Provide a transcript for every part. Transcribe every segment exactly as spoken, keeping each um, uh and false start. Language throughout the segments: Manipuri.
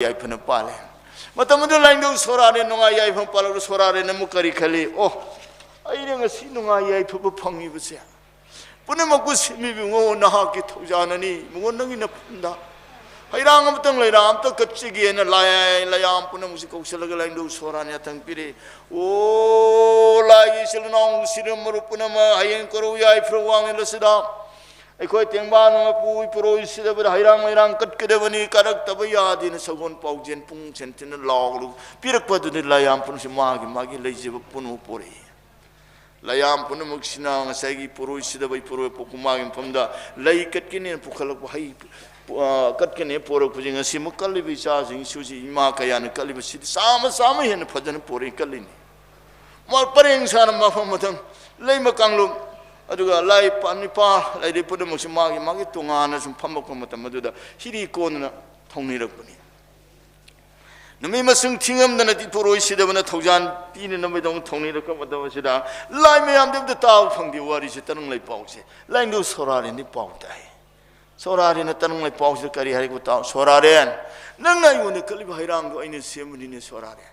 ꯌꯥꯏꯐꯅ ꯄꯥꯜꯂꯦ꯫ ꯃꯇꯝ ꯑꯗꯨ ꯂꯥꯏꯅꯤꯡꯊꯧ ꯁꯣꯔꯥꯔꯦꯟ ꯅꯨꯡꯉꯥꯏ ꯌꯥꯏꯐꯅ ꯄꯥꯜꯂꯛꯂ ꯁꯣꯔꯥꯔꯦꯟ ꯑꯃꯨꯛ ꯀꯔꯤ ꯈꯜꯂꯤ? "ꯑꯣ, ꯑꯩꯅ ꯉꯁꯤ ꯅꯨꯡꯉꯥꯏ ꯌꯥꯏꯐꯕ ꯐꯪꯉꯤꯕꯁꯦ ꯄꯨꯝꯅꯃꯛꯄꯨ ꯁꯦꯝꯕꯤꯕ ꯏꯕꯨꯡꯉꯣ ꯅꯍꯥꯛꯀꯤ ꯊꯧꯖꯥꯟꯅꯅꯤ꯫ ꯏꯕꯨꯡꯉꯣ ꯅꯪꯒꯤ ꯅꯐꯝꯗ ꯍꯩꯔꯥꯡ ꯑꯃꯇꯪ ꯂꯩꯔꯥ ꯑꯝꯇ ꯀꯠꯆꯒꯦꯅ ꯂꯥꯏ-, ꯂꯥꯏꯌꯥꯝ ꯄꯨꯝꯅꯃꯛꯁꯤ ꯀꯧꯁꯤꯜꯂꯒ ꯂꯥꯏꯅꯤꯡꯊꯧ ꯁꯣꯔꯥꯔꯦꯟ ꯌꯥꯊꯪ ꯄꯤꯔꯦ꯫ ꯑꯣ ꯂꯥꯏꯒꯤ ꯏꯆꯤꯜ ꯏꯅꯥꯎ ꯅꯨꯡꯁꯤꯔꯕ ꯃꯔꯨꯞ ꯄꯨꯝꯅꯃꯛ, ꯍꯌꯦꯡ ꯀꯣꯔꯧ ꯌꯥꯏꯐꯔ ꯋꯥꯡꯂꯦꯟ ꯑꯁꯤꯗ ꯑꯩꯈꯣꯏ ꯇꯦꯡꯕꯥꯡ ꯃꯄꯨ ꯏꯄꯨꯔꯣꯏ ꯁꯤꯗꯕꯗ ꯍꯩꯔꯥꯡ ꯂꯩꯔꯥꯡ ꯀꯠꯀꯗꯕꯅꯤ, ꯀꯠꯂꯛꯇꯕ ꯌꯥꯗꯦꯅ ꯁꯒꯣꯜ ꯄꯥꯎꯖꯦꯟ ꯄꯨꯡ ꯁꯦꯟꯇꯤꯅ ꯂꯥꯎꯔꯒ ꯄꯤꯔꯛꯄ ꯑꯗꯨꯗꯤ ꯂꯥꯏꯌꯥꯝ ꯄꯨꯝꯅꯃꯛꯁꯤ ꯃꯥꯒꯤ ꯃꯥꯒꯤ ꯂꯩꯖꯕ ꯄꯨꯝꯅꯃꯛ ꯄꯣꯔꯛꯏ꯫ ꯂꯥꯏꯌꯥꯝ ꯄꯨꯝꯅꯃꯛꯁꯤꯅ ꯉꯁꯥꯏꯒꯤ ꯄꯣꯔꯣꯏ ꯁꯤꯗꯕ ꯏꯄꯨꯔꯣꯏ ꯄꯣꯛꯄ ꯃꯥꯒꯤ ꯃꯐꯝꯗ ꯂꯩ ꯀꯠꯀꯅꯦꯅ ꯄꯨꯈꯠꯂꯛꯄ ꯍꯩ, ꯑ, ꯀꯠꯀꯅꯦ ꯄꯣꯔꯛꯄꯁꯦ ꯉꯁꯤꯃꯛ ꯀꯠꯂꯤꯕ ꯏꯆꯥꯁꯤꯡ ꯏꯁꯨꯁꯤ ꯏꯃꯥ ꯀꯌꯥꯅ ꯀꯠꯂꯤꯕꯁꯤꯗꯤ ꯆꯥꯝꯃ ꯆꯥꯝꯃ ꯍꯦꯟꯅ ꯐꯖꯅ ꯄꯣꯔꯛꯏ ꯀꯠꯂꯤꯅꯤ꯫ ꯃꯥ ꯄꯔꯦꯡ ꯁꯥꯅ ꯃꯐꯝ ꯃꯊꯪ ꯂꯩꯃ ꯀꯥꯡꯂꯨꯞ, ꯑꯗꯨꯒ ꯂꯥꯏ ꯄꯥ-, ꯅꯤꯄꯥ ꯂꯩꯔꯤ ꯄꯨꯝꯅꯃꯛꯁꯤ ꯃꯥꯒꯤ ꯃꯥꯒꯤ ꯇꯣꯉꯥꯟꯅ ꯁꯨꯝ ꯐꯝꯃꯛꯄ ꯃꯇꯝ ꯑꯗꯨꯗ ꯍꯤꯔꯤ ꯀꯣꯟꯅꯅ ꯊꯧꯅꯤꯔꯛꯄꯅꯤ꯫ ꯅꯨꯃꯤꯠ ꯃꯁꯤꯡ ꯊꯤꯉꯝꯗꯅ ꯏꯄꯨꯔꯣꯏ ꯁꯤꯗꯕꯅ ꯊꯧꯖꯥꯟ ꯄꯤꯅꯅꯕꯒꯤꯗꯃꯛ ꯊꯧꯅꯤꯔꯛꯄ ꯃꯇꯝ ꯑꯁꯤꯗ ꯂꯥꯏ ꯃꯌꯥꯝꯗꯤ ꯑꯝꯇ ꯇꯥꯕ ꯐꯪꯗꯦ꯫ ꯋꯥꯔꯤꯁꯦ ꯇꯔꯪ ꯂꯩꯄꯥꯎꯁꯦ ꯂꯥꯏꯅꯤꯡꯊꯧ ꯁꯣꯔꯥꯔꯦꯟꯗꯤ ꯄꯥꯎ ꯇꯥꯏ꯫ ꯁꯣꯔꯥꯔꯦꯟꯅ ꯇꯔꯪ ꯂꯩꯄꯥꯎꯁꯤꯗ ꯀꯔꯤ ꯍꯥꯏꯔꯛꯄ ꯇꯥꯎ꯫ "ꯁꯣꯔꯥꯔꯦꯟ, ꯅꯪꯅ ꯑꯩꯉꯣꯟꯗ ꯀꯠꯂꯤꯕ ꯍꯩꯔꯥꯡꯗꯣ ꯑꯩꯅ ꯁꯦꯝꯕꯅꯤꯅꯦ ꯁꯣꯔꯥꯔꯦꯟ꯫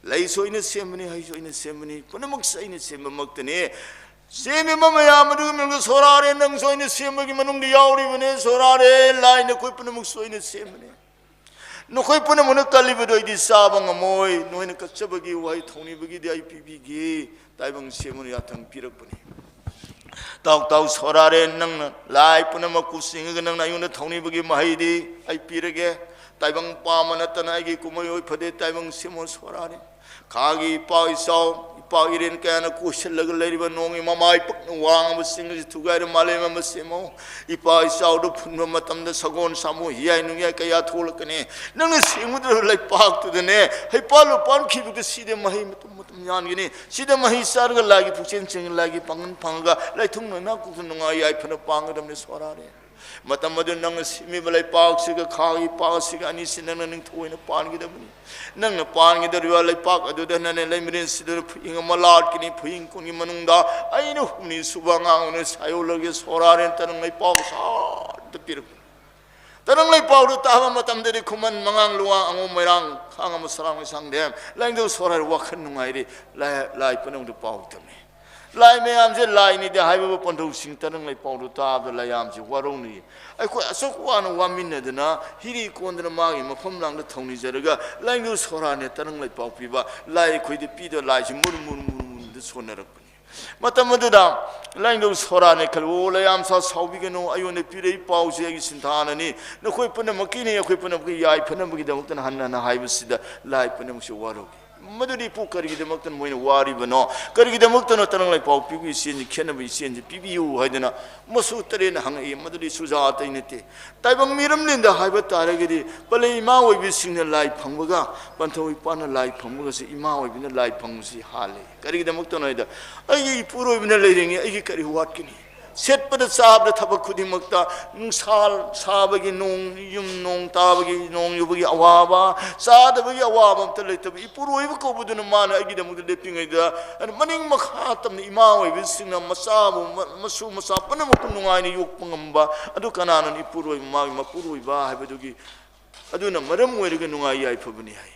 ꯂꯩꯁꯨ ꯑꯩꯅ ꯁꯦꯝꯕꯅꯤ, ꯍꯩꯁꯨ ꯑꯩꯅ ꯁꯦꯝꯕꯅꯤ, ꯄꯨꯝꯅꯃꯛꯁꯨ ꯑꯩꯅ ꯁꯦꯝꯕꯃꯛꯇꯅꯤ꯫ ꯁꯦꯝꯃꯤꯕ ꯃꯌꯥꯝ ꯑꯗꯨꯒꯤ ꯃꯅꯨꯡꯗ ꯁꯣꯔꯥꯔꯦꯟ ꯅꯪꯁꯨ ꯑꯩꯅ ꯁꯦꯝꯕꯒꯤ ꯃꯅꯨꯡꯗ ꯌꯥꯎꯔꯤꯕꯅꯤ ꯁꯣꯔꯥꯔꯦꯟ꯫ ꯂꯥꯏ ꯅꯈꯣꯏ ꯄꯨꯝꯅꯃꯛꯁꯨ ꯑꯩꯅ ꯁꯦꯝꯕꯅꯤ꯫ ꯅꯈꯣꯏ ꯄꯨꯝꯅꯃꯛꯅ ꯀꯜꯂꯤꯕꯗꯨ ꯑꯩꯗꯤ ꯆꯥꯕ ꯉꯝꯃꯣꯏ꯫ ꯅꯈꯣꯏꯅ ꯀꯠꯆꯕꯒꯤ ꯋꯥꯍꯩ ꯊꯧꯅꯤꯕꯒꯤꯗꯤ ꯑꯩ ꯄꯤꯕꯤꯒꯦ꯫" ꯇꯥꯏꯕꯪ ꯁꯦꯝꯕꯅ ꯌꯥꯊꯪ ꯄꯤꯔꯛꯄꯅꯤ꯫ "ꯇꯥꯎ ꯇꯥꯎ ꯁꯣꯔꯥꯔꯦꯟ, ꯅꯪꯅ ꯂꯥꯏ ꯄꯨꯝꯅꯃꯛꯄꯨ ꯆꯤꯡꯉꯒ ꯅꯪꯅ ꯑꯩꯉꯣꯟꯗ ꯊꯧꯅꯤꯕꯒꯤ ꯃꯍꯩꯗꯤ ꯑꯩ ꯄꯤꯔꯒꯦ꯫ ꯇꯥꯏꯕꯪ ꯄꯥꯝꯕ ꯅꯠꯇꯅ ꯑꯩꯒꯤ ꯀꯨꯝꯍꯩ ꯑꯣꯏ ꯐꯗꯦ ꯇꯥꯏꯕꯪ ꯁꯦꯝꯕ ꯁꯣꯔꯥꯔꯦꯟ꯫ ꯈꯥꯒꯤ ꯏꯄꯥ ꯏꯆꯥꯎ, ꯏꯄꯥ ꯏꯔꯦꯟ ꯀꯌꯥꯅ ꯀꯣꯏꯁꯤꯜꯂꯒ ꯂꯩꯔꯤꯕ ꯅꯣꯡꯒꯤ ꯃꯃꯥꯏ ꯄꯛꯅ ꯋꯥꯡꯉꯕ ꯆꯤꯡ ꯑꯁꯤ ꯊꯨꯒꯥꯏꯔ ꯃꯥꯂꯦꯝ ꯑꯃ ꯁꯦꯝꯃꯣ꯫ ꯏꯄꯥ ꯏꯆꯥꯎꯗ ꯐꯨꯟꯕ ꯃꯇꯝꯗ ꯁꯒꯣꯜ ꯁꯥꯃꯨ ꯍꯤꯌꯥꯏ ꯅꯨꯡꯌꯥꯏ ꯀꯌꯥ ꯊꯣꯛꯂꯛꯀꯅꯤ꯫ ꯅꯪꯅ ꯁꯦꯝꯒꯗꯧꯔꯤꯕ ꯂꯩꯄꯥꯛꯇꯨꯗꯅꯦ ꯍꯩꯄꯥꯜ ꯂꯨꯄꯥꯜ ꯈꯤꯕꯗ ꯁꯤꯗ ꯃꯍꯩ ꯃꯇꯨꯝ ꯃꯇꯨꯝ ꯌꯥꯟꯒꯅꯤ꯫ ꯁꯤꯗ ꯃꯍꯩ ꯆꯥꯔꯒ ꯂꯥꯏꯒꯤ ꯄꯨꯛꯆꯦꯜ ꯆꯦꯟ ꯂꯥꯏꯒꯤ ꯄꯥꯡꯒꯜ ꯐꯪꯉꯒ ꯂꯥꯏꯊꯨꯡ ꯂꯣꯏꯅ ꯀꯣꯛꯇ ꯅꯨꯡꯉꯥꯏ ꯌꯥꯏꯐꯅ ꯄꯥꯡꯒꯗꯕꯅꯤ ꯁꯣꯔꯥꯔꯦꯟ꯫ ꯃꯇꯝ ꯑꯗꯨ ꯅꯪꯅ ꯁꯦꯝꯃꯤꯕ ꯂꯩꯄꯥꯛꯁꯤꯒ ꯈꯥꯒꯤ ꯄꯥꯛꯁꯤꯒ ꯑꯅꯤꯁꯤ ꯅꯪꯅ ꯅꯤꯡꯊꯧ ꯑꯣꯏꯅ ꯄꯥꯟꯒꯗꯕꯅꯤ꯫ ꯅꯪꯅ ꯄꯥꯟꯒꯗꯧꯔꯤꯕ ꯂꯩꯄꯥꯛ ꯑꯗꯨꯗ ꯅꯪꯅ ꯂꯩꯃꯔꯦꯟ ꯁꯤꯗꯅ ꯐꯨꯏꯡ ꯑꯃ ꯂꯥꯠꯀꯅꯤ꯫ ꯐꯨꯏꯡ ꯀꯨꯟꯒꯤ ꯃꯅꯨꯡꯗ ꯑꯩꯅ ꯍꯨꯝꯅꯤ ꯁꯨꯕ ꯑꯉꯥꯡ ꯑꯣꯏꯅ ꯁꯥꯏꯌꯣꯜꯂꯒꯦ ꯁꯣꯔꯥꯔꯦꯟ ꯇꯅꯪ ꯂꯩꯄꯥꯛ ꯁꯥꯠꯇ ꯄꯤꯔꯛꯄꯅꯤ꯫ ꯇꯔꯪ ꯂꯩꯄꯥꯎꯗꯨ ꯇꯥꯕ ꯃꯇꯝꯗꯗꯤ ꯈꯨꯃꯟ, ꯃꯉꯥꯡ, ꯂꯨꯋꯥꯡ, ꯑꯉꯣꯝ, ꯃꯣꯏꯔꯥꯡ, ꯈꯥꯡꯉꯕꯣꯛ, ꯁꯔꯥꯡ, ꯂꯩꯁꯥꯡꯊꯦꯝ, ꯂꯥꯏꯅꯤꯡꯊꯧ ꯁꯣꯔꯥꯏ ꯋꯥꯈꯜ ꯅꯨꯡꯉꯥꯏꯔꯤ꯫ ꯂꯥꯏ, ꯂꯥꯏ ꯄꯨꯝꯅꯃꯛꯇ ꯄꯥꯎ ꯇꯝꯃꯤ꯫ ꯂꯥꯏ ꯃꯌꯥꯝꯁꯦ ꯂꯥꯏꯅꯤꯗꯤ ꯍꯥꯏꯕꯕꯨ ꯄꯟꯊꯧꯁꯤꯡ ꯇꯔꯪ ꯂꯩꯄꯥꯎꯗꯨ ꯇꯥꯕꯗ ꯂꯥꯏꯌꯥꯝꯁꯤ ꯋꯥꯔꯧꯅꯩ꯫ ꯑꯩꯈꯣꯏ ꯑꯁꯨꯛ ꯋꯥꯅ ꯋꯥꯃꯤꯟꯅꯗꯅ ꯍꯤꯔꯤ ꯀꯣꯟꯗꯅ ꯃꯥꯒꯤ ꯃꯐꯝ ꯂꯥꯡꯗ ꯊꯧꯅꯤꯖꯔꯒ ꯂꯥꯏꯅꯤꯡꯊꯧ ꯁꯣꯔꯥꯅꯦ ꯇꯔꯪ ꯂꯩꯄꯥꯎ ꯄꯤꯕ ꯂꯥꯏ ꯑꯩꯈꯣꯏꯗ ꯄꯤꯗ ꯂꯥꯏꯁꯤ ꯃꯨꯔꯨ ꯃꯨꯔꯨ ꯃꯨꯔꯨ ꯃꯨꯔꯨꯗ ꯁꯣꯟꯅꯔꯛꯄꯅꯤ꯫ ꯃꯇꯝ ꯑꯗꯨꯗ ꯂꯥꯏꯅꯤꯡꯊꯧ ꯁꯣꯔꯥꯅꯦ ꯈꯜꯂꯨ, "ꯑꯣ, ꯂꯥꯏꯌꯥꯝ ꯁꯥ, ꯁꯥꯎꯕꯤꯒꯅꯨ, ꯑꯩꯉꯣꯟꯗ ꯄꯤꯔꯛꯏ ꯄꯥꯎꯁꯦ ꯑꯩꯒꯤ ꯁꯤꯟꯊꯥꯅꯅꯤ, ꯅꯈꯣꯏ ꯄꯨꯝꯅꯃꯛꯀꯤꯅꯤ, ꯑꯩꯈꯣꯏ ꯄꯨꯝꯅꯃꯛꯀꯤ ꯌꯥꯏꯐꯅꯕꯒꯤꯗꯃꯛꯇꯅ" ꯍꯟꯅ ꯍꯟꯅ ꯍꯥꯏꯕꯁꯤꯗ ꯂꯥꯏ ꯄꯨꯝꯅꯃꯛꯁꯨ ꯋꯥꯔꯧꯏ꯫ ꯃꯗꯨꯗꯤ ꯏꯄꯨ ꯀꯔꯤꯒꯤꯗꯃꯛꯇꯅ ꯃꯣꯏꯅ ꯋꯥꯔꯤꯕꯅꯣ? ꯀꯔꯤꯒꯤꯗꯃꯛꯇꯅꯣ ꯇꯔꯪ ꯂꯩꯄꯥꯎ ꯄꯤꯕꯒꯤ ꯏꯆꯦꯟꯁꯤ, ꯈꯦꯠꯅꯕ ꯏꯆꯦꯟꯁꯤ ꯄꯤꯕꯤꯌꯨ ꯍꯥꯏꯗꯅ ꯃꯁꯨ ꯇꯔꯦꯠꯅ ꯍꯪꯉꯛꯏ꯫ ꯃꯗꯨꯗꯤ ꯁꯨꯖꯥ ꯑꯇꯩ ꯅꯠꯇꯦ꯫ ꯇꯥꯏꯕꯪ ꯃꯤꯔꯝꯂꯦꯟꯗ ꯍꯥꯏꯕ ꯇꯥꯔꯒꯗꯤ ꯄꯂꯩ ꯏꯃꯥ ꯑꯣꯏꯕꯤꯁꯤꯡꯅ ꯂꯥꯏ ꯐꯪꯕꯒ ꯄꯟꯊꯧ ꯏꯄꯥꯅ ꯂꯥꯏ ꯐꯪꯕꯒꯁꯤ, ꯏꯃꯥ ꯑꯣꯏꯕꯤꯅ ꯂꯥꯏ ꯐꯪꯕꯁꯤ ꯍꯥꯜꯂꯦ꯫ ꯀꯔꯤꯒꯤꯗꯃꯛꯇꯅꯣ ꯍꯥꯏꯗ, ꯑꯩꯒꯤ ꯏꯄꯨꯔꯣꯏꯕꯅ ꯂꯩꯔꯤꯉꯩ ꯑꯩꯒꯤ ꯀꯔꯤ ꯋꯥꯠꯀꯅꯤ? ꯁꯦꯠꯄꯗ ꯆꯥꯕꯗ ꯊꯕꯛ ꯈꯨꯗꯤꯡꯃꯛꯇ ꯅꯨꯡꯁꯥ ꯁꯥꯕꯒꯤ, ꯅꯣꯡ, ꯌꯨꯝ ꯅꯣꯡ ꯇꯥꯕꯒꯤ, ꯅꯣꯡ ꯌꯨꯕꯒꯤ ꯑꯋꯥꯕ, ꯆꯥꯗꯕꯒꯤ ꯑꯋꯥꯕ ꯑꯝꯇ ꯂꯩꯇꯕ ꯏꯄꯨꯔꯣꯏꯕ ꯀꯧꯕꯗꯨꯅ ꯃꯥꯅ ꯑꯩꯒꯤꯗꯃꯛꯇ ꯂꯦꯞꯄꯤꯉꯩꯗ, ꯑꯗꯨ ꯃꯅꯤꯡ ꯃꯈꯥ ꯇꯝꯅ ꯏꯃꯥ ꯑꯣꯏꯕꯁꯤꯡꯅ ꯃꯆꯥꯕꯨ, ꯃ-, ꯃꯁꯨ ꯃꯆꯥ ꯄꯨꯝꯅꯃꯛꯄꯨ ꯅꯨꯡꯉꯥꯏꯅ ꯌꯣꯛꯄ ꯉꯝꯕ ꯑꯗꯨ ꯀꯅꯥꯅꯣ? ꯏꯄꯨꯔꯣꯏꯕ, ꯃꯥꯒꯤ ꯃꯄꯨꯔꯣꯏꯕ ꯍꯥꯏꯕꯗꯨꯒꯤ ꯑꯗꯨꯅ ꯃꯔꯝ ꯑꯣꯏꯔꯒ ꯅꯨꯡꯉꯥꯏ ꯌꯥꯏꯐꯕꯅꯤ ꯍꯥꯏ꯫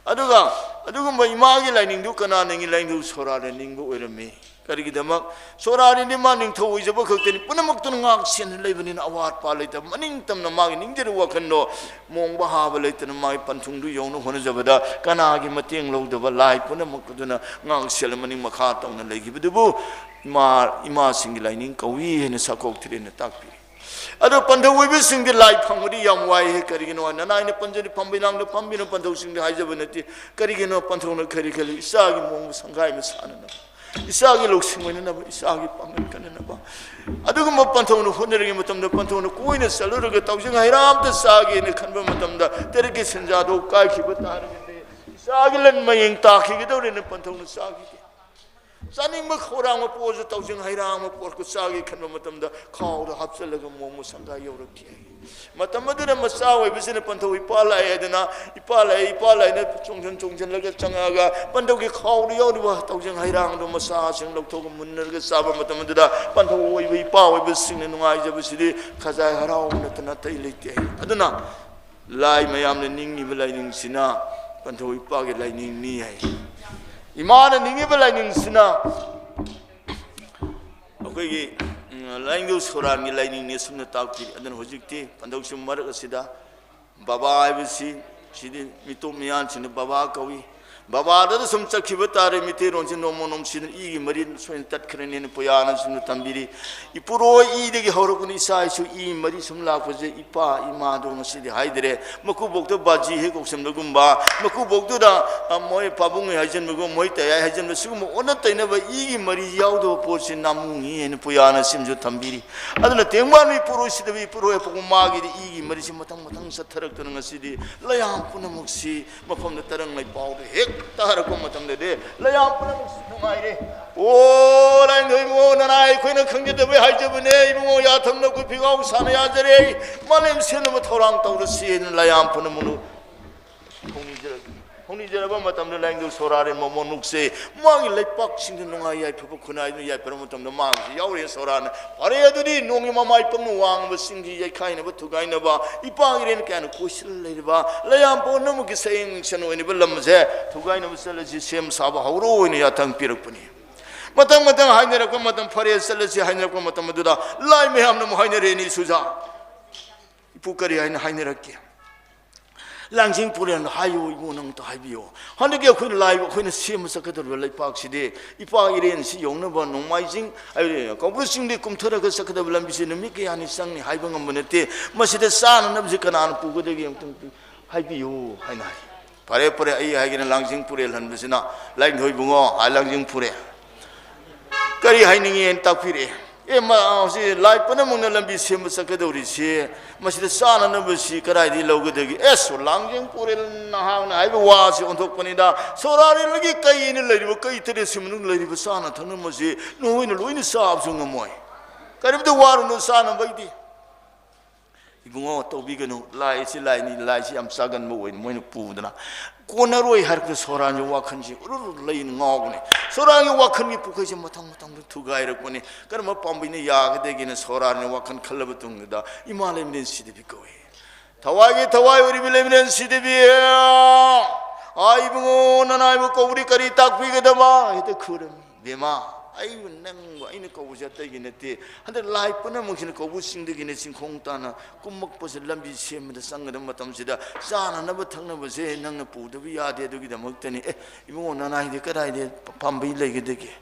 ꯑꯗꯨꯒ ꯑꯗꯨꯒꯨꯝꯕ ꯏꯃꯥꯒꯤ ꯂꯥꯏꯅꯤꯡꯗꯨ ꯀꯅꯥ ꯅꯤꯡꯉꯤ? ꯂꯥꯏꯅꯤꯡꯊꯧ ꯁꯣꯔꯥꯅ ꯅꯤꯡꯕ ꯑꯣꯏꯔꯝꯃꯤ꯫ ꯀꯔꯤꯒꯤꯗꯃꯛ? ꯁꯣꯔꯥꯅꯤꯗꯤ ꯃꯥ ꯅꯤꯡꯊꯧ ꯑꯣꯏꯖꯕ ꯈꯛꯇꯅꯤ, ꯄꯨꯝꯅꯃꯛꯇꯨꯅ ꯉꯥꯛ ꯁꯦꯟꯅ ꯂꯩꯕꯅꯤꯅ ꯑꯋꯥꯠ ꯑꯄꯥ ꯂꯩꯇꯕ, ꯃꯅꯤꯡ ꯇꯝꯅ ꯃꯥꯒꯤ ꯅꯤꯡꯖꯔꯤꯕ ꯋꯥꯈꯜꯗꯣ ꯃꯣꯡꯕ ꯍꯥꯕ ꯂꯩꯇꯅ ꯃꯥꯒꯤ ꯄꯟꯊꯨꯡꯗꯨ ꯌꯧꯅ ꯍꯣꯠꯅꯖꯕꯗ ꯀꯅꯥꯒꯤ ꯃꯇꯦꯡ ꯂꯧꯗꯕ? ꯂꯥꯏ ꯄꯨꯝꯅꯃꯛ ꯑꯗꯨꯅ ꯉꯥꯛ ꯁꯦꯜꯂ ꯃꯅꯤꯡ ꯃꯈꯥ ꯇꯧꯅ ꯂꯩꯈꯤꯕꯗꯨꯕꯨ ꯏꯃꯥ, ꯏꯃꯥꯁꯤꯡꯒꯤ ꯂꯥꯏꯅꯤꯡ ꯀꯧꯏ ꯍꯥꯏꯅ ꯁꯛꯀꯧ ꯊꯤꯔꯦꯟꯅ ꯇꯥꯛꯄꯤꯔꯤ꯫ ꯑꯗꯣ ꯄꯟꯊꯧ ꯑꯣꯏꯕꯁꯤꯡꯗꯤ ꯂꯥꯏ ꯐꯪꯕꯗꯤ ꯌꯥꯝ ꯋꯥꯏꯍꯦ꯫ ꯀꯔꯤꯒꯤꯅꯣ ꯍꯥꯏꯅ ꯅꯅꯥꯏꯅ ꯄꯟꯖꯔꯤ, ꯐꯝꯕ ꯏꯅꯥꯡꯗ ꯐꯝꯕꯤꯅ ꯄꯟꯊꯧꯁꯤꯡꯗꯤ ꯍꯥꯏꯖꯕ ꯅꯠꯇꯦ꯫ ꯀꯔꯤꯒꯤꯅꯣ? ꯄꯟꯊꯧꯅ ꯀꯔꯤ ꯈꯜꯂꯤ? ꯏꯆꯥꯒꯤ ꯃꯑꯣꯡꯗ ꯁꯪꯒꯥꯏ ꯑꯃ ꯁꯥꯅꯅꯕ, ꯏꯆꯥꯒꯤ ꯂꯧꯁꯤꯡ ꯑꯣꯏꯅꯅꯕ, ꯏꯆꯥꯒꯤ ꯄꯥꯡꯒꯜ ꯀꯟꯅꯅꯕ꯫ ꯑꯗꯨꯒꯨꯝꯕ ꯄꯟꯊꯧꯅ ꯍꯣꯠꯅꯔꯤꯉꯩ ꯃꯇꯝꯗ ꯄꯟꯊꯧꯅ ꯀꯣꯏꯅ ꯆꯠꯂꯨꯔꯒ ꯇꯧꯖꯤꯡ ꯍꯩꯔꯥ ꯑꯝꯇ ꯆꯥꯒꯦꯅ ꯈꯟꯕ ꯃꯇꯝꯗ ꯇꯦꯔꯦꯠꯀꯤ ꯁꯦꯟꯖꯥꯗꯣ ꯀꯥꯏꯈꯤꯕ ꯇꯥꯔꯒꯗꯤ ꯏꯆꯥꯒꯤ ꯂꯟ ꯃꯌꯦꯡ ꯇꯥꯈꯤꯒꯗꯧꯔꯦꯅ ꯄꯟꯊꯧꯅ ꯆꯥꯈꯤꯗꯦ꯫ ꯆꯥꯅꯤꯡꯕ ꯈꯧꯔꯥꯡꯕ ꯄꯣꯛꯑꯁꯨ ꯇꯧꯖꯤꯡ ꯍꯩꯔꯥꯡ ꯑꯃ ꯄꯣꯔꯛꯄ ꯆꯥꯒꯦ ꯈꯟꯕ ꯃꯇꯝꯗ ꯈꯥꯎꯗ ꯍꯥꯞꯆꯤꯜꯂꯒ ꯃꯣꯃꯣ ꯁꯪꯒꯥꯏ ꯌꯧꯔꯛꯈꯤ ꯍꯥꯏ꯫ ꯃꯇꯝ ꯑꯗꯨꯗ ꯃꯆꯥ ꯑꯣꯏꯕꯁꯤꯅ ꯄꯟꯊꯧ ꯏꯄꯥ ꯂꯥꯛꯑꯦ ꯍꯥꯏꯗꯅ ꯏꯄꯥ ꯂꯥꯛꯑꯦ ꯏꯄꯥ ꯂꯥꯛꯑꯦꯅ ꯆꯣꯡꯁꯤꯟ ꯆꯣꯡꯁꯤꯜꯂꯒ ꯆꯪꯉꯛꯑꯒ ꯄꯟꯊꯧꯒꯤ ꯈꯥꯎꯗ ꯌꯥꯎꯔꯤꯕ ꯇꯧꯖꯤꯡ ꯍꯩꯔꯥꯡꯗꯣ ꯃꯆꯥꯁꯤꯡ ꯂꯧꯊꯣꯛꯑꯒ ꯃꯨꯟꯅꯔꯒ ꯆꯥꯕ ꯃꯇꯝ ꯑꯗꯨꯗ ꯄꯟꯊꯧ ꯑꯣꯏꯕ ꯏꯄꯥ ꯑꯣꯏꯕꯁꯤꯡꯅ ꯅꯨꯡꯉꯥꯏꯖꯕꯁꯤꯗꯤ ꯈꯖꯥꯏ ꯍꯔꯥꯎꯕ ꯅꯠꯇꯅ ꯑꯇꯩ ꯂꯩꯇꯦ ꯍꯥꯏ꯫ ꯑꯗꯨꯅ ꯂꯥꯏ ꯃꯌꯥꯝꯅ ꯅꯤꯡꯉꯤꯕ ꯂꯥꯏꯅꯤꯡꯁꯤꯅ ꯄꯟꯊꯧ ꯏꯄꯥꯒꯤ ꯂꯥꯏꯅꯤꯡꯅꯤ ꯍꯥꯏ꯫ ꯏꯃꯥꯅ ꯅꯤꯡꯉꯤꯕ ꯂꯥꯏꯅꯤꯡꯁꯤꯅ ꯑꯩꯈꯣꯏꯒꯤ, ꯎꯝ, ꯂꯥꯏꯅꯤꯡꯊꯧ ꯁꯣꯔꯥꯟꯒꯤ ꯂꯥꯏꯅꯤꯡꯅꯤ ꯑꯁꯨꯝꯅ ꯇꯥꯛꯄꯤ꯫ ꯑꯗꯨꯅ ꯍꯧꯖꯤꯛꯇꯤ ꯄꯟꯊꯧꯁꯤ ꯃꯔꯛ ꯑꯁꯤꯗ ꯕꯕꯥ ꯍꯥꯏꯕꯁꯤ ꯁꯤꯗꯤ ꯃꯤꯇꯣꯞ ꯃꯤꯌꯥꯟꯁꯤꯡꯅ ꯕꯕꯥ ꯀꯧꯏ꯫ ꯕꯕꯥꯗ ꯁꯨꯝ ꯆꯠꯈꯤꯕ ꯇꯥꯔꯦ, ꯃꯤꯇꯩꯔꯣꯟꯁꯤ ꯅꯣꯡꯃ ꯅꯣꯡꯃꯁꯤꯗ ꯏꯒꯤ ꯃꯔꯤ ꯁꯣꯏꯅ ꯇꯠꯈ꯭ꯔꯅꯤꯅ ꯄꯨꯌꯥꯅ ꯁꯨꯝꯅ ꯇꯝꯕꯤꯔꯤ꯫ ꯏꯄꯨꯔꯣꯏ ꯏꯗꯒꯤ ꯍꯧꯔꯛꯄꯅꯤ, ꯏꯆꯥ ꯏꯁꯨ ꯏ ꯃꯔꯤ ꯁꯨꯝ ꯂꯥꯛꯄꯁꯦ ꯏꯄꯥ ꯏꯃꯥꯗꯣ ꯉꯁꯤꯗꯤ ꯍꯥꯏꯗ꯭ꯔꯦ꯫ ꯃꯀꯨꯕꯣꯛꯇ ꯕꯥꯖꯤ ꯍꯦꯛ ꯀꯧꯁꯟꯕꯒꯨꯝꯕ, ꯃꯀꯨꯕꯣꯛꯇꯨꯗ, ꯑ, ꯃꯣꯏ ꯄꯥꯕꯨꯡ ꯍꯥꯏꯖꯟꯕꯒꯨꯝꯕ, ꯃꯣꯏ ꯇꯌꯥꯏ ꯍꯥꯏꯖꯟꯕ, ꯁꯤꯒꯨꯝꯕ ꯑꯣꯟꯅ ꯇꯩꯅꯕ ꯏꯒꯤ ꯃꯔꯤ ꯌꯥꯎꯗꯕ ꯄꯣꯠꯁꯤ ꯅꯥꯃꯨꯅꯤ ꯍꯥꯏꯅ ꯄꯨꯌꯥꯅ ꯁꯤꯝꯁꯨ ꯊꯝꯕꯤꯔꯤ꯫ ꯑꯗꯨꯅ ꯇꯦꯡꯕꯥꯟ ꯏꯄꯨꯔꯣꯏꯁꯤꯗꯕ ꯏꯄꯨꯔꯣꯏ ꯑꯐꯧꯕ ꯃꯥꯒꯤꯗꯤ ꯏꯒꯤ ꯃꯔꯤꯁꯤ ꯃꯊꯪ ꯃꯊꯪ ꯆꯠꯊꯔꯛꯇꯨꯅ ꯉꯁꯤꯗꯤ ꯂꯩꯌꯥꯝ ꯄꯨꯝꯅꯃꯛꯁꯤ ꯃꯐꯝꯗ ꯇꯔꯪ ꯂꯩꯄꯥꯎꯗ ꯍꯦꯛ ꯇꯥꯔꯛꯄ ꯃꯇꯝꯗꯗꯤ ꯂꯩꯌꯥꯝ ꯄꯨꯝꯅꯃꯛꯁꯤ ꯅꯨꯡꯉꯥꯏꯔꯦ꯫ ꯑꯣ, ꯂꯥꯏꯅꯤꯡꯊꯧ ꯏꯕꯨꯡꯉꯣ, ꯅꯅꯥꯏ ꯑꯩꯈꯣꯏꯅ ꯈꯪꯖꯗꯕꯩ ꯍꯥꯏꯖꯕꯅꯦ꯫ ꯏꯕꯨꯡꯉꯣ, ꯌꯥꯊꯪꯅ ꯑꯩꯈꯣꯏ ꯐꯤꯒꯥꯎ ꯁꯥꯟꯅ ꯌꯥꯖꯔꯦ꯫ ꯃꯥꯂꯦꯝ ꯁꯤꯟꯅꯕ ꯊꯧꯔꯥꯡ ꯇꯧꯔꯁꯤ ꯍꯥꯏꯅ ꯂꯩꯌꯥꯝ ꯄꯨꯝꯅꯃꯛ ꯍꯣꯡꯅꯤꯖꯔꯒꯦ꯫ ꯍꯣꯡꯅꯤꯖꯔꯕ ꯃꯇꯝꯗ ꯂꯥꯏꯅꯤꯡꯊꯧ ꯁꯣꯔꯥꯔꯦ ꯃꯃꯣꯟ ꯅꯨꯛꯁꯦ ꯃꯥꯒꯤ ꯂꯩꯄꯥꯛꯁꯤꯡꯗ ꯅꯨꯡꯉꯥꯏ ꯌꯥꯏꯐꯕ ꯈꯨꯟꯅꯥꯏꯗꯨꯅ ꯌꯥꯏꯐꯔꯕ ꯃꯇꯝꯗ ꯃꯥꯒꯤꯁꯨ ꯌꯥꯎꯔꯦ ꯁꯣꯔꯥꯅ꯫ ꯐꯔꯦ, ꯑꯗꯨꯗꯤ ꯅꯣꯡꯒꯤ ꯃꯃꯥꯏ ꯄꯪꯅ ꯋꯥꯡꯕ ꯆꯤꯡꯒꯤ ꯌꯩꯈꯥꯏꯅꯕ ꯊꯨꯒꯥꯏꯅꯕ ꯏꯄꯥꯒꯤ ꯏꯔꯦꯟ ꯀꯌꯥꯅ ꯀꯣꯏꯁꯤꯜꯂ ꯂꯩꯔꯤꯕ ꯂꯩꯌꯥꯝ ꯄꯨꯝꯅꯃꯛꯀꯤ ꯁꯌꯦꯡ ꯃꯤꯡꯁꯟ ꯑꯣꯏꯅꯕ ꯂꯝ ꯑꯁꯦ ꯊꯨꯒꯥꯏꯅꯕ ꯆꯠꯂꯁꯤ, ꯁꯦꯝ ꯁꯥꯕ ꯍꯧꯔꯣ ꯍꯥꯏꯅ ꯌꯥꯊꯪ ꯄꯤꯔꯛꯄꯅꯤ꯫ ꯃꯊꯪ ꯃꯊꯪ ꯍꯥꯏꯅꯔꯛꯄ ꯃꯇꯝ, ꯐꯔꯦ ꯆꯠꯂꯁꯤ ꯍꯥꯏꯅꯔꯛꯄ ꯃꯇꯝ ꯑꯗꯨꯗ ꯂꯥꯏ ꯃꯌꯥꯝꯅ ꯑꯃꯨꯛ ꯍꯥꯏꯅꯔꯦ, "ꯅꯤꯁꯨꯖꯥ, ꯏꯄꯨ ꯀꯔꯤ ꯍꯥꯏꯅ ꯍꯥꯏꯅꯔꯛꯀꯦ?" ꯂꯥꯡꯖꯤꯡ ꯄꯨꯔꯦꯜꯗ ꯍꯥꯏꯌꯨ, ꯏꯕꯨꯡ, ꯅꯪ ꯑꯝꯇ ꯍꯥꯏꯕꯤꯌꯨ꯫ ꯍꯟꯗꯛꯀꯤ ꯑꯩꯈꯣꯏꯅ ꯂꯥꯏꯕ, ꯑꯩꯈꯣꯏꯅ ꯁꯦꯝꯕ ꯆꯠꯀꯗꯧꯔꯤꯕ ꯂꯩꯄꯥꯛꯁꯤꯗꯤ ꯏꯄꯥ ꯏꯔꯦꯟꯁꯤ ꯌꯧꯅꯕ ꯅꯣꯡꯃꯥꯏꯖꯤꯡ, ꯍꯥꯏꯕꯗꯤ ꯀꯧꯕ꯭ꯔꯨ ꯆꯤꯡꯗꯒꯤ ꯀꯨꯝꯊꯔꯒ ꯆꯠꯀꯗꯕ ꯂꯝꯕꯤꯁꯤ ꯅꯨꯃꯤꯠ ꯀꯌꯥꯅꯤ ꯆꯪꯅꯤ ꯍꯥꯏꯕ ꯉꯝꯕ ꯅꯠꯇꯦ꯫ ꯃꯁꯤꯗ ꯆꯥꯅꯅꯕꯁꯤ ꯀꯅꯥꯅ ꯄꯨꯒꯗꯒꯦ ꯑꯃꯨꯛꯇꯪ ꯍꯥꯏꯕꯤꯌꯨ ꯍꯥꯏꯅ ꯍꯥꯏ꯫ ꯐꯔꯦ, ꯐꯔꯦ, ꯑꯩ ꯍꯥꯏꯒꯦꯅ ꯂꯥꯡꯖꯤꯡ ꯄꯨꯔꯦꯜ ꯍꯟꯕꯁꯤꯅ, "ꯂꯥꯏꯅꯤꯡꯊꯧ ꯏꯕꯨꯡꯉꯣ, ꯑꯥ, ꯂꯥꯡꯖꯤꯡ ꯄꯨꯔꯦꯜ ꯀꯔꯤ ꯍꯥꯏꯅꯤꯡꯉꯤ?" ꯍꯥꯏꯅ ꯇꯥꯛꯄꯤꯔꯛꯑꯦ꯫ ꯑꯦ, ꯃ-, ꯍꯧꯖꯤꯛ ꯂꯥꯏ ꯄꯨꯝꯅꯃꯛꯅ ꯂꯝꯕꯤ ꯁꯦꯝꯕ ꯆꯠꯀꯗꯧꯔꯤꯁꯤ, ꯃꯁꯤꯗ ꯆꯥꯅꯅꯕꯁꯤ ꯀꯗꯥꯏꯗꯒꯤ ꯂꯧꯒꯗꯒꯦ? ꯑꯦ, ꯁꯣꯂꯥꯡꯖꯦꯡ ꯄꯨꯔꯦꯜ ꯅꯍꯥꯛꯅ ꯍꯥꯏꯕ ꯋꯥꯁꯤ ꯑꯣꯟꯊꯣꯛꯄꯅꯤꯗ꯫ ꯁꯣꯔꯥꯔꯦꯜꯒꯤ ꯀꯩꯅ ꯂꯩꯔꯤꯕ, ꯀꯩ ꯇꯔꯦꯠꯁꯤ ꯃꯅꯨꯡꯗ ꯂꯩꯔꯤꯕ ꯆꯥꯅ ꯊꯛꯅꯕꯁꯤ ꯅꯈꯣꯏꯅ ꯂꯣꯏꯅ ꯆꯥꯕꯁꯨ ꯉꯝꯃꯣꯏ꯫ ꯀꯔꯤꯝꯇ ꯋꯥꯔꯨꯅꯨ ꯆꯥꯅꯕꯒꯤꯗꯤ꯫ ꯏꯕꯨꯡꯉꯣ, ꯇꯧꯕꯤꯒꯅꯨ, ꯂꯥꯏꯁꯤ ꯂꯥꯏꯅꯤ, ꯂꯥꯏꯁꯤ ꯌꯥꯝ ꯆꯥꯒꯟꯕ ꯑꯣꯏꯅ ꯃꯣꯏꯅ ꯄꯨꯗꯅ ꯀꯣꯟꯅꯔꯣꯏ ꯍꯥꯏꯔꯛꯄꯗ ꯁꯣꯔꯥꯟꯒꯤ ꯋꯥꯈꯜꯁꯤ ꯎꯔꯨꯔꯨ ꯂꯩꯅ ꯉꯥꯎꯕꯅꯤ꯫ ꯁꯣꯔꯥꯟꯒꯤ ꯋꯥꯈꯜꯒꯤ ꯄꯨꯈꯩꯁꯤ ꯃꯊꯪ ꯃꯊꯪꯗ ꯊꯨꯒꯥꯏꯔꯛꯄꯅꯤ꯫ ꯀꯔꯝꯕ ꯄꯥꯝꯕꯩꯅ ꯌꯥꯒꯗꯒꯦꯅ ꯁꯣꯔꯥꯟꯒꯤ ꯋꯥꯈꯜ ꯈꯜꯂꯕ ꯇꯨꯡꯗ ꯏꯃꯥ ꯂꯩꯃꯔꯦꯟ ꯁꯤꯗꯕꯤ ꯀꯧꯏ꯫ ꯊꯋꯥꯏꯒꯤ ꯊꯋꯥꯏ ꯑꯣꯏꯔꯤꯕ ꯂꯩꯃꯔꯦꯟ ꯁꯤꯗꯕꯤ, ꯑꯥ, ꯏꯕꯨꯡꯉꯣ, ꯅꯅꯥꯏꯕꯨ ꯀꯧꯔꯤ, ꯀꯔꯤ ꯇꯥꯛꯄꯤꯒꯗꯕ? ꯍꯦꯛꯇ ꯈꯨꯔꯝꯃꯤ꯫ ꯕꯦꯃꯥ, ꯑꯩꯕꯨ, ꯅꯪꯕꯨ ꯑꯩꯅ ꯀꯧꯕꯁꯦ ꯑꯇꯩꯒꯤ ꯅꯠꯇꯦ꯫ ꯍꯟꯗꯛ ꯂꯥꯏ ꯄꯨꯝꯅꯃꯛꯁꯤꯅ ꯀꯧꯕꯨ ꯆꯤꯡꯗꯒꯤꯅꯦ ꯆꯤꯡꯈꯣꯡ ꯇꯥꯅ ꯀꯨꯝꯃꯛꯄꯁꯦ, ꯂꯝꯕꯤ ꯁꯦꯝꯕꯗ ꯆꯪꯒꯗꯕ ꯃꯇꯝꯁꯤꯗ ꯆꯥꯅꯅꯕ ꯊꯛꯅꯕꯁꯦ ꯅꯪꯅ ꯄꯨꯗꯕ ꯌꯥꯗꯦ꯫ ꯑꯗꯨꯒꯤꯗꯃꯛꯇꯅꯤ꯫ ꯑꯦ, ꯏꯕꯨꯡꯉꯣ, ꯅꯅꯥꯏꯗꯤ ꯀꯗꯥꯏꯗ ꯄꯥꯝꯕꯩ ꯂꯩꯒꯗꯒꯦ?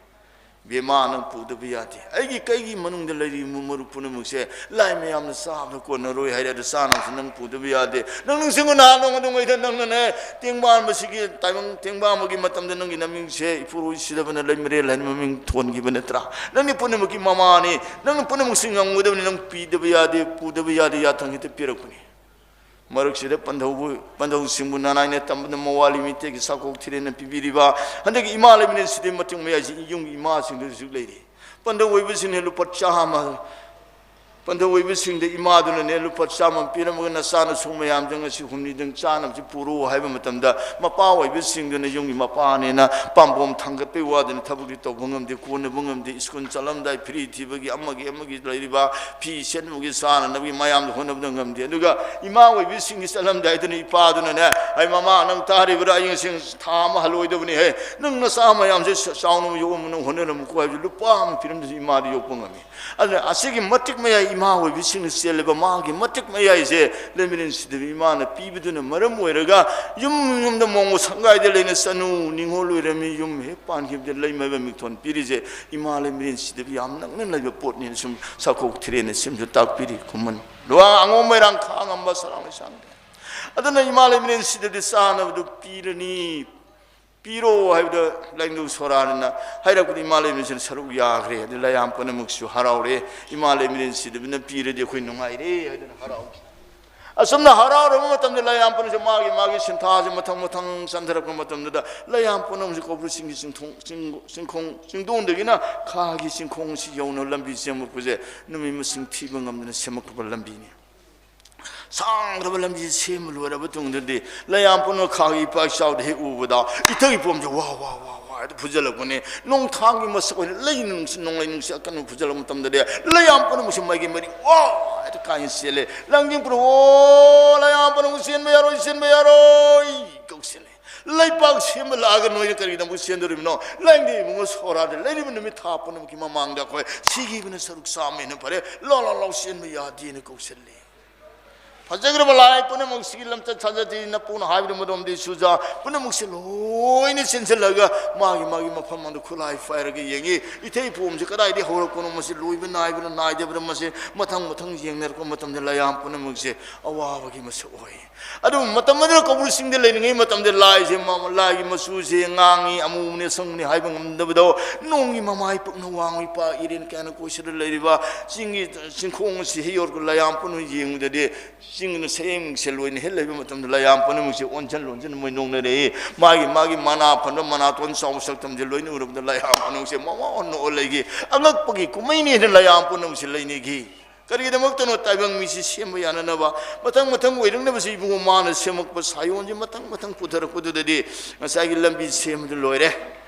ꯕꯦꯃꯥ, ꯅꯪ ꯄꯨꯗꯕ ꯌꯥꯗꯦ꯫ ꯑꯩꯒꯤ ꯀꯩꯒꯤ ꯃꯅꯨꯡꯗ ꯂꯩꯔꯤꯕ ꯃꯔꯨꯞ ꯄꯨꯝꯅꯃꯛꯁꯦ ꯂꯥꯏ ꯃꯌꯥꯝꯅ ꯆꯥꯕꯗ ꯀꯣꯟꯅꯔꯣꯏ ꯍꯥꯏꯔꯦ꯫ ꯑꯗꯨ ꯆꯥꯅꯕꯁꯨ ꯅꯪ ꯄꯨꯗꯕ ꯌꯥꯗꯦ꯫ ꯅꯪ ꯅꯤꯡꯁꯤꯡꯉꯨ, ꯅꯍꯥꯟ ꯅꯣꯡꯃꯗꯨꯉꯩꯗ ꯅꯪꯅꯅꯦ, ꯇꯦꯡꯕꯥꯟꯕꯁꯤꯒꯤ ꯇꯥꯏꯕꯪ ꯇꯦꯡꯕꯥꯟꯕꯒꯤ ꯃꯇꯝꯗ ꯅꯪꯒꯤ ꯅꯃꯤꯡꯁꯦ ꯏꯄꯨꯔꯣꯏ ꯁꯤꯗꯕꯅ ꯂꯩꯃꯔꯦꯜ ꯍꯥꯏꯅ ꯃꯃꯤꯡ ꯊꯣꯟꯈꯤꯕ ꯅꯠꯇ꯭ꯔꯥ? ꯅꯪꯗꯤ ꯄꯨꯝꯅꯃꯛꯀꯤ ꯃꯃꯥꯅꯤ꯫ ꯅꯪꯅ ꯄꯨꯝꯅꯃꯛꯁꯤ ꯉꯝꯒꯗꯕꯅꯤ꯫ ꯅꯪ ꯄꯤꯗꯕ ꯌꯥꯗꯦ, ꯄꯨꯗꯕ ꯌꯥꯗꯦ, ꯌꯥꯊꯪ ꯍꯦꯛꯇ ꯄꯤꯔꯛꯄꯅꯤ꯫ ꯃꯔꯛꯁꯤꯗ ꯄꯟꯊꯧꯕꯨ, ꯄꯟꯊꯧꯁꯤꯡꯕꯨ ꯅꯅꯥꯏꯅ ꯇꯝꯕꯗ ꯃꯋꯥ ꯂꯤꯃꯤꯇꯦꯛꯀꯤ ꯁꯥꯀꯣꯛ ꯊꯤꯔꯦꯅ ꯄꯤꯕꯤꯔꯤꯕ ꯍꯟꯗꯛꯀꯤ ꯏꯃꯥ ꯂꯩꯃꯔꯦꯟ ꯁꯤꯗꯩ ꯃꯇꯨꯡ ꯃꯌꯥꯏꯁꯤ ꯌꯨꯝꯒꯤ ꯏꯃꯥꯁꯤꯡꯗ ꯍꯧꯖꯤꯛ ꯂꯩꯔꯤ꯫ ꯄꯟꯊꯧ ꯑꯣꯏꯕꯁꯤꯡꯅ ꯂꯨꯄꯥ ꯆꯥꯝꯃ, ꯄꯟꯊꯧ ꯑꯣꯏꯕꯁꯤꯡꯗ ꯏꯃꯥꯗꯨꯅꯅꯦ ꯂꯨꯄꯥ ꯆꯥꯝꯃ ꯄꯤꯔꯝꯃꯒ ꯅꯆꯥꯅꯁꯨ ꯃꯌꯥꯝꯗ ꯉꯁꯤ ꯍꯨꯝꯅꯤꯗꯪ ꯆꯥꯅꯕꯁꯤ ꯄꯨꯔꯛꯎ ꯍꯥꯏꯕ ꯃꯇꯝꯗ ꯃꯄꯥ ꯑꯣꯏꯕꯁꯤꯡꯗꯨꯅ ꯌꯨꯝꯒꯤ ꯃꯄꯥꯅꯦꯅ ꯄꯥꯝꯕꯣꯝ ꯊꯥꯡꯒꯠꯄꯩ ꯋꯥꯗꯅ ꯊꯕꯛꯇꯤ ꯇꯧꯕ ꯉꯝꯗꯦ, ꯀꯣꯟꯅꯕ ꯉꯝꯗꯦ, ꯁ꯭ꯀꯨꯜ ꯆꯠꯂꯝꯗꯥꯏ ꯐꯤꯔꯤ ꯊꯤꯕꯒꯤ ꯑꯃꯒꯤ ꯑꯃꯒꯤ ꯂꯩꯔꯤꯕ ꯐꯤ ꯁꯦꯠꯅꯕꯒꯤ ꯆꯥꯅꯅꯕꯒꯤ ꯃꯌꯥꯝꯗ ꯍꯣꯠꯅꯕꯗ ꯉꯝꯗꯦ꯫ ꯑꯗꯨꯒ ꯏꯃꯥ ꯑꯣꯏꯕꯤꯁꯤꯡꯒꯤ ꯆꯠꯂꯝꯗꯥꯏꯗꯅ ꯏꯄꯥꯗꯨꯅꯅꯦ, "ꯑꯩ ꯃꯃꯥ, ꯅꯪ ꯇꯥꯔꯤꯕ꯭ꯔꯥ? ꯑꯩ ꯉꯁꯤ ꯊꯥ ꯑꯃ ꯍꯜꯂꯣꯏꯗꯕꯅꯤ ꯍꯦ, ꯅꯪ ꯅꯆꯥ ꯃꯌꯥꯝꯁꯦ ꯆꯥꯎꯅꯕ ꯌꯣꯛꯑꯝꯕ ꯅꯪ ꯍꯣꯠꯅꯔꯝꯃꯨꯀꯣ" ꯍꯥꯏꯕꯁꯦ ꯂꯨꯄꯥ ꯑꯃ ꯄꯤꯔꯝꯗꯁꯨ ꯏꯃꯥꯗꯤ ꯌꯣꯛꯄ ꯉꯝꯃꯤ꯫ ꯑꯗꯨꯅ ꯑꯁꯤꯒꯤ ꯃꯇꯤꯛ ꯃꯌꯥꯏ ꯏꯃꯥ ꯑꯣꯏꯕꯤꯁꯤꯡꯅ ꯆꯦꯜꯂꯤꯕ ꯃꯥꯒꯤ ꯃꯇꯤꯛ ꯃꯌꯥꯏꯁꯦ ꯂꯩꯃꯔꯦꯟ ꯁꯤꯗꯕꯤ ꯏꯃꯥꯅ ꯄꯤꯕꯗꯨꯅ ꯃꯔꯝ ꯑꯣꯏꯔꯒ ꯌꯨꯝ ꯌꯨꯝꯗ ꯃꯣꯡꯒꯣ ꯁꯪꯒꯥꯏꯗ ꯂꯩꯅ ꯆꯅꯨ ꯅꯤꯡꯉꯣꯜ ꯑꯣꯏꯔꯝꯃꯤ, ꯌꯨꯝ ꯍꯦꯛ ꯄꯥꯟꯈꯤꯕꯗ ꯂꯩꯃꯥꯏꯕ ꯃꯤꯡꯊꯣꯟ ꯄꯤꯔꯤꯁꯦ ꯏꯃꯥ ꯂꯩꯃꯔꯦꯟ ꯁꯤꯗꯕꯤ ꯌꯥꯝ ꯅꯛꯅ ꯂꯩꯕ ꯄꯣꯠꯅꯦꯅ ꯁꯨꯝ ꯁꯥꯀꯣꯛ ꯊꯤꯔꯦꯅ ꯁꯤꯝꯁꯨ ꯇꯥꯛꯄꯤꯔꯤ꯫ ꯈꯨꯃꯟ ꯂꯨꯋꯥꯡ ꯑꯉꯣꯝ ꯃꯣꯏꯔꯥꯡ ꯈꯥꯉꯝꯕ ꯁꯂꯥꯃꯩ ꯁꯥꯡꯗꯦ꯫ ꯑꯗꯨꯅ ꯏꯃꯥ ꯂꯩꯃꯔꯦꯟ ꯁꯤꯗꯗꯤ ꯆꯥꯅꯕꯗꯨ ꯄꯤꯔꯅꯤ꯫ ꯄꯤꯔꯣ ꯍꯥꯏꯕꯗ ꯂꯥꯏꯅꯤꯡꯊꯧ ꯁꯣꯔꯥꯠꯅ ꯍꯥꯏꯔꯛꯄꯗ ꯏꯃꯥ ꯂꯩꯃꯔꯦꯟꯁꯤꯅ ꯁꯔꯨꯛ ꯌꯥꯈ꯭ꯔꯦ꯫ ꯑꯗꯨ ꯂꯥꯏꯌꯥꯝꯄꯅ ꯑꯃꯨꯛꯁꯨ ꯍꯔꯥꯎꯔꯦ꯫ ꯏꯃꯥ ꯂꯩꯃꯔꯦꯟ ꯁꯤꯗꯕꯅ ꯄꯤꯔꯗꯤ ꯑꯩꯈꯣꯏ ꯅꯨꯡꯉꯥꯏꯔꯦ ꯍꯥꯏꯗꯅ ꯍꯔꯥꯎꯈꯤ꯫ ꯑꯁꯨꯝꯅ ꯍꯔꯥꯎꯔꯕ ꯃꯇꯝꯗ ꯂꯥꯏꯌꯥꯝꯄꯅꯁꯨ ꯃꯥꯒꯤ ꯃꯥꯒꯤ ꯁꯤꯟꯊꯥꯁꯦ ꯃꯊꯪ ꯃꯊꯪ ꯆꯟꯊꯔꯛꯄ ꯃꯇꯝꯗꯨꯗ ꯂꯥꯏꯌꯥꯝꯄꯅ ꯑꯃꯨꯛꯁꯨ ꯀꯧꯕ꯭ꯔꯨ ꯆꯤꯡꯒꯤ ꯆꯤꯡꯊꯣꯡ-, ꯆꯤꯡ-, ꯆꯤꯡꯈꯣꯡ, ꯆꯤꯡꯗꯣꯟꯗꯒꯤꯅ ꯈꯥꯒꯤ ꯆꯤꯡꯈꯣꯡꯁꯤ ꯌꯧꯅ ꯂꯝꯕꯤ ꯁꯦꯝꯃꯛꯄꯁꯦ ꯅꯨꯃꯤꯠ ꯃꯁꯤꯡ ꯊꯤꯕ ꯉꯝꯗꯅ ꯁꯦꯝꯃꯛꯄ ꯂꯝꯕꯤꯅꯤ꯫ ꯁꯥꯡꯈ꯭ꯔꯕ ꯂꯝꯕꯤ ꯁꯦꯝꯕ ꯂꯣꯏꯔꯕ ꯇꯨꯡꯗꯗꯤ ꯂꯥꯏꯌꯥꯝꯄꯅ ꯈꯥꯒꯤ ꯏꯄꯥꯛ ꯏꯆꯥꯎꯗ ꯍꯦꯛ ꯎꯕꯗ ꯏꯊꯛ ꯏꯄꯣꯝꯁꯦ ꯋꯥ ꯋꯥ ꯋꯥ ꯋꯥ ꯍꯥꯏꯗ ꯐꯨꯖꯜꯂꯛꯄꯅꯦ꯫ ꯅꯣꯡꯊꯥꯡꯒꯤ ꯃꯁꯛ ꯑꯣꯏꯅ ꯂꯩ ꯅꯨꯡꯁꯤ-, ꯅꯣꯡꯂꯩ ꯅꯨꯡꯁꯤꯠ ꯑꯀꯟꯕ ꯐꯨꯖꯜꯂꯛꯄ ꯃꯇꯝꯗꯗꯤ ꯂꯥꯏꯌꯥꯝꯄꯅ ꯑꯃꯨꯛꯁꯨ ꯃꯥꯏꯒꯤ ꯃꯔꯤ ꯋꯥ ꯍꯥꯏꯗ ꯀꯥꯏꯅ ꯆꯦꯜꯂꯦ꯫ ꯂꯥꯡꯖꯤꯡ ꯄꯨꯔ ꯑꯣ ꯂꯥꯏꯌꯥꯝꯄꯅ ꯑꯃꯨꯛ ꯆꯦꯟꯕ ꯌꯥꯔꯣꯏ, ꯆꯦꯟꯕ ꯌꯥꯔꯣꯏ ꯀꯧꯁꯤꯜꯂꯦ꯫ ꯂꯩꯄꯥꯛ ꯁꯦꯝꯕ ꯂꯥꯛꯑꯒ ꯅꯣꯏꯅ ꯀꯔꯤꯒꯤꯗꯃꯛ ꯆꯦꯟꯗꯣꯔꯤꯕꯅꯣ? ꯂꯥꯏꯅꯤꯡꯊꯧ ꯏꯕꯨꯡꯉꯣ ꯁꯣꯔꯥꯗ ꯂꯩꯔꯤꯕ ꯅꯨꯃꯤꯠ ꯊꯥ ꯄꯨꯝꯅꯃꯛꯀꯤ ꯃꯃꯥꯡꯗ ꯑꯩꯈꯣꯏ ꯁꯤꯈꯤꯕꯅ ꯁꯔꯨꯛ ꯆꯥꯝꯃ ꯍꯦꯟꯅ ꯐꯔꯦ, ꯂꯥꯎ ꯂꯥꯎ ꯂꯥꯎ ꯆꯦꯟꯕ ꯌꯥꯗꯦꯅ ꯀꯧꯁꯤꯜꯂꯤ꯫ ꯐꯖꯈ꯭ꯔꯕ ꯂꯥꯏ ꯄꯨꯝꯅꯃꯛꯁꯤꯒꯤ ꯂꯝꯆꯠ ꯁꯥꯖꯠꯇꯤ ꯅꯄꯨꯅ ꯍꯥꯏꯕꯗꯨ ꯃꯗꯣꯝꯗꯤ ꯆꯨꯖꯥ ꯄꯨꯝꯅꯃꯛꯁꯦ ꯂꯣꯏꯅ ꯆꯦꯟꯁꯤꯜꯂꯒ ꯃꯥꯒꯤ ꯃꯥꯒꯤ ꯃꯐꯝ ꯑꯗꯨ ꯈꯨꯠꯂꯥꯏ ꯄꯥꯏꯔꯒ ꯌꯦꯡꯉꯤ꯫ ꯏꯊꯩ ꯄꯣꯝꯁꯦ ꯀꯗꯥꯏꯗꯒꯤ ꯍꯧꯔꯛꯄꯅꯣ, ꯃꯁꯤ ꯂꯣꯏꯕ ꯅꯥꯏꯕ꯭ꯔꯥ ꯅꯥꯏꯗꯕ꯭ꯔꯥ, ꯃꯁꯤ ꯃꯊꯪ ꯃꯊꯪ ꯌꯦꯡꯅꯔꯛꯄ ꯃꯇꯝꯗ ꯂꯥꯏꯌꯥꯝ ꯄꯨꯝꯅꯃꯛꯁꯦ ꯑꯋꯥꯕꯒꯤ ꯃꯁꯛ ꯑꯣꯏ꯫ ꯑꯗꯨꯕꯨ ꯃꯇꯝ ꯑꯗꯨꯗ ꯀꯧꯕ꯭ꯔꯨ ꯆꯤꯡꯗ ꯂꯩꯔꯤꯉꯩ ꯃꯇꯝꯗ ꯂꯥꯏꯁꯦ ꯃ-, ꯂꯥꯏꯒꯤ ꯃꯆꯨꯁꯦ ꯉꯥꯡꯉꯤ, ꯑꯃꯨꯕꯅꯤ ꯑꯁꯪꯕꯅꯤ ꯍꯥꯏꯕ ꯉꯝꯗꯕꯗꯣ, ꯅꯣꯡꯒꯤ ꯃꯃꯥꯏ ꯄꯨꯛꯅ ꯋꯥꯡꯉꯤ, ꯏꯄꯥ ꯏꯔꯦꯟ ꯀꯌꯥꯅ ꯀꯣꯏꯁꯤꯜꯂ ꯂꯩꯔꯤꯕ ꯆꯤꯡꯒꯤ ꯆꯤꯡꯈꯣꯡ ꯑꯁꯤ ꯍꯦꯛ ꯌꯧꯔꯒ ꯂꯥꯏꯌꯥꯝ ꯄꯨꯝꯅꯃꯛ ꯌꯦꯡꯕꯗꯗꯤ ꯆꯤꯡꯗꯨꯅ ꯁꯌꯦꯡꯁꯦ ꯂꯣꯏꯅ ꯍꯦꯛ ꯂꯩꯕ ꯃꯇꯝꯗ ꯂꯥꯏꯌꯥꯝ ꯄꯨꯝꯅꯃꯛꯁꯦ ꯑꯣꯟꯁꯤꯟ ꯂꯣꯟꯁꯤꯟ ꯃꯣꯏ ꯅꯣꯛꯅꯔꯛꯏ꯫ ꯃꯥꯒꯤ ꯃꯥꯒꯤ ꯃꯅꯥ ꯐꯟꯕ ꯃꯅꯥꯇꯣꯟ ꯆꯥꯎꯕ ꯁꯛꯇꯝꯁꯦ ꯂꯣꯏꯅ ꯎꯔꯕꯗ ꯂꯥꯏꯌꯥꯝ ꯄꯨꯝꯅꯃꯛꯁꯦ ꯃꯃꯥ ꯅꯣꯛꯑ ꯂꯩꯈꯤ꯫ ꯑꯉꯛꯄꯒꯤ ꯀꯨꯝꯍꯩꯅꯤ ꯍꯥꯏꯅ ꯂꯥꯏꯌꯥꯝ ꯄꯨꯝꯅꯃꯛꯁꯦ ꯂꯩꯅꯈꯤ꯫ ꯀꯔꯤꯒꯤꯗꯃꯛꯇꯅꯣ? ꯇꯥꯏꯕꯪ ꯃꯤꯁꯤ ꯁꯦꯝꯕ ꯌꯥꯅꯅꯕ ꯃꯊꯪ ꯃꯊꯪ ꯑꯣꯏꯔꯛꯅꯕꯁꯤ ꯏꯕꯨꯡꯉꯣ ꯃꯥꯅ ꯁꯦꯝꯃꯛꯄ ꯁꯥꯌꯣꯟꯁꯤ ꯃꯊꯪ ꯃꯊꯪ ꯄꯨꯊꯔꯛꯄꯗꯨꯗꯗꯤ ꯉꯁꯥꯏꯒꯤ ꯂꯝꯕꯤ ꯁꯦꯝꯕꯗꯨ ꯂꯣꯏꯔꯦ꯫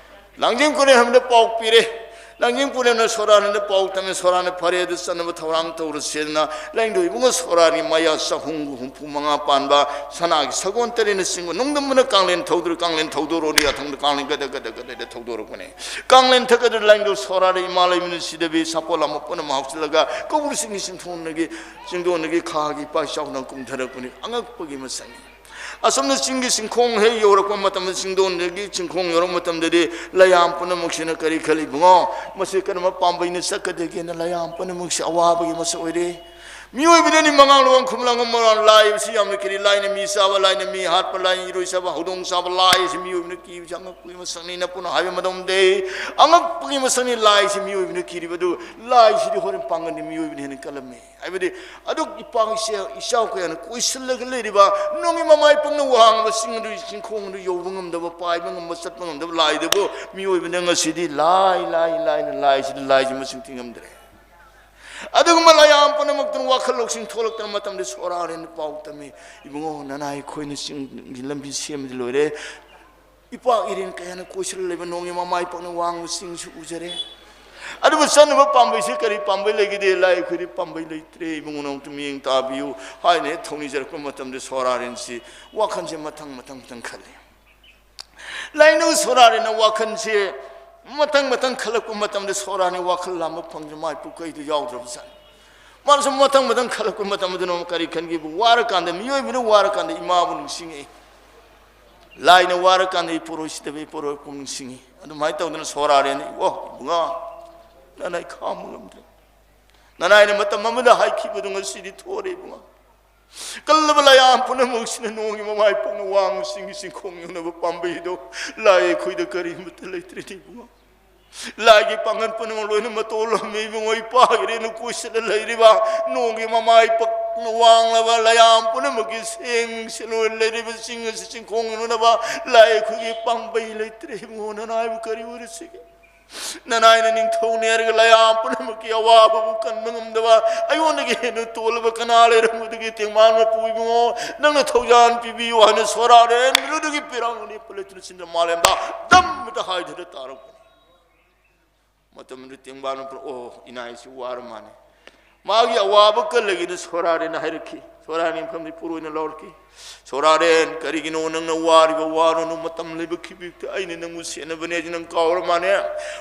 ꯂꯥꯡꯖꯤꯡ ꯈꯨꯔꯦꯝꯕꯗ ꯄꯥꯎ ꯄꯤꯔꯦ꯫ ꯂꯥꯡꯖꯤꯡ ꯈꯨꯔꯦꯝꯅ ꯁꯣꯔꯥꯅꯗ ꯄꯥꯎ ꯇꯝꯃꯦ, ꯁꯣꯔꯥꯅ ꯐꯔꯦ ꯑꯗꯨ ꯆꯠꯅꯕ ꯊꯧꯔꯥꯡ ꯇꯧꯔꯁꯦꯅ ꯂꯥꯏꯅꯤꯡꯊꯧ ꯏꯕꯨꯡꯉꯣ ꯁꯣꯔꯥꯅꯤ ꯃꯌꯥ ꯆꯍꯨꯝꯒ ꯍꯨꯝꯐꯨ ꯃꯉꯥ ꯄꯥꯟꯕ ꯁꯅꯥꯒꯤ ꯁꯒꯣꯜ ꯇꯔꯦꯠꯅ ꯆꯤꯡꯕ ꯅꯣꯡꯗꯝꯕꯅ ꯀꯥꯡꯂꯦꯟ ꯊꯧꯗꯣꯔ-, ꯀꯥꯡꯂꯦꯟ ꯊꯧꯗꯣꯔꯛꯑꯣꯅ ꯌꯥꯊꯪꯗ ꯀꯥꯡꯂꯦꯟ ꯒꯗ ꯒꯗ ꯒꯗ ꯒꯗ ꯊꯧꯗꯣꯔꯛꯄꯅꯦ꯫ ꯀꯥꯡꯂꯦꯟ ꯊꯛ ꯑꯗꯨ ꯂꯥꯏꯅꯤꯡꯊꯧ ꯁꯣꯔꯥꯅ ꯏꯃꯥ ꯂꯩꯃꯔꯦꯟ ꯁꯤꯗꯕꯤ ꯁꯥꯄꯣꯟ ꯂꯥꯡꯕ ꯄꯨꯝꯅꯃꯛ ꯍꯥꯞꯆꯤꯜꯂꯒ ꯀꯧꯕ꯭ꯔꯨ ꯆꯤꯡꯒꯤ ꯆꯤꯡꯊꯣꯟꯗꯒꯤ, ꯆꯤꯡꯗꯣꯟꯗꯒꯤ ꯈꯥꯒꯤ ꯏꯄꯥꯛ ꯏꯆꯥꯎꯅ ꯀꯨꯝꯊꯔꯛꯄꯅꯤ꯫ ꯑꯉꯛꯄꯒꯤ ꯃꯁꯛꯅꯤ꯫ ꯑꯁꯨꯝꯅ ꯆꯤꯡꯒꯤ ꯆꯤꯡꯈꯣꯡ ꯍꯦꯛ ꯌꯧꯔꯛꯄ ꯃꯇꯝꯗ, ꯆꯤꯡꯗꯣꯟꯗꯒꯤ ꯆꯤꯡꯈꯣꯡ ꯌꯧꯔꯛꯄ ꯃꯇꯝꯗꯗꯤ ꯂꯥꯏꯌꯥꯝ ꯄꯨꯝꯅꯃꯛꯁꯤꯅ ꯀꯔꯤ ꯈꯜꯂꯤ? "ꯏꯕꯨꯡꯉꯣ, ꯃꯁꯤ ꯀꯔꯝꯕ ꯄꯥꯝꯕꯩꯅ ꯆꯠꯀꯗꯒꯦꯅ?" ꯂꯥꯏꯌꯥꯝ ꯄꯨꯝꯅꯃꯛꯁꯤ ꯑꯋꯥꯕꯒꯤ ꯃꯁꯛ ꯑꯣꯏꯔꯦ꯫ ꯃꯤꯑꯣꯏꯕꯅꯗꯤ ꯃꯉꯥꯡ ꯂꯨꯋꯥꯡ ꯈꯨꯝꯂꯥꯡ ꯑꯃ ꯂꯥꯏ ꯍꯥꯏꯕꯁꯤ ꯌꯥꯝꯅ ꯀꯤꯔꯤ꯫ ꯂꯥꯏꯅ ꯃꯤ ꯆꯥꯕ, ꯂꯥꯏꯅ ꯃꯤ ꯍꯥꯠꯄ, ꯂꯥꯏꯅ ꯏꯔꯣꯏ ꯆꯥꯕ, ꯍꯧꯗꯣꯡ ꯆꯥꯕ, ꯂꯥꯏ ꯍꯥꯏꯁꯤ ꯃꯤꯑꯣꯏꯕꯅ ꯀꯤꯕꯁꯤ ꯑꯉꯛꯄꯒꯤ ꯃꯁꯛꯅꯤ꯫ ꯅꯄꯨꯅ ꯍꯥꯏꯕ ꯃꯇꯝꯗ ꯑꯉꯛꯄꯒꯤ ꯃꯁꯛꯅꯤ ꯂꯥꯏꯁꯤ ꯃꯤꯑꯣꯏꯕꯅ ꯀꯤꯔꯤꯕ꯫ ꯑꯗꯨ ꯂꯥꯏꯁꯤꯗꯤ ꯍꯣꯔꯦꯟ ꯄꯥꯡꯒꯟꯗꯤ ꯃꯤꯑꯣꯏꯕꯅ ꯍꯦꯟꯅ ꯀꯜꯂꯝꯃꯤ꯫ ꯍꯥꯏꯕꯗꯤ ꯑꯗꯨꯛ ꯏꯄꯥ ꯏꯆꯥ, ꯏꯆꯥꯎ ꯀꯌꯥꯅ ꯀꯣꯏꯁꯤꯜꯂꯒ ꯂꯩꯔꯤꯕ ꯅꯣꯡꯒꯤ ꯃꯃꯥꯏ ꯄꯪꯅ ꯋꯥꯡꯕ ꯆꯤꯡ ꯑꯗꯨ, ꯆꯤꯡꯈꯣꯡ ꯑꯗꯨ ꯌꯧꯕ ꯉꯝꯗꯕ, ꯄꯥꯏꯕ ꯉꯝꯕ, ꯆꯠꯄ ꯉꯝꯗꯕ ꯂꯥꯏꯗꯨꯕꯨ ꯃꯤꯑꯣꯏꯕꯅ ꯉꯁꯤꯗꯤ ꯂꯥꯏ, ꯂꯥꯏ, ꯂꯥꯏꯅ ꯂꯥꯏꯁꯤꯗ ꯂꯥꯏꯁꯤ ꯃꯁꯤꯡ ꯊꯤꯉꯝꯗ꯭ꯔꯦ꯫ ꯑꯗꯨꯒꯨꯝꯕ ꯂꯥꯏꯌꯥꯝ ꯄꯨꯝꯅꯃꯛꯇꯨꯅ ꯋꯥꯈꯜ ꯂꯧꯁꯤꯡ ꯊꯣꯛꯂꯛꯇꯅ ꯃꯇꯝꯗ ꯁꯣꯔꯥꯔꯦꯟ ꯄꯥꯎ ꯇꯝꯃꯤ, "ꯏꯕꯨꯡꯉꯣ, ꯅꯅꯥꯏ ꯑꯩꯈꯣꯏꯅ ꯆꯤꯡꯒꯤ ꯂꯝꯕꯤ ꯁꯦꯝꯕꯗꯤ ꯂꯣꯏꯔꯦ꯫ ꯏꯄꯥꯛ ꯏꯔꯦꯟ ꯀꯌꯥꯅ ꯀꯣꯏꯁꯤꯜꯂ ꯂꯩꯕ ꯅꯣꯡꯒꯤ ꯃꯃꯥꯏ ꯄꯥꯛꯅ ꯋꯥꯡꯕ ꯆꯤꯡꯁꯨ ꯎꯖꯔꯦ꯫ ꯑꯗꯨꯕꯨ ꯆꯠꯅꯕ ꯄꯥꯝꯕꯩꯁꯤ ꯀꯔꯤ ꯄꯥꯝꯕꯩ ꯂꯩꯒꯗꯦ? ꯂꯥꯏ ꯑꯩꯈꯣꯏꯗꯤ ꯄꯥꯝꯕꯩ ꯂꯩꯇ꯭ꯔꯦ, ꯏꯕꯨꯡꯉꯣ, ꯅꯪ ꯑꯝꯇ ꯃꯤꯠꯌꯦꯡ ꯇꯥꯕꯤꯌꯨ" ꯍꯥꯏꯅ ꯍꯦꯛ ꯊꯧꯅꯤꯖꯔꯛꯄ ꯃꯇꯝꯗ ꯁꯣꯔꯥꯔꯦꯟꯁꯤ ꯋꯥꯈꯜꯁꯦ ꯃꯊꯪ ꯃꯊꯪ ꯃꯊꯪ ꯈꯜꯂꯤ꯫ ꯂꯥꯏꯅꯤꯡ ꯁꯣꯔꯥꯔꯦꯟꯅ ꯋꯥꯈꯜꯁꯦ ꯃꯊꯪ ꯃꯊꯪ ꯈꯜꯂꯛꯄ ꯃꯇꯝꯗ ꯁꯣꯔꯥꯔꯦꯟ ꯋꯥꯈꯜ ꯂꯥꯝꯕ ꯐꯪꯗ꯭ꯔꯦ, ꯃꯥꯏ ꯄꯨꯀꯩꯗꯨ ꯌꯥꯎꯗ꯭ꯔꯕꯖꯥꯠꯅꯤ꯫ ꯃꯥꯅꯁꯨ ꯃꯊꯪ ꯃꯊꯪ ꯈꯜꯂꯛꯄ ꯃꯇꯝ ꯑꯗꯨꯅ ꯀꯔꯤ ꯈꯟꯒꯦꯕꯨ, ꯋꯥꯔꯀꯥꯟꯗ, ꯃꯤꯑꯣꯏꯕꯅ ꯋꯥꯔꯀꯥꯟꯗ ꯏꯃꯥꯕꯨ ꯅꯤꯡꯁꯤꯡꯉꯛꯏ, ꯂꯥꯏꯅ ꯋꯥꯔꯀꯥꯟꯗ ꯏꯄꯨꯔꯣꯏ ꯁꯤꯗꯕ ꯏꯄꯨꯔꯣꯏꯕꯨ ꯅꯤꯡꯁꯤꯡꯉꯤ꯫ ꯑꯗꯨꯃꯥꯏꯅ ꯇꯧꯗꯅ ꯁꯣꯔꯥꯔꯦꯟꯅ, "ꯑꯣ ꯏꯕꯨꯡꯉꯣ, ꯅꯅꯥꯏ ꯈꯥꯝꯕ ꯉꯝꯗ꯭ꯔꯦ꯫ ꯅꯅꯥꯏꯅ ꯃꯇꯝ ꯑꯃꯗ ꯍꯥꯏꯈꯤꯕꯗꯨ ꯉꯁꯤꯗꯤ ꯊꯣꯔꯦ ꯏꯕꯨꯡꯉꯣ꯫ ꯀꯜꯂꯕ ꯂꯥꯏꯌꯥꯝ ꯄꯨꯝꯅꯃꯛꯁꯤꯅ ꯅꯣꯡꯒꯤ ꯃꯃꯥꯏ ꯄꯥꯛꯅ ꯋꯥꯡꯕ ꯆꯤꯡꯒꯤ ꯆꯤꯡꯈꯣꯡ ꯌꯧꯅꯕ ꯄꯥꯝꯕꯩꯗꯣ ꯂꯥꯏ ꯑꯩꯈꯣꯏꯗ ꯀꯔꯤꯃꯠꯇ ꯂꯩꯇ꯭ꯔꯦꯅꯦ ꯏꯕꯨꯡꯉꯣ꯫ ꯂꯥꯏꯒꯤ ꯄꯥꯡꯒꯜ ꯄꯨꯝꯅꯃꯛ ꯂꯣꯏꯅ ꯃꯇꯣꯜꯂꯝꯃꯤ ꯏꯕꯨꯡꯉꯣ, ꯏꯄꯥ ꯏꯔꯦꯟꯅ ꯀꯣꯏꯁꯤꯜꯂ ꯂꯩꯔꯤꯕ ꯅꯣꯡꯒꯤ ꯃꯃꯥꯏ ꯄꯥꯛꯅ ꯋꯥꯡꯂꯕ ꯂꯥꯏꯌꯥꯝ ꯄꯨꯝꯅꯃꯛꯀꯤ ꯁꯦꯡꯁꯦ ꯂꯣꯏꯅ ꯂꯩꯔꯤꯕ ꯆꯤꯡ ꯑꯁꯤ ꯆꯤꯡꯈꯣꯡ ꯌꯧꯅꯕ ꯂꯥꯏ ꯑꯩꯈꯣꯏꯒꯤ ꯄꯥꯝꯕꯩ ꯂꯩꯇ꯭ꯔꯦ ꯏꯕꯨꯡꯉꯣ, ꯅꯅꯥꯏꯕꯨ ꯀꯔꯤ ꯑꯣꯏꯔꯁꯤꯒꯦ?" ꯅꯅꯥꯏꯅ ꯅꯤꯡꯊꯧꯅꯦ ꯍꯥꯏꯔꯒ ꯂꯥꯏꯌꯥꯝ ꯄꯨꯝꯅꯃꯛꯀꯤ ꯑꯋꯥꯕꯕꯨ ꯀꯟꯕ ꯉꯝꯗꯕ ꯑꯩꯉꯣꯟꯗꯒꯤ ꯍꯦꯟꯅ ꯇꯣꯜꯂꯕ ꯀꯅꯥ ꯂꯩꯔꯝꯒꯗꯒꯦ? ꯇꯦꯡꯕꯥꯟ ꯃꯄꯨ ꯏꯕꯨꯡꯉꯣ, ꯅꯪꯅ ꯊꯧꯖꯥꯟ ꯄꯤꯕꯤꯌꯨ ꯍꯥꯏꯅ ꯁꯣꯔꯥꯔꯦꯟ ꯃꯤꯔꯨꯗꯒꯤ ꯄꯤꯔꯥꯡ ꯂꯦꯞꯄ ꯂꯩꯇꯅ ꯆꯤꯟꯗ ꯃꯥꯂꯦꯝꯗ ꯗꯝ ꯍꯦꯛꯇ ꯍꯥꯏꯊꯔ ꯇꯥꯔꯛꯄꯅꯤ꯫ ꯃꯇꯝꯗꯨꯗ ꯇꯦꯡꯕꯥꯟ ꯃꯄꯨꯅ, "ꯑꯣ, ꯏꯅꯥꯏꯁꯤ ꯋꯥꯔ ꯃꯥꯜꯂꯦ꯫ ꯃꯥꯒꯤ ꯑꯋꯥꯕ ꯀꯜꯂꯒꯦꯅ ꯁꯣꯔꯥꯔꯦꯟꯅ ꯍꯥꯏꯔꯛꯈꯤ꯫ ꯁꯣꯔꯥꯔꯦꯟ ꯃꯐꯝꯗꯤ ꯄꯨꯔꯣꯏꯅ ꯂꯧꯔꯛꯈꯤ꯫ ꯁꯣꯔꯥꯔꯦꯟ, ꯀꯔꯤꯒꯤꯅꯣ ꯅꯪꯅ ꯋꯥꯔꯤꯕ? ꯋꯥꯔꯨꯅꯨ, ꯃꯇꯝ ꯂꯩꯕ ꯈꯤꯕꯤꯛꯇ ꯑꯩꯅ ꯅꯪꯕꯨ ꯁꯦꯟꯅꯕꯅꯦ ꯍꯥꯏꯁꯤ ꯅꯪ ꯀꯥꯎꯔ ꯃꯥꯅꯦ꯫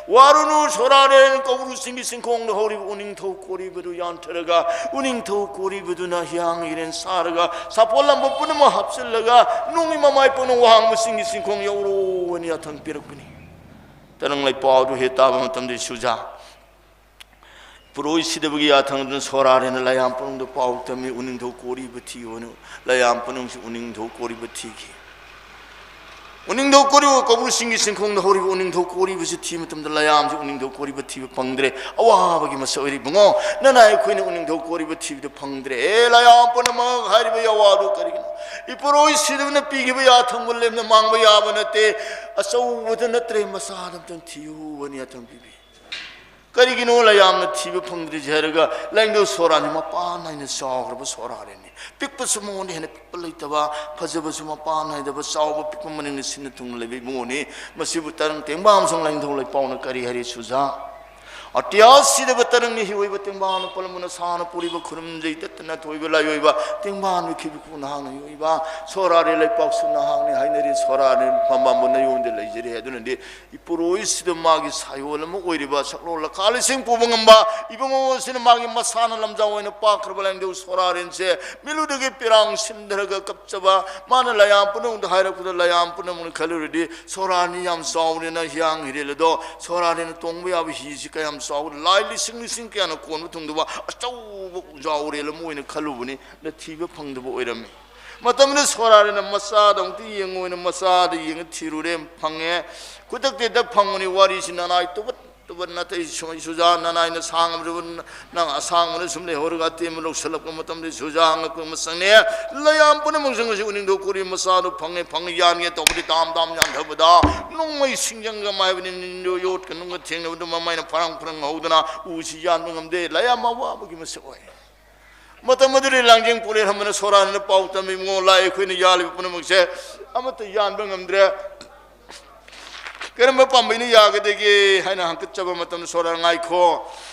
ꯋꯥꯔꯨꯅꯨ ꯁꯣꯔꯥꯔꯦꯟ, ꯀꯧꯕ꯭ꯔꯨ ꯆꯤꯡꯒꯤ ꯆꯤꯡꯈꯣꯡꯗ ꯍꯧꯔꯤꯕ ꯎꯅꯤꯡꯊꯧ ꯀꯣꯔꯤꯕꯗꯨ ꯌꯥꯟꯊꯔꯒ, ꯎꯅꯤꯡꯊꯧ ꯀꯣꯔꯤꯕꯗꯨꯅ ꯍꯤꯌꯥꯡ ꯏꯔꯦꯟ ꯁꯥꯔꯒ, ꯁꯥꯄꯣꯟ ꯂꯝꯕ ꯄꯨꯝꯅꯃꯛ ꯍꯥꯞꯆꯤꯜꯂꯒ, ꯅꯣꯡꯒꯤ ꯃꯃꯥꯏ ꯄꯥꯛꯅ ꯋꯥꯡꯕ ꯆꯤꯡꯒꯤ ꯆꯤꯡꯈꯣꯡ ꯌꯧꯔꯣ" ꯍꯥꯏꯅ ꯌꯥꯊꯪ ꯄꯤꯔꯛꯄꯅꯤ꯫ ꯇꯔꯪ ꯂꯩꯄꯥꯎꯗꯨ ꯍꯦꯛ ꯇꯥꯕ ꯃꯇꯝꯗ ꯁꯨꯖꯥ ꯏꯄꯨꯔꯣꯏ ꯁꯤꯗꯕꯒꯤ ꯌꯥꯊꯪꯗꯨꯅ ꯁꯣꯔꯥꯔꯦꯅ ꯂꯥꯏꯌꯥꯝ ꯄꯨꯝꯅꯃꯛꯇ ꯄꯥꯎ ꯇꯝꯃꯤ, "ꯎꯅꯤꯡꯊꯧ ꯀꯣꯔꯤꯕ ꯊꯤꯌꯣꯅ"꯫ ꯂꯥꯏꯌꯥꯝ ꯄꯨꯝꯅꯃꯛꯁꯨ ꯎꯅꯤꯡꯊꯧ ꯀꯣꯔꯤꯕ ꯊꯤꯈꯤ꯫ ꯎꯅꯤꯡꯊꯧ ꯀꯣꯔꯤꯕ ꯀꯧꯕ꯭ꯔꯨ ꯆꯤꯡꯒꯤ ꯆꯤꯡꯈꯣꯡꯗ ꯍꯧꯔꯤꯕ ꯎꯅꯤꯡꯊꯧ ꯀꯣꯔꯤꯕꯁꯤ ꯊꯤꯕ ꯃꯇꯝꯗ ꯂꯥꯏꯌꯥꯝꯁꯤ ꯎꯅꯤꯡꯊꯧ ꯀꯣꯔꯤꯕ ꯊꯤꯕ ꯐꯪꯗ꯭ꯔꯦ꯫ ꯑꯋꯥꯕꯒꯤ ꯃꯁꯛ ꯑꯣꯏꯔꯦ ꯏꯕꯨꯡꯉꯣ꯫ ꯅꯅꯥꯏ ꯑꯩꯈꯣꯏꯅ ꯎꯅꯤꯡꯊꯧ ꯀꯣꯔꯤꯕ ꯊꯤꯕꯗ ꯐꯪꯗ꯭ꯔꯦ꯫ ꯑꯦ ꯂꯥꯏꯌꯥꯝ ꯄꯨꯝꯅꯃꯛ, ꯍꯥꯏꯔꯤꯕ ꯌꯥꯋꯥꯗꯨ ꯀꯔꯤꯒꯤꯅꯣ? ꯏꯄꯨꯔꯣꯏ ꯁꯤꯗꯕꯅ ꯄꯤꯈꯤꯕ ꯌꯥꯊꯪꯕꯨ ꯂꯦꯝꯅ ꯃꯥꯡꯕ ꯌꯥꯕ ꯅꯠꯇꯦ꯫ ꯑꯆꯧꯕꯗ ꯅꯠꯇ꯭ꯔꯦ, ꯃꯆꯥꯗ ꯑꯝꯇꯪ ꯊꯤꯌꯨ ꯍꯥꯏꯅ ꯌꯥꯊꯪ ꯄꯤꯕꯤ꯫ ꯀꯔꯤꯒꯤꯅꯣ ꯂꯥꯏꯌꯥꯝꯅ ꯊꯤꯕ ꯐꯪꯗ꯭ꯔꯤꯁꯦ ꯍꯥꯏꯔꯒ, ꯂꯥꯏꯅꯤꯡꯊꯧ ꯁꯣꯔꯥꯅꯤ ꯃꯄꯥꯟ ꯅꯥꯏꯅ ꯆꯥꯎꯈ꯭ꯔꯕ ꯁꯣꯔꯥꯔꯦꯅꯤ꯫ ꯄꯤꯛꯄꯁꯨ ꯃꯉꯣꯟꯗ ꯍꯦꯟꯅ ꯄꯤꯛꯄ ꯂꯩꯇꯕ, ꯐꯖꯕꯁꯨ ꯃꯄꯥꯟ ꯅꯥꯏꯗꯕ, ꯆꯥꯎꯕ ꯄꯤꯛꯄ ꯃꯅꯤꯡꯗ ꯁꯤꯟꯅ ꯊꯨꯡꯅ ꯂꯩꯕ ꯏꯕꯨꯡꯉꯣꯅꯤ꯫ ꯃꯁꯤꯕꯨ ꯇꯔꯪ ꯇꯦꯡꯕꯥꯡ ꯑꯃꯁꯨꯡ ꯂꯥꯏꯅꯤꯡꯊꯧ ꯂꯩꯄꯥꯎꯅ ꯀꯔꯤ ꯍꯥꯏꯔꯤ? ꯁꯨꯖꯥ, ꯑꯇꯤꯌꯥ ꯁꯤꯗꯕ ꯇꯔꯪꯅ ꯍꯤꯑꯣꯏꯕ ꯇꯦꯡꯕꯥꯡꯅ ꯄꯣꯂꯝꯕꯅ ꯁꯥꯅ ꯄꯨꯔꯤꯕ ꯈꯨꯔꯨꯝꯖꯩ ꯇꯠꯇꯅ ꯊꯣꯏꯕ ꯂꯥꯏꯑꯣꯏꯕ ꯇꯦꯡꯕꯥꯡꯅ ꯈꯤꯕꯤꯈꯣꯡ ꯅꯍꯥꯛꯅ ꯍꯤꯑꯣꯏꯕ ꯁꯣꯔꯥꯔꯦ ꯂꯩꯄꯥꯛꯁꯨ ꯅꯍꯥꯛꯅꯤ ꯍꯥꯏꯅꯔꯤ꯫ ꯁꯣꯔꯥꯔꯦ ꯐꯝꯕꯥꯝꯕꯨ ꯅꯌꯣꯟꯗ ꯂꯩꯖꯔꯦ꯫ ꯑꯗꯨꯅꯗꯤ ꯏꯄꯨꯔꯣꯏꯁꯤꯗ ꯃꯥꯒꯤ ꯁꯥꯌꯣꯜ ꯑꯃ ꯑꯣꯏꯔꯤꯕ, ꯁꯛꯂꯣꯟ ꯂꯈꯥ ꯂꯤꯁꯤꯡ ꯄꯨꯕ ꯉꯝꯕ ꯏꯕꯨꯡꯉꯣ ꯑꯁꯤꯅ ꯃꯥꯒꯤ ꯃꯁꯥꯅ ꯂꯝꯖꯥꯎ ꯑꯣꯏꯅ ꯄꯥꯛꯈ꯭ꯔꯕ ꯂꯥꯏꯅꯤꯡꯊꯧ ꯁꯣꯔꯥꯔꯦꯟꯁꯦ ꯃꯤꯠꯂꯨꯗꯒꯤ ꯄꯤꯔꯥꯡ ꯁꯤꯟꯊꯔꯒ ꯀꯞꯆꯕ, ꯃꯥꯅ ꯂꯥꯏꯌꯥꯝ ꯄꯨꯝꯅꯃꯛꯇ ꯍꯥꯏꯔꯛꯄꯗ, ꯂꯥꯏꯌꯥꯝ ꯄꯨꯝꯅꯃꯛꯅ ꯈꯜꯂꯨꯔꯗꯤ, "ꯁꯣꯔꯥꯔꯦꯟ ꯌꯥꯝ ꯆꯥꯎꯔꯦꯅ ꯍꯤꯌꯥꯡ ꯍꯤꯔꯦꯜ ꯑꯗꯣ, ꯁꯣꯔꯥꯔꯦꯟꯅ ꯇꯣꯡꯕ ꯌꯥꯕ ꯍꯤꯁꯤ ꯀꯌꯥꯝ ꯆꯥꯎꯔꯦ, ꯂꯥꯏ ꯂꯤꯁꯤꯡ ꯂꯤꯁꯤꯡ ꯀꯌꯥꯅ ꯀꯣꯟꯕ ꯊꯨꯡꯗꯕ ꯑꯆꯧꯕ ꯎꯖꯥꯎꯔꯦꯜ ꯑꯃ ꯑꯣꯏꯅ ꯈꯜꯂꯨꯕꯅꯤ", ꯅ ꯊꯤꯕ ꯐꯪꯗꯕ ꯑꯣꯏꯔꯝꯃꯤ꯫ ꯃꯇꯝꯗꯨꯗ ꯁꯣꯔꯥꯔꯦꯟꯅ ꯃꯆꯥꯗ ꯑꯃꯨꯛꯇ ꯌꯦꯡꯉꯨ ꯍꯥꯏꯅ ꯃꯆꯥꯗ ꯌꯦꯡꯉ ꯊꯤꯔꯨꯔꯦ, ꯐꯪꯉꯦ꯫ ꯈꯨꯗꯛꯇ ꯍꯦꯛꯇ ꯐꯪꯕꯅꯤ꯫ ꯋꯥꯔꯤꯁꯤ ꯅꯅꯥꯏ ꯇꯨꯕꯠ ꯇꯨꯕꯠ ꯅꯥꯇꯩ ꯁꯨ-, ꯁꯨꯖꯥ, ꯅꯅꯥꯏꯅ ꯁꯥꯡꯉꯕꯗꯨ ꯅꯪ ꯑꯁꯥꯡꯕꯅ ꯁꯨꯝ ꯂꯩꯍꯧꯔꯒ ꯑꯇꯦꯟꯕ ꯂꯧꯁꯤꯜꯂꯛꯄ ꯃꯇꯝꯗ ꯁꯨꯖꯥ ꯉꯛꯄ ꯑꯃ ꯆꯪꯉꯦ꯫ ꯂꯥꯏꯌꯥꯝ ꯄꯨꯝꯅꯃꯛꯁꯤꯡ ꯑꯁꯤ ꯎꯅꯤꯡꯊꯧ ꯀꯣꯔꯤ ꯃꯆꯥꯗꯨ ꯐꯪꯉꯦ, ꯐꯪꯉꯦ ꯌꯥꯟꯒꯦ ꯇꯧꯕꯗꯤ ꯇꯥꯝ ꯇꯥꯝ ꯌꯥꯟꯊꯕꯗ ꯅꯣꯡꯃꯩ ꯁꯤꯡꯖꯪꯒ ꯃꯥꯏꯕꯅꯤ ꯅꯤꯟꯗꯣ ꯌꯣꯠꯀ ꯅꯨꯡꯒ ꯊꯦꯡꯅꯕꯗ ꯃꯃꯩꯅ ꯐꯔꯥꯡ ꯐꯔꯥꯡ ꯍꯧꯗꯅ ꯎꯁꯤ ꯌꯥꯟꯕ ꯉꯝꯗꯦ꯫ ꯂꯥꯏꯌꯥꯝ ꯑꯋꯥꯕꯒꯤ ꯃꯁꯛ ꯑꯣꯏ꯫ ꯃꯇꯝ ꯑꯗꯨꯗ ꯂꯥꯡꯖꯦꯡ ꯄꯣꯂꯦꯟ ꯍꯝꯕꯅ ꯁꯣꯔꯥꯅꯤꯅ ꯄꯥꯎ ꯇꯝꯃꯤ, "ꯏꯕꯨꯡꯉꯣ, ꯂꯥꯏ ꯑꯩꯈꯣꯏꯅ ꯌꯥꯜꯂꯤꯕ ꯄꯨꯝꯅꯃꯛꯁꯦ ꯑꯃꯠꯇ ꯌꯥꯟꯕ ꯉꯝꯗ꯭ꯔꯦ꯫ ꯀꯔꯝꯕ ꯄꯥꯝꯕꯩꯅ ꯌꯥꯒꯗꯒꯦ?" ꯍꯥꯏꯅ ꯍꯪꯀꯠꯆꯕ ꯃꯇꯝꯗ ꯁꯣꯔꯥꯅ, "ꯉꯥꯏꯈꯣ,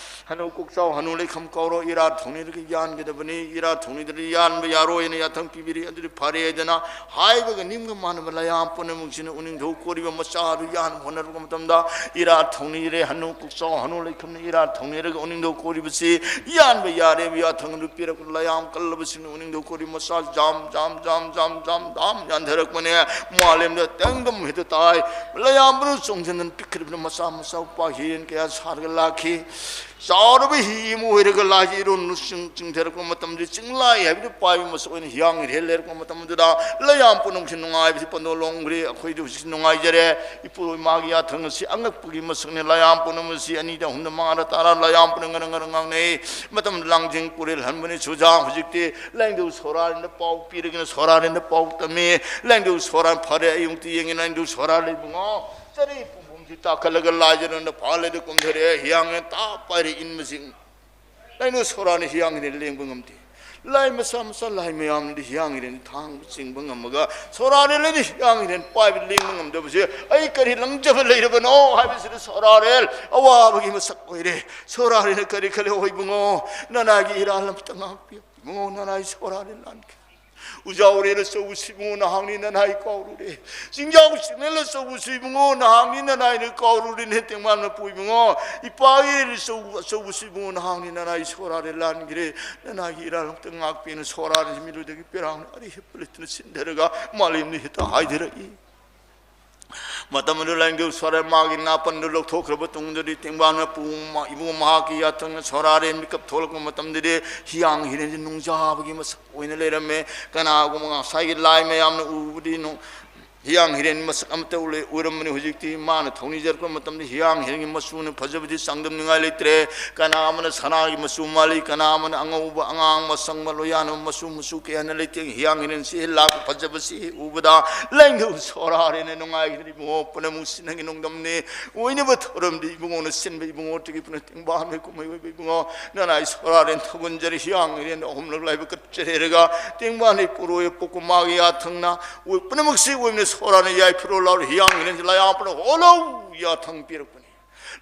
ꯍꯅꯨ ꯀꯣꯛꯆꯥꯎ, ꯍꯅꯨ ꯂꯩꯈꯝ ꯀꯧꯔꯣ, ꯏꯔꯥꯠ ꯊꯧꯅꯤꯔꯒ ꯌꯥꯟꯒꯗꯕꯅꯤ, ꯏꯔꯥꯠ ꯊꯧꯅꯤꯗ꯭ꯔꯗꯤ ꯌꯥꯟꯕ ꯌꯥꯔꯣꯏ" ꯍꯥꯏꯅ ꯌꯥꯊꯪ ꯄꯤꯕꯤꯔꯤ꯫ ꯑꯗꯨꯗꯤ ꯐꯔꯦ ꯍꯥꯏꯗꯅ ꯍꯥꯏꯕꯒ ꯅꯤꯡꯒ ꯃꯥꯟꯅꯕ ꯂꯥꯏꯌꯥꯝ ꯄꯨꯝꯅꯃꯛꯁꯤꯅ ꯎꯅꯤꯡꯊꯧ ꯀꯣꯔꯤꯕ ꯃꯆꯥ ꯑꯗꯨ ꯌꯥꯟꯕ ꯍꯣꯠꯅꯔꯛꯄ ꯃꯇꯝꯗ, ꯏꯔꯥꯠ ꯊꯧꯅꯤꯔꯦ, ꯍꯅꯨ ꯀꯣꯛꯆꯥꯎ ꯍꯅꯨ ꯂꯩꯈꯝꯅ ꯏꯔꯥꯠ ꯊꯧꯅꯤꯔꯒ ꯎꯅꯤꯡꯊꯧ ꯀꯣꯔꯤꯕꯁꯤ ꯌꯥꯟꯕ ꯌꯥꯔꯦ ꯍꯥꯏꯕ ꯌꯥꯊꯪ ꯑꯗꯨ ꯄꯤꯔꯛꯄ ꯂꯥꯏꯌꯥꯝ ꯀꯜꯂꯕꯁꯤꯡꯅ ꯎꯅꯤꯡꯊꯧ ꯀꯣꯔꯤ ꯃꯆꯥ ꯖꯥꯝ ꯖꯥꯝ ꯖꯥꯝ ꯖꯥꯝ ꯖꯥꯝ ꯖꯥꯝ ꯌꯥꯟꯊꯔꯛꯄꯅꯦ꯫ ꯃꯥꯂꯦꯝꯗ ꯇꯦꯡꯒꯝ ꯍꯦꯛꯇ ꯇꯥꯏ꯫ ꯂꯥꯏꯌꯥꯝꯕꯅ ꯆꯣꯡꯁꯤꯟꯗꯅ ꯄꯤꯛꯈ꯭ꯔꯤꯕ ꯃꯆꯥ ꯃꯆꯥ ꯎꯄꯥ ꯍꯤꯔꯦꯟ ꯀꯌꯥ ꯁꯥꯔꯒ ꯂꯥꯛꯈꯤ꯫ ꯆꯥꯎꯔꯕ ꯍꯤ ꯑꯃ ꯑꯣꯏꯔꯒ ꯂꯥꯏꯁꯦ ꯏꯔꯣꯟ ꯆꯤꯡ-, ꯆꯤꯡꯊꯔꯛꯄ ꯃꯇꯝꯗ, ꯆꯤꯡꯂꯥꯏ ꯍꯥꯏꯕꯗꯨ ꯄꯥꯏꯕ ꯃꯁꯛ ꯑꯣꯏꯅ ꯍꯤꯌꯥꯡ ꯍꯤꯔꯦꯟ ꯂꯩꯔꯛꯄ ꯃꯇꯝꯗꯨꯗ, ꯂꯩꯌꯥꯝ ꯄꯨꯝꯅꯃꯛꯁꯤ ꯅꯨꯡꯉꯥꯏꯕꯁꯤ ꯄꯟꯗꯣ ꯂꯣꯡꯈ꯭ꯔꯦ꯫ ꯑꯩꯈꯣꯏꯗꯤ ꯍꯧꯖꯤꯛꯁꯤ ꯅꯨꯡꯉꯥꯏꯖꯔꯦ꯫ ꯏꯄꯨ ꯏꯃꯥꯒꯤ ꯌꯥꯊꯪ ꯑꯁꯤ ꯑꯉꯛꯄꯒꯤ ꯃꯁꯛꯅꯤ꯫ ꯂꯩꯌꯥꯝ ꯄꯨꯝꯅꯃꯛꯁꯤ ꯑꯅꯤꯗ, ꯑꯍꯨꯝꯗ, ꯃꯉꯥꯗ, ꯇꯔꯥ ꯂꯩꯌꯥꯝ ꯄꯨꯝꯅꯃꯛ ꯉꯔꯪ ꯉꯔꯪ ꯉꯥꯡꯅꯩ꯫ ꯃꯇꯝꯗ ꯂꯥꯡꯖꯤꯡ ꯀꯨꯔꯦꯜ ꯍꯟꯕꯅꯤ ꯁꯨꯖꯥ꯫ ꯍꯧꯖꯤꯛꯇꯤ ꯂꯥꯏꯅꯤꯡꯊꯧ ꯁꯣꯔꯥꯔꯦꯟꯗ ꯄꯥꯎ ꯄꯤꯔꯒꯅ ꯁꯣꯔꯥꯔꯦꯟꯗ ꯄꯥꯎ ꯇꯝꯃꯤ꯫ ꯂꯥꯏꯅꯤꯡꯊꯧ ꯁꯣꯔꯥꯔꯦꯟ ꯐꯔꯦ, ꯑꯌꯨꯛꯇ ꯌꯦꯡꯉꯤ, ꯂꯥꯏꯅꯤꯡꯊꯧ ꯁꯣꯔꯥꯔꯦꯟ ꯏꯕꯨꯡꯉꯣ, ꯆꯔꯤ ꯄꯨꯝꯕꯨꯝꯁꯤ ꯇꯥꯈꯠꯂꯒ ꯂꯥꯏꯖꯔꯦꯟꯗ ꯐꯥꯜꯂꯦꯗ ꯀꯨꯝꯊꯔꯛꯑꯦ꯫ ꯍꯤꯌꯥꯡ ꯍꯤꯔꯦꯟ ꯇꯥꯞ ꯄꯥꯏꯔꯦ ꯏꯟꯕꯁꯤꯡ꯫ ꯂꯥꯏꯅꯤꯡꯊꯧ ꯁꯣꯔꯥꯔꯦꯟ ꯍꯤꯌꯥꯡ ꯍꯤꯔꯦꯟ ꯂꯦꯡꯕ ꯉꯝꯗꯦ꯫ ꯂꯥꯏ ꯃꯆꯥ ꯃꯆꯥ ꯂꯥꯏ ꯃꯌꯥꯝꯅꯗꯤ ꯍꯤꯌꯥꯡ ꯍꯤꯔꯦꯟ ꯊꯥꯡꯕ ꯆꯤꯡꯕ ꯉꯝꯃꯒ, ꯁꯣꯔꯥꯔꯦꯟꯅꯗꯤ ꯍꯤꯌꯥꯡ ꯍꯤꯔꯦꯟ ꯄꯥꯏꯕ ꯂꯦꯡꯕ ꯉꯝꯗꯕꯁꯦ ꯑꯩ ꯀꯔꯤ ꯂꯪꯖꯕ ꯂꯩꯔꯕꯅꯣ ꯍꯥꯏꯕꯁꯤꯗ ꯁꯣꯔꯥꯔꯦꯟ ꯑꯋꯥꯕꯒꯤ ꯃꯁꯛ ꯑꯣꯏꯔꯦ꯫ ꯁꯣꯔꯥꯔꯦꯟꯅ ꯀꯔꯤ ꯈꯜꯂꯤ? "ꯍꯣꯏ ꯏꯕꯨꯡꯉꯣ, ꯅꯅꯥꯏꯒꯤ ꯏꯔꯥꯜ ꯑꯝꯇ ꯉꯥꯛꯄꯤꯌꯨ꯫ ꯏꯕꯨꯡꯉꯣ, ꯅꯅꯥꯏ ꯁꯣꯔꯥꯔꯦꯟ ꯂꯥꯟꯈ꯭ꯔꯦ꯫ ꯎꯖꯥꯎꯔꯦꯜ ꯑꯆꯧꯕꯁꯤ ꯏꯕꯨꯡꯉꯣ, ꯅꯍꯥꯛꯅꯤ ꯅꯅꯥꯏ ꯀꯥꯎꯔꯨꯔꯦ꯫ ꯆꯤꯡꯖꯥꯎ ꯆꯤꯡꯂꯦꯜ ꯑꯆꯧꯕꯁꯤ ꯏꯕꯨꯡꯉꯣ, ꯅꯍꯥꯛꯅꯤ ꯅꯅꯥꯏꯅ ꯀꯥꯎꯔꯨꯔꯦꯅꯦ꯫ ꯇꯦꯡꯕꯥꯟ ꯃꯄꯨ ꯏꯕꯨꯡꯉꯣ, ꯏꯄꯥꯒꯤ ꯏꯔꯦꯜ ꯑꯆꯧꯕ, ꯑꯆꯧꯕꯁꯤ ꯏꯕꯨꯡꯉꯣ, ꯅꯍꯥꯛꯅꯤ ꯅꯅꯥꯏ ꯁꯣꯔꯥꯔꯦꯟ ꯂꯥꯟꯈ꯭ꯔꯦ꯫ ꯅꯅꯥꯏꯒꯤ ꯏꯔꯥꯜ ꯑꯝꯇ ꯉꯥꯛꯄꯤꯅ" ꯁꯣꯔꯥꯔꯦꯟꯁꯤ ꯃꯤꯠꯂꯨꯗꯒꯤ ꯄꯦꯔꯥꯡꯅ ꯑꯔꯤ ꯍꯦꯞꯄ ꯂꯩꯇꯅ ꯆꯤꯟꯊꯔꯒ ꯃꯥꯂꯦꯝꯗ ꯍꯦꯛꯇ ꯍꯥꯏꯊꯔꯛꯏ꯫ ꯃꯇꯝ ꯑꯗꯨ ꯂꯥꯏꯅꯤꯡꯊꯧ ꯁꯣꯔꯥꯔꯦꯟ ꯃꯥꯒꯤ ꯅꯥꯄꯟꯗꯨ ꯂꯧꯊꯣꯛꯈ꯭ꯔꯕ ꯇꯨꯡꯗꯗꯤ, ꯇꯦꯡꯕꯥꯟ ꯃꯄꯨ ꯃ-, ꯏꯕꯨꯡꯉꯣ ꯃꯍꯥꯛꯀꯤ ꯌꯥꯊꯪꯅ ꯁꯣꯔꯥꯔꯦꯟ ꯃꯤꯀꯞ ꯊꯣꯛꯂꯛꯄ ꯃꯇꯝꯗꯗꯤ ꯍꯤꯌꯥꯡ ꯍꯤꯔꯦꯟꯁꯤ ꯅꯨꯡꯖꯥꯕꯒꯤ ꯃꯁꯛ ꯑꯣꯏꯅ ꯂꯩꯔꯝꯃꯦ꯫ ꯀꯅꯥꯒꯨꯝꯕ ꯉꯁꯥꯏꯒꯤ ꯂꯥꯏ ꯃꯌꯥꯝꯅ ꯎꯕꯗꯤ ꯅꯨꯡ-, ꯍꯤꯌꯥꯡ ꯍꯤꯔꯦꯟ ꯃꯁꯛ ꯑꯃꯠꯇ ꯎꯔꯝꯕꯅꯤ꯫ ꯍꯧꯖꯤꯛꯇꯤ ꯃꯥꯅ ꯊꯧꯅꯤꯖꯔꯛꯄ ꯃꯇꯝꯗ ꯍꯤꯌꯥꯡ ꯍꯤꯔꯦꯟꯒꯤ ꯃꯆꯨꯅ ꯐꯖꯕꯗꯤ ꯆꯥꯡꯗꯝꯅꯤꯡꯉꯥꯏ ꯂꯩꯇ꯭ꯔꯦ꯫ ꯀꯅꯥ ꯑꯃꯅ ꯁꯅꯥꯒꯤ ꯃꯆꯨ ꯃꯥꯜꯂꯤ, ꯀꯅꯥ ꯑꯃꯅ ꯑꯉꯧꯕ, ꯑꯉꯥꯡꯕ, ꯑꯁꯪꯕ, ꯂꯣꯏꯌꯥꯟꯕ ꯃꯆꯨ, ꯃꯆꯨ ꯀꯌꯥꯅ ꯂꯩꯇꯦ꯫ ꯍꯤꯌꯥꯡ ꯍꯤꯔꯦꯟꯁꯤ ꯍꯦꯛ ꯂꯥꯛꯄ ꯐꯖꯕꯁꯤ ꯍꯦꯛ ꯎꯕꯗ ꯂꯥꯏꯅꯤꯡꯊꯧ ꯁꯣꯔꯥꯔꯦꯟꯅ ꯅꯨꯡꯉꯥꯏꯈꯤꯗꯅ, "ꯏꯕꯨꯡꯉꯣ, ꯄꯨꯝꯅꯃꯛꯁꯤ ꯅꯪꯒꯤ ꯅꯣꯡꯗꯝꯅꯤ꯫ ꯑꯣꯏꯅꯕ ꯊꯧꯔꯝꯗꯤ ꯏꯕꯨꯡꯉꯣꯅ ꯁꯤꯟꯕ ꯏꯕꯨꯡꯉꯣ꯫ ꯇꯒꯤ ꯄꯨꯅ ꯇꯦꯡꯕꯥꯟ ꯃꯩ ꯀꯨꯝꯍꯩ ꯑꯣꯏꯕ ꯏꯕꯨꯡꯉꯣ, ꯅꯅꯥꯏ ꯁꯣꯔꯥꯔꯦꯟ ꯊꯧꯒꯟꯖꯔꯤ, ꯍꯤꯌꯥꯡ ꯍꯤꯔꯦꯟ ꯑꯍꯨꯝꯂꯛ ꯂꯥꯏꯕꯛ ꯀꯠꯆꯔꯦꯔꯒ ꯇꯦꯡꯕꯥꯟ ꯃꯩ ꯄꯨꯔꯣꯏ ꯄꯣꯛꯀ ꯃꯥꯒꯤ ꯌꯥꯊꯪꯅ ꯑꯣꯏ ꯄꯨꯝꯅꯃꯛꯁꯤ ꯑꯣꯏꯕꯅ ꯁꯣꯔꯥꯔꯦꯟ ꯌꯥꯏꯐꯔꯣ ꯂꯥꯎꯔ ꯍꯤꯌꯥꯡ ꯍꯤꯔꯦꯟꯁꯤ ꯂꯥꯏꯌꯥꯝꯄꯅ ꯍꯣꯂꯧ ꯌꯥꯊꯪ ꯄꯤꯔꯛꯄꯅꯤ꯫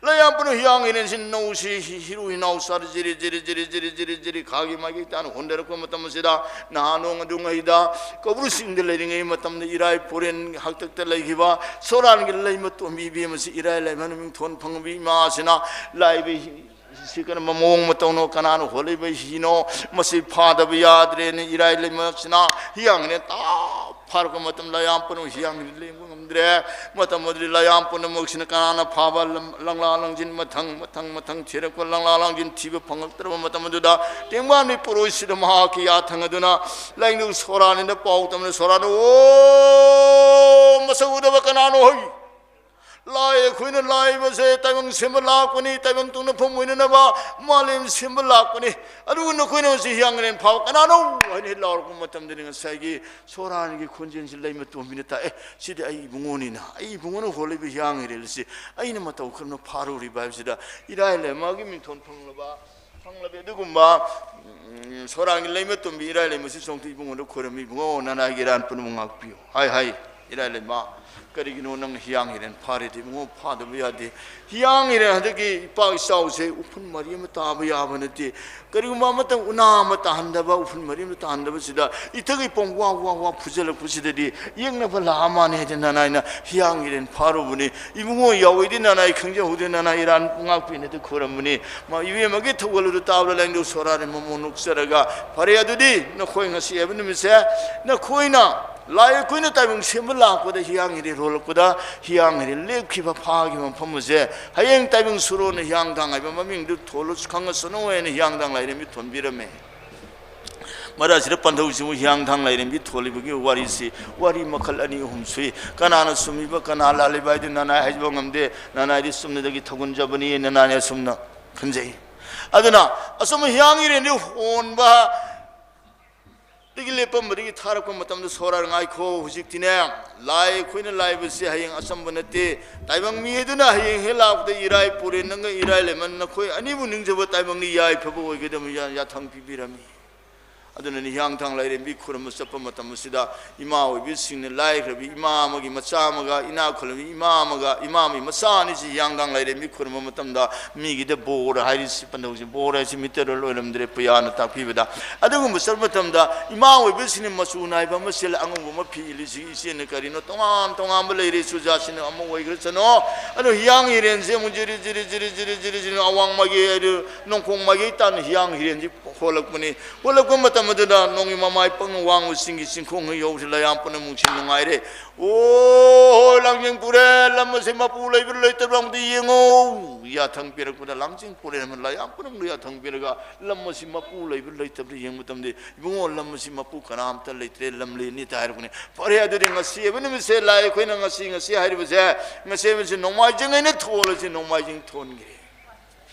ꯂꯥꯏꯌꯥꯝꯄꯅ ꯍꯤꯌꯥꯡ ꯍꯤꯔꯦꯟꯁꯤ ꯅꯧꯁꯤ ꯍꯤ-, ꯍꯤꯔꯨ ꯍꯤꯅꯥꯎ ꯆꯥꯔ ꯖꯤꯔꯤ ꯖꯤꯔꯤ ꯖꯤꯔꯤ ꯖꯤꯔꯤ ꯖꯤꯔꯤ ꯖꯤꯔꯤ ꯈꯥꯒꯤ ꯃꯥꯒꯤ ꯇꯥꯅ ꯍꯣꯟꯗꯔꯛꯄ ꯃꯇꯝ ꯑꯁꯤꯗ, ꯅꯍꯥꯟ ꯅꯣꯡ ꯑꯗꯨꯉꯩꯗ ꯀꯧꯕ꯭ꯔꯨ ꯆꯤꯡꯗ ꯂꯩꯔꯤꯉꯩ ꯃꯇꯝꯗ ꯏꯔꯥꯏ ꯄꯨꯔꯦꯟ ꯍꯥꯛꯇꯛꯇ ꯂꯩꯈꯤꯕ ꯁꯣꯔꯥꯟꯒꯤ ꯂꯩꯃ ꯇꯣꯝꯕꯤ ꯏꯕꯦꯝ ꯑꯁꯤ ꯏꯔꯥꯏ ꯂꯩꯃꯅ ꯃꯤꯡꯊꯣꯟ ꯐꯪꯕꯤ ꯏꯃꯥ ꯑꯁꯤꯅ ꯂꯥꯏꯕ ꯍꯤ-, ꯁꯤ ꯀꯔꯝꯕ ꯃꯑꯣꯡ ꯃꯇꯧꯅꯣ? ꯀꯅꯥꯅ ꯍꯣꯜꯂꯤꯕ ꯍꯤꯅꯣ? ꯃꯁꯤ ꯐꯥꯗꯕ ꯌꯥꯗ꯭ꯔꯦꯅ ꯏꯔꯥꯏ ꯂꯩꯃ ꯑꯁꯤꯅ ꯍꯤꯌꯥꯡ ꯍꯤꯔꯦꯟ ꯇꯥꯞ ꯐꯥꯔꯛꯄ ꯃꯇꯝꯗ ꯂꯥꯏꯌꯥꯝ ꯄꯨꯝꯅꯃꯛ ꯍꯤꯌꯥꯡ ꯂꯦꯡꯕ ꯉꯝꯗ꯭ꯔꯦ꯫ ꯃꯇꯝ ꯑꯗꯨꯗꯤ ꯂꯥꯏꯌꯥꯝ ꯄꯨꯝꯅꯃꯛꯁꯤꯅ ꯀꯅꯥꯅ ꯐꯥꯕ ꯂꯝ-, ꯂꯪꯂꯥ ꯂꯪꯖꯤꯟ ꯃꯊꯪ, ꯃꯊꯪ, ꯃꯊꯪ ꯊꯤꯔꯛꯄ, ꯂꯪꯂꯥ ꯂꯪꯖꯤꯟ ꯊꯤꯕ ꯐꯪꯂꯛꯇ꯭ꯔꯕ ꯃꯇꯝ ꯑꯗꯨꯗ ꯇꯦꯡꯕꯥꯟꯒꯤ ꯄꯣꯔꯣꯏꯁꯤꯗ ꯃꯍꯥꯛꯀꯤ ꯌꯥꯊꯪ ꯑꯗꯨꯅ ꯂꯥꯏꯅꯤꯡꯊꯧ ꯁꯣꯔꯥꯅꯤꯗ ꯄꯥꯎ ꯇꯝꯅ ꯁꯣꯔꯥꯅ, "ꯑꯣ, ꯃꯁꯛ ꯎꯗꯕ ꯀꯅꯥꯅꯣ ꯍꯩ? ꯂꯥꯏ ꯑꯩꯈꯣꯏꯅ ꯂꯥꯏꯕꯁꯦ ꯇꯥꯏꯕꯪ ꯁꯦꯝꯕ ꯂꯥꯛꯄꯅꯤ, ꯇꯥꯏꯕꯪ ꯇꯨꯡꯅꯐꯝ ꯑꯣꯏꯅꯅꯕ ꯃꯥꯂꯦꯝ ꯁꯦꯝꯕ ꯂꯥꯛꯄꯅꯤ꯫ ꯑꯗꯨꯕꯨ ꯅꯈꯣꯏꯅ ꯉꯁꯤ ꯍꯤꯌꯥꯡ ꯏꯔꯦꯟ ꯐꯥꯕ ꯀꯅꯥꯅꯣ?" ꯍꯥꯏꯅ ꯍꯦꯛ ꯂꯥꯎꯔꯛꯄ ꯃꯇꯝꯗꯅꯤ ꯉꯁꯥꯏꯒꯤ ꯁꯣꯔꯥꯟꯒꯤ ꯈꯣꯟꯖꯦꯜꯁꯤ ꯂꯩꯃ ꯇꯣꯝꯕꯤꯅ ꯇꯥꯛꯑꯦ꯫ "ꯁꯤꯗꯤ ꯑꯩ ꯏꯕꯨꯡꯉꯣꯅꯤꯅ, ꯑꯩ ꯏꯕꯨꯡꯉꯣꯅ ꯍꯣꯜꯂꯤꯕ ꯍꯤꯌꯥꯡ ꯏꯔꯦꯜꯁꯤ ꯑꯩꯅ ꯃꯇꯧ ꯀꯔꯝꯅ ꯐꯥꯔꯨꯔꯤꯕ?" ꯍꯥꯏꯕꯁꯤꯗ ꯏꯔꯥꯏ ꯂꯩꯃꯒꯤ ꯃꯤꯡꯊꯣꯟ ꯐꯪꯂꯕ, ꯐꯪꯂꯕꯤ ꯑꯗꯨꯒꯨꯝꯕ, ꯎꯝ, ꯁꯣꯔꯥꯟꯒꯤ ꯂꯩꯃ ꯇꯣꯝꯕꯤ ꯏꯔꯥꯏ ꯂꯩꯃꯁꯤ ꯆꯣꯡꯊꯣꯛ ꯏꯕꯨꯡꯉꯣꯗ ꯈꯣꯏꯔꯝꯃꯤ, "ꯏꯕꯨꯡꯉꯣ, ꯅꯅꯥꯏꯒꯤ ꯏꯔꯥꯟ ꯄꯨꯝꯅꯃꯛ ꯉꯥꯛꯄꯤꯌꯨ" ꯍꯥꯏ ꯍꯥꯏ꯫ ꯏꯔꯥꯏ ꯂꯩꯃ, ꯀꯔꯤꯒꯤꯅꯣ ꯅꯪꯅ ꯍꯤꯌꯥꯡ ꯏꯔꯦꯟ ꯐꯥꯔꯤꯗꯤ? ꯏꯕꯨꯡꯉꯣ, ꯐꯥꯗꯕ ꯌꯥꯗꯦ꯫ ꯍꯤꯌꯥꯡ ꯏꯔꯦꯟ ꯍꯟꯗꯛꯀꯤ ꯏꯄꯥ ꯏꯆꯥꯎꯁꯦ ꯎꯐꯨꯟ ꯃꯔꯤ ꯑꯃ ꯇꯥꯕ ꯌꯥꯕ ꯅꯠꯇꯦ꯫ ꯀꯔꯤꯒꯨꯝꯕ ꯑꯃꯇꯪ ꯎꯅꯥ ꯑꯃ ꯇꯥꯍꯟꯗꯕ, ꯎꯐꯨꯟ ꯃꯔꯤ ꯑꯃ ꯇꯥꯍꯟꯗꯕꯁꯤꯗ ꯏꯊꯛ ꯏꯄꯣꯝ ꯋꯥ ꯋꯥ ꯋꯥ ꯐꯨꯖꯜꯂꯛꯄꯁꯤꯗꯗꯤ ꯌꯦꯛꯅꯕ ꯂꯥꯛꯑ ꯃꯥꯅꯤ ꯍꯥꯏꯗꯅ ꯅꯅꯥꯏꯅ ꯍꯤꯌꯥꯡ ꯏꯔꯦꯟ ꯐꯥꯔꯨꯕꯅꯤ꯫ ꯏꯕꯨꯡꯉꯣ ꯌꯥꯎꯋꯦꯗꯤ ꯅꯅꯥꯏ ꯈꯪꯖꯍꯧꯗꯦ, ꯅꯅꯥꯏ ꯏꯔꯥꯟ ꯉꯥꯛꯄꯤꯅꯗꯤ ꯈꯣꯏꯔꯝꯕꯅꯤ꯫ ꯃꯥ ꯏꯕꯦꯝꯃꯒꯤ ꯊꯧꯒꯜ ꯑꯗꯨ ꯇꯥꯕꯗ ꯂꯥꯏꯅꯤꯡꯊꯧ ꯁꯣꯔꯥꯔꯦꯟ ꯃꯃꯣꯟ ꯅꯣꯛꯆꯔꯒ, "ꯐꯔꯦ, ꯑꯗꯨꯗꯤ ꯅꯈꯣꯏ ꯉꯁꯤ ꯍꯥꯏꯕ ꯅꯨꯃꯤꯠꯁꯦ ꯅꯈꯣꯏꯅ ꯂꯥꯏ ꯑꯩꯈꯣꯏꯅ ꯇꯥꯏꯕꯪ ꯁꯦꯝꯕ ꯂꯥꯛꯄꯗ ꯍꯤꯌꯥꯡ ꯏꯔꯦꯟ ꯍꯣꯜꯂꯛꯄꯗ ꯍꯤꯌꯥꯡ ꯏꯔꯦꯟ ꯂꯦꯞꯈꯤꯕ ꯐꯥꯈꯤꯕ ꯃꯐꯝ ꯑꯁꯦ ꯍꯌꯦꯡ ꯇꯥꯏꯕꯪ ꯁꯨꯔꯣꯅ ꯍꯤꯌꯥꯡꯊꯥꯡ ꯍꯥꯏꯕ ꯃꯃꯤꯡꯗꯨ ꯊꯣꯜꯂꯁꯨ ꯈꯪꯉꯁꯅꯨ" ꯍꯥꯏꯅ ꯍꯤꯌꯥꯡꯊꯥꯡ ꯂꯥꯏꯔꯦꯝꯕꯤ ꯊꯣꯟꯕꯤꯔꯝꯃꯦ꯫ ꯃꯔꯛ ꯑꯁꯤꯗ ꯄꯟꯊꯧꯁꯤꯕꯨ ꯍꯤꯌꯥꯡꯊꯥꯡ ꯂꯥꯏꯔꯦꯝꯕꯤ ꯊꯣꯜꯂꯤꯕꯒꯤ ꯋꯥꯔꯤꯁꯤ ꯋꯥꯔꯤ ꯃꯈꯜ ꯑꯅꯤ ꯑꯍꯨꯝ ꯁꯨꯏ꯫ ꯀꯅꯥꯅ ꯆꯨꯝꯃꯤꯕ, ꯀꯅꯥ ꯂꯥꯜꯂꯤꯕ ꯍꯥꯏꯗꯨ ꯅꯅꯥꯏ ꯍꯥꯏꯖꯕ ꯉꯝꯗꯦ꯫ ꯅꯅꯥꯏꯗꯤ ꯆꯨꯝꯅꯗꯒꯤ ꯊꯧꯒꯟꯖꯕꯅꯤ, ꯅꯅꯥꯏꯅ ꯑꯁꯨꯝꯅ ꯈꯟꯖꯩ꯫ ꯑꯗꯨꯅ ꯑꯆꯨꯝꯕ ꯍꯤꯌꯥꯡ ꯏꯔꯦꯟꯗꯤ ꯍꯣꯟꯕ ꯗꯒꯤ ꯂꯦꯞꯄꯝꯕꯗꯒꯤ ꯊꯥꯔꯛꯄ ꯃꯇꯝꯗ ꯁꯣꯔꯥꯔ, "ꯉꯥꯏꯈꯣ, ꯍꯧꯖꯤꯛꯇꯤꯅꯦ, ꯂꯥꯏ ꯑꯩꯈꯣꯏꯅ ꯂꯥꯏꯕꯁꯤ ꯍꯌꯦꯡ ꯑꯆꯝꯕ ꯅꯠꯇꯦ꯫ ꯇꯥꯏꯕꯪ ꯃꯤ ꯑꯗꯨꯅ ꯍꯌꯦꯡ ꯍꯦꯛ ꯂꯥꯛꯄꯗ ꯏꯔꯥꯏ ꯄꯨꯔꯦꯟ ꯅꯪꯒ ꯏꯔꯥꯏ ꯂꯩꯃ ꯅꯈꯣꯏ ꯑꯅꯤꯕꯨ ꯅꯤꯡꯖꯕ ꯇꯥꯏꯕꯪꯅꯤ, ꯌꯥꯏꯐꯕ ꯑꯣꯏꯒꯗꯕꯅꯤ" ꯌꯥ-, ꯌꯥꯊꯪ ꯄꯤꯕꯤꯔꯝꯃꯤ꯫ ꯑꯗꯨꯅꯅꯤ ꯍꯤꯌꯥꯡꯊꯥꯡ ꯂꯥꯏꯔꯦꯝꯕꯤ ꯈꯨꯔꯨꯝꯕ ꯆꯠꯄ ꯃꯇꯝ ꯑꯁꯤꯗ ꯏꯃꯥ ꯑꯣꯏꯕꯤꯁꯤꯡꯅ ꯂꯥꯏꯈ꯭ꯔꯕꯤ ꯏꯃꯥ ꯑꯃꯒꯤ ꯃꯆꯥ ꯑꯃꯒ, ꯏꯅꯥꯛ ꯈꯨꯜꯂꯕꯤ ꯏꯃꯥ ꯑꯃꯒ, ꯏꯃꯥ ꯑꯃꯒꯤ ꯃꯆꯥ ꯑꯅꯤꯁꯤ ꯍꯤꯌꯥꯡꯊꯥꯡ ꯂꯥꯏꯔꯦꯝꯕꯤ ꯈꯨꯔꯨꯝꯕ ꯃꯇꯝꯗ ꯃꯤꯒꯤꯗ ꯕꯣꯔ ꯍꯥꯏꯔꯤꯁꯤ, ꯄꯟꯊꯧꯁꯤ ꯕꯣꯔ ꯍꯥꯏꯁꯤ ꯃꯤꯇꯔ ꯑꯣꯏꯔꯝꯗ꯭ꯔꯦ, ꯄꯨꯌꯥꯅ ꯇꯥꯛꯄꯤꯕꯗ꯫ ꯑꯗꯨꯒꯨꯝꯕ ꯆꯠꯄ ꯃꯇꯝꯗ ꯏꯃꯥ ꯑꯣꯏꯕꯁꯤꯡꯅ ꯃꯆꯨ ꯅꯥꯏꯕ ꯑꯃ ꯁꯦꯠꯂ, ꯑꯉꯧꯕ ꯑꯃ ꯐꯤ ꯏꯜꯂꯤꯁꯤ ꯏꯆꯦꯅ ꯀꯔꯤꯅꯣ? ꯇꯣꯉꯥꯟ ꯇꯣꯉꯥꯟꯕ ꯂꯩꯔꯦ, ꯆꯨꯖꯥꯁꯤꯅ ꯑꯃ ꯑꯣꯏꯈ꯭ꯔꯁꯅꯣ꯫ ꯑꯗꯣ ꯍꯤꯌꯥꯡ ꯍꯤꯔꯦꯟꯁꯦ ꯑꯃꯨꯛ ꯖꯤꯔꯤ ꯖꯤꯔꯤ ꯖꯤꯔꯤ ꯖꯤꯔꯤ ꯖꯤꯔꯤ ꯖꯤꯔꯤ ꯑꯋꯥꯡ ꯃꯥꯏꯀꯩ, ꯑꯗꯨ ꯅꯣꯡꯄꯣꯛ ꯃꯥꯏꯀꯩ ꯇꯥꯟꯅ ꯍꯤꯌꯥꯡ ꯍꯤꯔꯦꯟꯁꯤ ꯄꯣ-, ꯍꯣꯜꯂꯛꯄꯅꯤ꯫ ꯍꯣꯜꯂꯛꯄ ꯃꯇꯝ ꯑꯗꯨꯗ ꯅꯣꯡꯒꯤ ꯃꯃꯥꯏ ꯄꯪꯅ ꯋꯥꯡꯕ ꯆꯤꯡꯒꯤ ꯆꯤꯡꯈꯣꯡ ꯍꯦꯛ ꯌꯧꯕꯁꯤ ꯂꯌꯥꯝ ꯄꯨꯝꯅꯃꯛꯁꯤ ꯅꯨꯡꯉꯥꯏꯔꯦ꯫ "ꯑꯣ, ꯂꯥꯡꯖꯤꯡ ꯄꯨꯔꯦ, ꯂꯝ ꯑꯁꯤ ꯃꯄꯨ ꯂꯩꯕ꯭ꯔꯥ ꯂꯩꯇꯕ꯭ꯔꯥ ꯑꯃꯨꯛꯇ ꯌꯦꯡꯉꯣ" ꯌꯥꯊꯪ ꯄꯤꯔꯛꯄꯗ, ꯂꯥꯡꯖꯤꯡ ꯄꯨꯔꯦ ꯂꯌꯥꯝ ꯄꯨꯝꯅꯃꯛ ꯌꯥꯊꯪ ꯄꯤꯔꯒ ꯂꯝ ꯑꯁꯤ ꯃꯄꯨ ꯂꯩꯕ꯭ꯔꯥ ꯂꯩꯇꯕ꯭ꯔꯥ ꯌꯦꯡꯕ ꯃꯇꯝꯗ, "ꯏꯕꯨꯡꯉꯣ, ꯂꯝ ꯑꯁꯤ ꯃꯄꯨ ꯀꯅꯥꯝꯇ ꯂꯩꯇ꯭ꯔꯦ, ꯂꯝ ꯂꯦꯟꯅꯤ" ꯍꯥꯏꯔꯛꯄꯅꯤ꯫ ꯐꯔꯦ, ꯑꯗꯨꯗꯤ ꯉꯁꯤ ꯍꯥꯏꯕ ꯅꯨꯃꯤꯠꯁꯦ ꯂꯥꯛꯑꯦ꯫ ꯑꯩꯈꯣꯏꯅ ꯉꯁꯤ, ꯉꯁꯤ ꯍꯥꯏꯔꯤꯕꯁꯦ, ꯉꯁꯤ ꯍꯥꯏꯕꯁꯤ ꯅꯣꯡꯃꯥꯏꯖꯤꯡ ꯍꯥꯏꯅ ꯊꯣꯜꯂꯁꯤ, ꯅꯣꯡꯃꯥꯏꯖꯤꯡ ꯊꯣꯟꯈ꯭ꯔꯦ꯫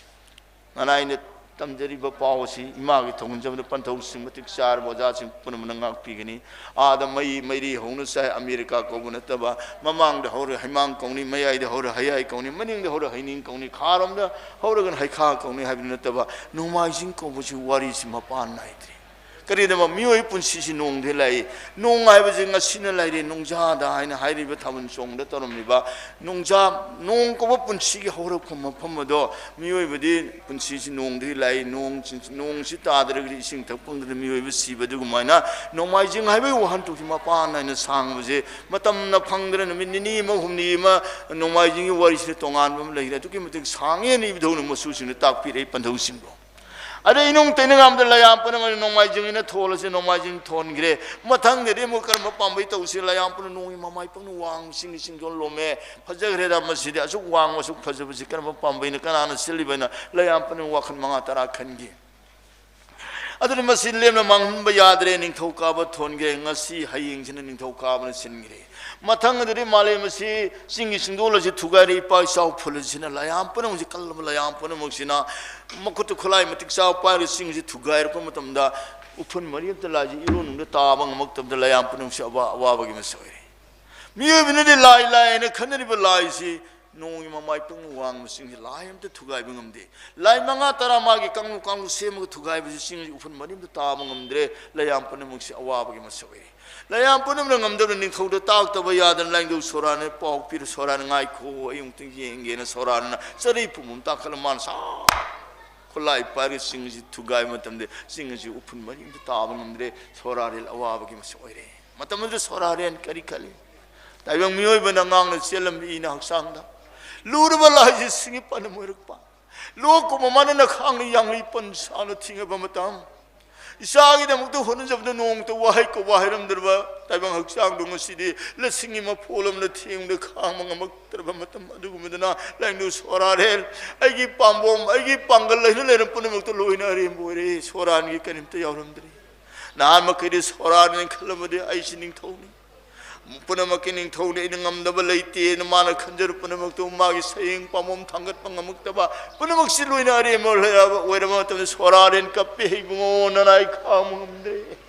ꯉꯔꯥꯡ ꯑꯩꯅ ꯇꯝꯖꯔꯤꯕ ꯄꯥꯎ ꯑꯁꯤ ꯏꯃꯥꯒꯤ ꯊꯧꯒꯟꯖꯕꯗ ꯄꯟꯊꯧꯁꯤꯡ ꯃꯇꯤꯛ ꯆꯥꯔꯕ ꯑꯣꯖꯥꯁꯤꯡ ꯄꯨꯝꯅꯃꯛꯅ ꯉꯥꯛꯄꯤꯒꯅꯤ꯫ ꯑꯥꯗ ꯃꯩ, ꯃꯩꯔꯤ ꯍꯧꯅ ꯆꯥꯏ, ꯑꯃꯦꯔꯤꯀꯥ ꯀꯧꯕ ꯅꯠꯇꯕ, ꯃꯃꯥꯡꯗ ꯍꯧꯔ ꯍꯩꯃꯥꯡ ꯀꯧꯅꯤ, ꯃꯌꯥꯏꯗ ꯍꯧꯔ ꯍꯌꯥꯏ ꯀꯧꯅꯤ, ꯃꯅꯤꯡꯗ ꯍꯧꯔ ꯍꯩꯅꯤꯡ ꯀꯧꯅꯤ, ꯈꯥꯔꯣꯝꯗ ꯍꯧꯔꯒꯅ ꯍꯩꯈꯥ ꯀꯧꯅꯤ ꯍꯥꯏꯕꯗꯨ ꯅꯠꯇꯕ, ꯅꯣꯡꯃꯥꯏꯖꯤꯡ ꯀꯧꯕꯁꯤ ꯋꯥꯔꯤꯁꯤ ꯃꯄꯥꯟ ꯅꯥꯏꯗ꯭ꯔꯤ꯫ ꯀꯔꯤꯒꯤꯅꯣ? ꯃꯤꯑꯣꯏ ꯄꯨꯟꯁꯤꯁꯤ ꯅꯣꯡꯗꯒꯤ ꯂꯥꯛꯏ꯫ ꯅꯣꯡ ꯍꯥꯏꯕꯁꯤ ꯉꯁꯤꯅ ꯂꯩꯔꯦ, ꯅꯣꯡꯖꯥꯗ ꯍꯥꯏꯅ ꯍꯥꯏꯔꯤꯕ ꯊꯥꯕꯜ ꯆꯣꯡꯗ ꯇꯧꯔꯝꯂꯤꯕ ꯅꯣꯡꯖꯥ, ꯅꯣꯡ ꯀꯧꯕ ꯄꯨꯟꯁꯤꯒꯤ ꯍꯧꯔꯛꯐꯝ ꯃꯐꯝ ꯑꯗꯣ, ꯃꯤꯑꯣꯏꯕꯗꯤ ꯄꯨꯟꯁꯤꯁꯤ ꯅꯣꯡꯗꯒꯤ ꯂꯥꯛꯏ꯫ ꯅꯣꯡ, ꯅꯣꯡꯁꯤ ꯇꯥꯗ꯭ꯔꯒꯗꯤ ꯏꯁꯤꯡ ꯊꯛ ꯐꯪꯗꯅ ꯃꯤꯑꯣꯏꯕ ꯁꯤꯕ꯫ ꯑꯗꯨꯒꯨꯃꯥꯏꯅ ꯅꯣꯡꯃꯥꯏꯖꯤꯡ ꯍꯥꯏꯕꯒꯤ ꯋꯥꯍꯟꯊꯣꯛꯁꯤ ꯃꯄꯥꯟ ꯅꯥꯏꯅ ꯁꯥꯡꯕꯁꯦ, ꯃꯇꯝꯅ ꯐꯪꯗꯅ ꯅꯨꯃꯤꯠ ꯅꯤꯅꯤ ꯑꯃ ꯍꯨꯝꯅꯤ ꯑꯃ ꯅꯣꯡꯃꯥꯏꯖꯤꯡꯒꯤ ꯋꯥꯔꯤꯁꯤꯗ ꯇꯣꯉꯥꯟꯕ ꯑꯃ ꯂꯩꯈ꯭ꯔꯦ꯫ ꯑꯗꯨꯛꯀꯤ ꯃꯇꯤꯛ ꯁꯥꯡꯉꯦꯅ ꯏꯕꯨꯙꯧꯅ ꯃꯆꯨꯁꯤꯡꯗ ꯇꯥꯛꯄꯤꯔꯛꯏ ꯄꯟꯊꯧꯁꯤꯡꯗꯣ꯫ ꯑꯗꯩ ꯏꯅꯨꯡ ꯇꯩꯅ ꯉꯥꯝꯗ ꯂꯌꯥꯝ ꯄꯨꯝꯅꯃꯛ ꯅꯣꯡꯃꯥꯏꯖꯤꯡ ꯍꯥꯏꯅ ꯊꯣꯜꯂꯁꯤ, ꯅꯣꯡꯃꯥꯏꯖꯤꯡ ꯊꯣꯟꯈ꯭ꯔꯦ꯫ ꯃꯊꯪꯗꯗꯤ ꯑꯃꯨꯛ ꯀꯔꯝꯕ ꯄꯥꯝꯕꯩ ꯇꯧꯁꯤ? ꯂꯌꯥꯝ ꯄꯨꯝꯅ ꯅꯣꯡꯒꯤ ꯃꯃꯥꯏ ꯄꯨꯝꯅ ꯋꯥꯡꯕ ꯆꯤꯡꯒꯤ ꯆꯤꯡꯗꯣꯜ ꯂꯣꯝꯃꯦ꯫ ꯐꯖꯈ꯭ꯔꯦꯗ ꯃꯁꯤꯗꯤ, ꯑꯁꯨꯛ ꯋꯥꯡꯕ, ꯑꯁꯨꯛ ꯐꯖꯕꯁꯤ ꯀꯔꯝꯕ ꯄꯥꯝꯕꯩꯅ, ꯀꯅꯥꯅ ꯁꯤꯜꯂꯤꯕꯅ? ꯂꯌꯥꯝ ꯄꯨꯝꯅ ꯋꯥꯈꯜ ꯃꯉꯥ ꯇꯔꯥ ꯈꯟꯈꯤ꯫ ꯑꯗꯨꯅ ꯃꯁꯤ ꯂꯦꯝꯅ ꯃꯥꯡꯍꯟꯕ ꯌꯥꯗ꯭ꯔꯦ꯫ ꯅꯤꯡꯊꯧꯀꯥꯕ ꯊꯣꯟꯈ꯭ꯔꯦ꯫ ꯉꯁꯤ ꯍꯌꯦꯡꯁꯤꯅ ꯅꯤꯡꯊꯧꯀꯥꯕꯅ ꯁꯤꯟꯈ꯭ꯔꯦ꯫ ꯃꯊꯪ ꯑꯗꯨꯗꯤ ꯃꯥꯂꯦꯝ ꯑꯁꯤ ꯆꯤꯡꯒꯤ ꯆꯤꯡꯗꯣꯜ ꯑꯁꯤ ꯊꯨꯒꯥꯏꯔꯦ, ꯏꯄꯥ ꯏꯆꯥꯎ ꯐꯨꯜꯁꯤꯅ, ꯂꯌꯥꯝ ꯄꯨꯝꯅꯃꯛꯁꯤ, ꯀꯜꯂꯕ ꯂꯌꯥꯝ ꯄꯨꯝꯅꯃꯛꯁꯤꯅ ꯃꯈꯨꯠꯇ ꯈꯨꯠꯂꯥꯏ ꯃꯇꯤꯛ ꯆꯥꯕ ꯄꯥꯏꯔꯒ ꯆꯤꯡꯁꯤ ꯊꯨꯒꯥꯏꯔꯛꯄ ꯃꯇꯝꯗ, ꯎꯐꯨꯟ ꯃꯔꯤ ꯑꯃꯇ ꯂꯥꯏꯁꯤ ꯏꯔꯣꯟꯅꯨꯡꯗ ꯇꯥꯕ ꯉꯝꯃꯛꯇꯕꯗ ꯂꯌꯥꯝ ꯄꯨꯝꯅꯃꯛꯁꯤ ꯑꯋꯥ-, ꯑꯋꯥꯕꯒꯤ ꯃꯁꯛ ꯑꯣꯏꯔꯦ꯫ ꯃꯤꯑꯣꯏꯕꯅꯗꯤ ꯂꯥꯏ, ꯂꯥꯏ ꯍꯥꯏꯅ ꯈꯟꯅꯔꯤꯕ ꯂꯥꯏꯁꯤ ꯅꯣꯡꯒꯤ ꯃꯃꯥꯏ ꯄꯨꯡ ꯋꯥꯡꯕꯁꯤꯡꯁꯤ ꯂꯥꯏ ꯑꯃꯇ ꯊꯨꯒꯥꯏꯕ ꯉꯝꯗꯦ꯫ ꯂꯥꯏ ꯃꯉꯥ ꯇꯔꯥ ꯃꯥꯒꯤ ꯀꯥꯡꯂꯨꯞ ꯀꯥꯡꯂꯨꯞ ꯁꯦꯝꯃꯒ ꯊꯨꯒꯥꯏꯕꯁꯤ ꯆꯤꯡꯁꯤ ꯎꯐꯨꯟ ꯃꯔꯤ ꯑꯃꯇ ꯇꯥꯕ ꯉꯝꯗ꯭ꯔꯦ꯫ ꯂꯌꯥꯝ ꯄꯨꯝꯅꯃꯛꯁꯤ ꯑꯋꯥꯕꯒꯤ ꯃꯁꯛ ꯑꯣꯏꯔꯦ꯫ ꯂꯌꯥꯝ ꯄꯨꯝꯅꯃꯛꯅ ꯉꯝꯗꯕꯅ ꯅꯤꯡꯊꯧꯗ ꯇꯥꯛꯇꯕ ꯌꯥꯗꯅ ꯂꯥꯏꯅꯤꯡꯊꯧ ꯁꯣꯔꯥꯅ ꯄꯥꯎ ꯄꯤꯔ, ꯁꯣꯔꯥꯅ ꯉꯥꯏꯈꯣ, ꯑꯩ ꯑꯃꯨꯛꯇꯪ ꯌꯦꯡꯒꯦꯅ ꯁꯣꯔꯥꯅ ꯆꯔꯩ ꯄꯨꯝꯕ ꯑꯃ ꯇꯥꯈꯠꯂ ꯃꯥꯅ ꯁꯥ ꯈꯨꯠꯂꯥꯏ ꯄꯥꯏꯔꯒ ꯆꯤꯡ ꯑꯁꯤ ꯊꯨꯒꯥꯏꯕ ꯃꯇꯝꯗ ꯆꯤꯡ ꯑꯁꯤ ꯎꯐꯨꯟ ꯃꯔꯤ ꯑꯃꯇ ꯇꯥꯕ ꯉꯝꯗ꯭ꯔꯦ꯫ ꯁꯣꯔꯥꯔꯦꯜ ꯑꯋꯥꯕꯒꯤ ꯃꯁꯛ ꯑꯣꯏꯔꯦ꯫ ꯃꯇꯝ ꯑꯗꯨꯗ ꯁꯣꯔꯥꯔꯦꯜ ꯀꯔꯤ ꯈꯜꯂꯤ? ꯇꯥꯏꯕꯪ ꯃꯤꯑꯣꯏꯕꯅ ꯉꯥꯡꯅ ꯆꯦꯜꯂꯝꯃꯤ ꯏꯅ ꯍꯛꯆꯥꯡꯗ꯫ ꯂꯨꯔꯕ ꯂꯥꯏꯁꯤ ꯁꯤꯡꯒꯤ ꯄꯥꯟꯗꯝ ꯑꯣꯏꯔꯛꯄ꯫ ꯂꯣꯛꯀꯨꯝꯕ ꯃꯥꯅ ꯅꯈꯥꯡꯅ ꯌꯥꯡꯂꯤ ꯄꯟ ꯁꯥꯅ ꯊꯤꯡꯉꯕ ꯃꯇꯝ, ꯏꯆꯥꯒꯤꯗꯃꯛꯇ ꯍꯣꯠꯅꯖꯕꯗ ꯅꯣꯡꯃꯇ ꯋꯥꯍꯩ ꯀꯧꯕ ꯍꯥꯏꯔꯝꯗ꯭ꯔꯕ ꯇꯥꯏꯕꯪ ꯍꯛꯆꯥꯡꯗꯣ ꯉꯁꯤꯗꯤ ꯂꯁꯤꯡꯒꯤ ꯃꯐꯣꯜ ꯑꯃꯅ ꯊꯦꯡꯕꯗ ꯈꯥꯡꯕ ꯉꯝꯃꯛꯇ꯭ꯔꯕ ꯃꯇꯝ ꯑꯗꯨꯒꯨꯝꯕꯗꯅ ꯂꯥꯏꯅꯤꯡꯊꯧ ꯁꯣꯔꯥꯔꯦꯜ, ꯑꯩꯒꯤ ꯄꯥꯝꯕꯣꯝ, ꯑꯩꯒꯤ ꯄꯥꯡꯒꯜ ꯍꯥꯏꯅ ꯂꯩꯔꯝ ꯄꯨꯝꯅꯃꯛꯇ ꯂꯣꯏꯅ ꯑꯔꯦꯝꯕ ꯑꯣꯏꯔꯦ꯫ ꯁꯣꯔꯥꯟꯒꯤ ꯀꯔꯤꯝꯇ ꯌꯥꯎꯔꯝꯗ꯭ꯔꯦ꯫ ꯅꯍꯥꯟ ꯃꯈꯩꯗꯤ ꯁꯣꯔꯥꯔꯦꯜꯅ ꯈꯜꯂꯝꯕꯗꯤ ꯑꯩꯁꯤ ꯅꯤꯡꯊꯧꯅꯤ, ꯄꯨꯝꯅꯃꯛꯀꯤ ꯅꯤꯡꯊꯧꯅꯤ, ꯑꯩꯅ ꯉꯝꯗꯕ ꯂꯩꯇꯦꯅ ꯃꯥꯅ ꯈꯟꯖꯔꯨ ꯄꯨꯝꯅꯃꯛꯇꯨ ꯃꯥꯒꯤ ꯁꯌꯦꯡ ꯄꯥꯝꯕꯣꯝ ꯊꯥꯡꯒꯠꯄ ꯉꯝꯃꯛꯇꯕ ꯄꯨꯝꯅꯃꯛꯁꯤ ꯂꯣꯏꯅ ꯑꯔꯦꯝꯕ ꯑꯣꯏꯔꯕ ꯃꯇꯝꯗ ꯁꯣꯔꯥꯔꯦꯜ ꯀꯞꯄꯦ, "ꯏꯕꯨꯡꯉꯣ, ꯅꯅꯥꯏ ꯈꯥꯡꯕ ꯉꯝꯗ꯭ꯔꯦ꯫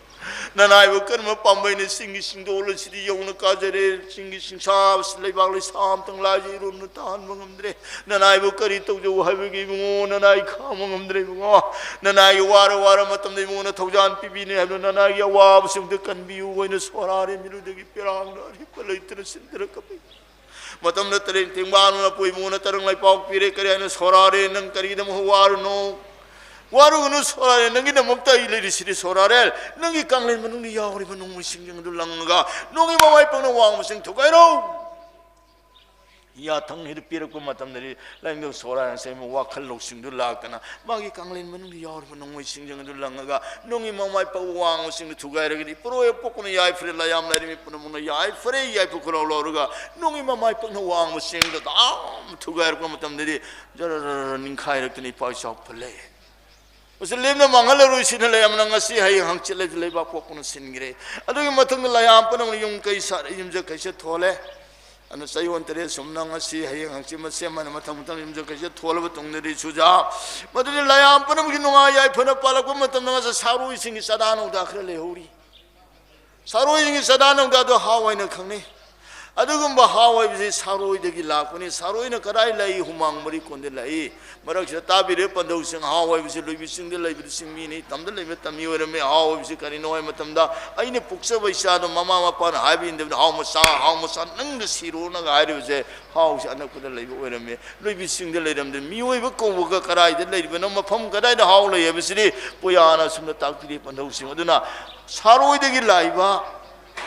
ꯅꯅꯥꯏꯕꯨ ꯀꯔꯝꯕ ꯄꯥꯝꯕꯩꯅ ꯆꯤꯡꯒꯤ ꯁꯤꯡꯗꯣꯜ ꯑꯁꯤꯗꯤ ꯌꯧꯅ ꯀꯥꯖꯔꯦ, ꯆꯤꯡꯒꯤ ꯁꯤꯡꯁꯥ ꯑꯁꯤ ꯂꯩꯕꯥꯛ ꯂꯩꯁꯥ ꯑꯃꯇꯪ ꯂꯥꯏꯁꯤ ꯏꯔꯣꯝꯅ ꯇꯥꯍꯟꯕ ꯉꯝꯗ꯭ꯔꯦ꯫ ꯅꯅꯥꯏꯕꯨ ꯀꯔꯤ ꯇꯧꯖꯧ ꯍꯥꯏꯕꯒꯤ ꯏꯕꯨꯡꯉꯣ, ꯅꯅꯥꯏ ꯈꯥꯡꯕ ꯉꯝꯗ꯭ꯔꯦ ꯏꯕꯨꯡꯉꯣ꯫ ꯅꯅꯥꯏꯒꯤ ꯋꯥꯔ ꯋꯥꯔ ꯃꯇꯝꯗ ꯏꯕꯨꯡꯉꯣꯅ ꯊꯧꯖꯥꯟ ꯄꯤꯕꯤꯅꯤ ꯍꯥꯏꯕꯗꯣ ꯅꯅꯥꯏꯒꯤ ꯑꯋꯥꯕꯁꯤꯡꯗ ꯀꯟꯕꯤꯌꯨ" ꯍꯥꯏꯅ ꯁꯣꯔꯥꯔꯦꯜ ꯃꯤꯔꯨꯗꯒꯤ ꯄꯤꯔꯥꯡꯅ ꯑꯔꯦꯞꯄ ꯂꯩꯇꯅ ꯆꯤꯟꯗꯅ ꯀꯞꯄꯤ꯫ ꯃꯇꯝꯗ ꯇꯔꯦꯡ ꯇꯦꯡꯕꯥꯡꯅ ꯄꯣꯏꯃꯨꯅ ꯇꯔꯪ ꯂꯩꯄꯥꯎ ꯄꯤꯔꯦ꯫ ꯀꯔꯤ ꯍꯥꯏꯅ ꯁꯣꯔꯥꯔꯦꯜ, ꯅꯪ ꯀꯔꯤꯒꯤꯗꯃꯛ ꯋꯥꯔꯨꯅꯣ? ꯋꯥꯔꯨꯒꯅꯨ ꯁꯣꯔꯥꯔꯦꯜ, ꯅꯪꯒꯤꯗꯃꯛꯇ ꯑꯩ ꯂꯩꯔꯤꯁꯤꯗꯤ ꯁꯣꯔꯥꯔꯦꯜ꯫ ꯅꯪꯒꯤ ꯀꯥꯡꯂꯦꯟ ꯃꯅꯨꯡꯗ ꯌꯥꯎꯔꯤꯕ ꯅꯣꯡꯃꯩꯁꯤꯡ ꯑꯗꯨ ꯂꯪꯉꯒ ꯅꯣꯡꯒꯤ ꯃꯃꯥꯏ ꯄꯛꯅ ꯋꯥꯡꯃꯁꯤꯡ ꯊꯨꯒꯥꯏꯔꯣ꯫ ꯌꯥꯊꯪ ꯍꯦꯛ ꯄꯤꯔꯛꯄ ꯃꯇꯝꯗꯗꯤ ꯂꯥꯏꯅꯤꯡꯊꯧ ꯁꯣꯔꯥꯔꯦꯜ ꯉꯁꯥꯏ ꯋꯥꯈꯜ ꯂꯧꯁꯤꯡꯗꯨ ꯂꯥꯛꯇꯅ ꯃꯥꯒꯤ ꯀꯥꯡꯂꯦꯟ ꯃꯅꯨꯡꯗ ꯌꯥꯎꯔꯤꯕ ꯅꯣꯡꯃꯩꯁꯤꯡ ꯑꯗꯨ ꯂꯪꯉꯒ ꯅꯣꯡꯒꯤ ꯃꯃꯥꯏ ꯄꯛꯄ ꯋꯥꯡꯃꯁꯤꯡꯗꯨ ꯊꯨꯒꯥꯏꯔꯒꯗꯤ ꯄꯣꯔꯣꯏ ꯄꯣꯛꯄꯅ ꯌꯥꯏꯐꯔꯦ, ꯂꯥꯏꯌꯥꯝ ꯂꯥꯏꯔꯦꯝꯕꯤ ꯄꯨꯝꯅꯃꯛꯅ ꯌꯥꯏꯐꯔꯦ, ꯌꯥꯏꯐ ꯈꯨꯔꯥꯎ ꯂꯧꯔꯒ ꯅꯣꯡꯒꯤ ꯃꯃꯥꯏ ꯄꯛꯅ ꯋꯥꯡꯃꯁꯤꯡꯗꯨ ꯗꯥꯝ ꯊꯨꯒꯥꯏꯔꯛꯄ ꯃꯇꯝꯗꯗꯤ ꯖꯔ ꯖꯔ ꯖꯔ ꯅꯤꯡꯈꯥꯏꯔꯛꯇꯅ ꯏꯄꯥ ꯏꯆꯥ ꯄꯨꯜꯂꯦ꯫ ꯃꯁꯤ ꯂꯦꯝꯅ ꯃꯥꯡꯍꯜꯂꯔꯣꯏ ꯁꯤꯅ ꯂꯩꯔꯝꯕꯅ ꯉꯁꯤ ꯍꯌꯦꯡ ꯍꯪꯆꯤꯠ ꯂꯩꯇ ꯂꯩꯕꯥꯛ ꯄꯣꯛꯄꯅ ꯁꯤꯟꯈ꯭ꯔꯦ꯫ ꯑꯗꯨꯒꯤ ꯃꯊꯪꯗ ꯂꯥꯏꯌꯥꯝ ꯄꯨꯝꯅꯃꯛꯅ ꯌꯨꯝ ꯀꯩ ꯁꯥꯔꯦ, ꯌꯨꯝꯖ ꯀꯩꯁ ꯊꯣꯜꯂꯦ꯫ ꯑꯗꯨꯅ ꯆꯌꯣꯜ ꯇꯔꯦꯠ ꯁꯨꯝꯅ ꯉꯁꯤ ꯍꯌꯦꯡ ꯍꯪꯆꯤꯠ ꯃꯁꯦꯝ ꯍꯥꯏꯅ ꯃꯊꯪ ꯃꯊꯪ ꯌꯨꯝꯖ ꯀꯩꯁ ꯊꯣꯜꯂꯕ ꯇꯨꯡꯗꯗꯤ ꯆꯨꯖꯥꯛ, ꯃꯗꯨꯗꯤ ꯂꯥꯏꯌꯥꯝ ꯄꯨꯝꯅꯃꯛꯀꯤ ꯅꯨꯡꯉꯥꯏ ꯌꯥꯏꯐꯅ ꯄꯥꯜꯂꯛꯄ ꯃꯇꯝꯗ ꯉꯁꯤ ꯁꯥꯔꯣꯏꯁꯤꯡꯒꯤ ꯆꯥꯗꯥ ꯅꯧꯗꯥ ꯈꯔ ꯂꯩꯍꯧꯔꯤ꯫ ꯁꯥꯔꯣꯏꯁꯤꯡꯒꯤ ꯆꯥꯗꯥ ꯅꯧꯗꯥꯗꯣ ꯍꯥꯎ ꯍꯥꯏꯅ ꯈꯪꯅꯩ꯫ ꯑꯗꯨꯒꯨꯝꯕ ꯍꯥꯎ ꯍꯥꯏꯕꯁꯤ ꯁꯥꯔꯣꯏꯗꯒꯤ ꯂꯥꯛꯄꯅꯤ꯫ ꯁꯥꯔꯣꯏꯅ ꯀꯗꯥꯏ ꯂꯩ? ꯍꯨꯃꯥꯡ ꯃꯔꯤ ꯀꯣꯟꯗ ꯂꯩ꯫ ꯃꯔꯛꯁꯤꯗ ꯇꯥꯕꯤꯔꯤꯕ ꯄꯟꯊꯧꯁꯤꯡ, ꯍꯥꯎ ꯍꯥꯏꯕꯁꯤ ꯂꯣꯏꯕꯤ ꯆꯤꯡꯗ ꯂꯩꯕꯗ ꯆꯤꯡꯃꯤꯅꯤ, ꯇꯝꯗ ꯂꯩꯕ ꯇꯝꯃꯤ ꯑꯣꯏꯔꯝꯃꯤ꯫ ꯍꯥꯎ ꯍꯥꯏꯕꯁꯤ ꯀꯔꯤꯅꯣ ꯍꯥꯏꯕ ꯃꯇꯝꯗ ꯑꯩꯅ ꯄꯣꯛꯆꯕ ꯏꯆꯥꯗꯣ ꯃꯃꯥ ꯃꯄꯥꯅ ꯍꯥꯏꯕ ꯏꯟꯗꯕꯗ ꯍꯥꯎ ꯃꯆꯥ, ꯍꯥꯎ ꯃꯆꯥ ꯅꯪꯗ ꯁꯤꯔꯣꯅꯒ ꯍꯥꯏꯔꯤꯕꯁꯦ ꯍꯥꯎꯁꯤ ꯑꯅꯛꯄꯗ ꯂꯩꯕ ꯑꯣꯏꯔꯝꯃꯤ꯫ ꯂꯣꯏꯕꯤ ꯆꯤꯡꯗ ꯂꯩꯔꯝꯗꯦ꯫ ꯃꯤꯑꯣꯏꯕ ꯀꯧꯕꯒ ꯀꯗꯥꯏꯗ ꯂꯩꯔꯤꯕꯅꯣ? ꯃꯐꯝ ꯀꯗꯥꯏꯗ ꯍꯥꯎ ꯂꯩ ꯍꯥꯏꯕꯁꯤꯗꯤ ꯄꯨꯌꯥꯅ ꯑꯁꯨꯝꯅ ꯇꯥꯛꯄꯤꯔꯤ ꯄꯟꯊꯧꯁꯤꯡ꯫ ꯑꯗꯨꯅ ꯁꯥꯔꯣꯏꯗꯒꯤ ꯂꯥꯛꯏꯕ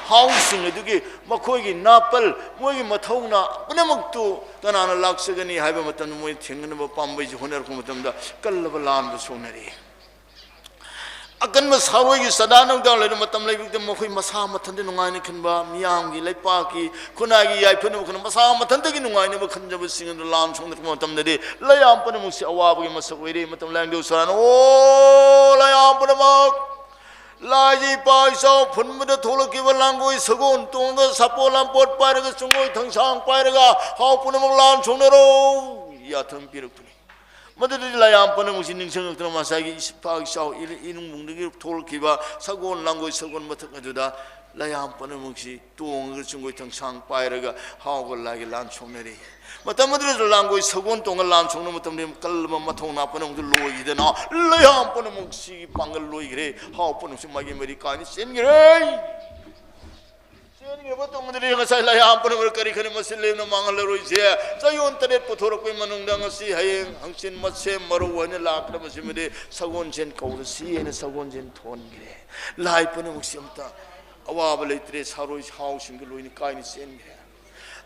ꯍꯥꯎꯁꯤꯡ ꯑꯗꯨꯒꯤ ꯃꯈꯣꯏꯒꯤ ꯅꯥꯄꯜ, ꯃꯣꯏꯒꯤ ꯃꯊꯧꯅꯥ ꯄꯨꯝꯅꯃꯛꯇꯨ ꯀꯅꯥꯅ ꯂꯥꯛꯆꯒꯅꯤ ꯍꯥꯏꯕ ꯃꯇꯝꯗ, ꯃꯣꯏ ꯊꯦꯡꯅꯅꯕ ꯄꯥꯝꯕꯩꯁꯤ ꯍꯣꯠꯅꯔꯛꯄ ꯃꯇꯝꯗ ꯀꯜꯂꯕ ꯂꯥꯟꯕꯨ ꯁꯣꯛꯅꯔꯤ꯫ ꯑꯀꯟꯕ ꯁꯥꯔꯣꯏꯒꯤ ꯆꯥꯗꯥ ꯅꯧꯗꯥ ꯂꯩꯔ ꯃꯇꯝ ꯂꯩꯕꯗ, ꯃꯈꯣꯏ ꯃꯁꯥ ꯃꯊꯟꯇ ꯅꯨꯡꯉꯥꯏꯅ ꯈꯟꯕ, ꯃꯤꯌꯥꯝꯒꯤ, ꯂꯩꯄꯥꯛꯀꯤ, ꯈꯨꯟꯅꯥꯏꯒꯤ ꯌꯥꯏꯐꯅꯕ ꯈꯟꯕ, ꯃꯁꯥ ꯃꯊꯟꯇꯒꯤ ꯅꯨꯡꯉꯥꯏꯅꯕ ꯈꯟꯖꯕꯁꯤꯡ ꯑꯗꯨ ꯂꯥꯟ ꯁꯣꯛꯅꯔꯛꯄ ꯃꯇꯝꯗꯗꯤ, ꯂꯩꯌꯥꯝ ꯄꯨꯝꯅꯃꯛꯁꯤ ꯑꯋꯥꯕꯒꯤ ꯃꯁꯛ ꯑꯣꯏꯔꯦ꯫ ꯃꯇꯝ ꯂꯥꯡꯗꯧ ꯁꯣꯔꯥꯅ, "ꯑꯣ ꯂꯩꯌꯥꯝ ꯄꯨꯝꯅꯃꯛ, ꯂꯥꯏꯒꯤ ꯏꯄꯥ ꯏꯆꯥꯎ ꯐꯨꯟꯕꯗ ꯊꯣꯛꯂꯛꯈꯤꯕ ꯂꯥꯡꯒꯣꯏ ꯁꯒꯣꯜ ꯇꯣꯡꯉꯒ, ꯁꯥꯄꯣ ꯂꯥꯝꯄꯣꯠ ꯄꯥꯏꯔꯒ, ꯆꯨꯡꯒꯣꯏ ꯊꯥꯡꯁꯥꯡ ꯄꯥꯏꯔꯒ, ꯍꯥꯎ ꯄꯨꯝꯅꯃꯛ ꯂꯥꯟ ꯁꯣꯛꯅꯔꯣ" ꯌꯥꯊꯪ ꯄꯤꯔꯛꯄꯅꯤ꯫ ꯃꯗꯨꯗꯗꯤ ꯂꯩꯌꯥꯝ ꯄꯨꯝꯅꯃꯛꯁꯤ ꯅꯤꯡꯁꯤꯡꯂꯛꯇꯨꯅ ꯃꯁꯥꯒꯤ ꯏꯄꯥ ꯏꯆꯥꯎ ꯏ-, ꯏꯅꯨꯡꯕꯨꯡꯗꯒꯤ ꯊꯣꯛꯂꯛꯈꯤꯕ ꯁꯒꯣꯜ, ꯂꯥꯡꯒꯣꯏ ꯁꯒꯣꯜ ꯃꯊꯛ ꯑꯗꯨꯗ ꯂꯩꯌꯥꯝ ꯄꯨꯝꯅꯃꯛꯁꯤ ꯇꯣꯡꯉꯒ, ꯆꯨꯡꯒꯣꯏ ꯊꯥꯡꯁꯥꯡ ꯄꯥꯏꯔꯒ ꯍꯥꯎꯒ ꯂꯥꯏꯒ ꯂꯥꯟ ꯁꯣꯛꯅꯔꯤ꯫ ꯃꯇꯝ ꯑꯗꯨꯗ ꯂꯥꯡꯒꯣꯏ ꯁꯒꯣꯜ ꯇꯣꯡꯉ ꯂꯥꯟ ꯁꯣꯛꯅꯕ ꯃꯇꯝꯗ ꯀꯜꯂꯕ ꯃꯊꯧꯅꯥ ꯄꯨꯝꯅꯃꯛꯇꯨ ꯂꯣꯏꯈꯤꯗꯅ, ꯂꯩꯌꯥꯝ ꯄꯨꯝꯅꯃꯛꯁꯤꯒꯤ ꯄꯥꯡꯒꯜ ꯂꯣꯏꯈ꯭ꯔꯦ꯫ ꯍꯥꯎ ꯄꯨꯝꯅꯃꯛꯁꯤ ꯃꯥꯒꯤ ꯃꯔꯤ ꯀꯥꯏꯅ ꯆꯦꯟꯈ꯭ꯔꯦ꯫ ꯆꯦꯟꯈ꯭ꯔꯕ ꯇꯨꯡꯗꯗꯤ ꯉꯁꯥꯏ ꯂꯩꯌꯥꯝ ꯄꯨꯝꯅꯃꯛ ꯀꯔꯤ ꯈꯜꯂꯤ? ꯃꯁꯤ ꯂꯦꯝꯅ ꯃꯥꯡꯍꯜꯂꯔꯣꯏꯁꯦ꯫ ꯆꯌꯣꯜ ꯇꯔꯦꯠ ꯄꯨꯊꯣꯔꯛꯄꯒꯤ ꯃꯅꯨꯡꯗ ꯉꯁꯤ, ꯍꯌꯦꯡ, ꯍꯪꯆꯤꯠ ꯃꯁꯦꯝ ꯃꯔꯨ ꯍꯥꯏꯅ ꯂꯥꯛꯀꯗꯕꯁꯤꯃꯗꯤ ꯁꯒꯣꯜꯁꯦꯟ ꯀꯧꯔꯁꯤ ꯍꯥꯏꯅ ꯁꯒꯣꯜꯁꯦꯟ ꯊꯣꯟꯈ꯭ꯔꯦ꯫ ꯂꯥꯏ ꯄꯨꯝꯅꯃꯛꯁꯤ ꯑꯝꯇ ꯑꯋꯥꯕ ꯂꯩꯇ꯭ꯔꯦ꯫ ꯁꯥꯔꯣꯏ ꯍꯥꯎꯁꯤꯡꯒ ꯂꯣꯏꯅ ꯀꯥꯏꯅ ꯆꯦꯟꯈ꯭ꯔꯦ꯫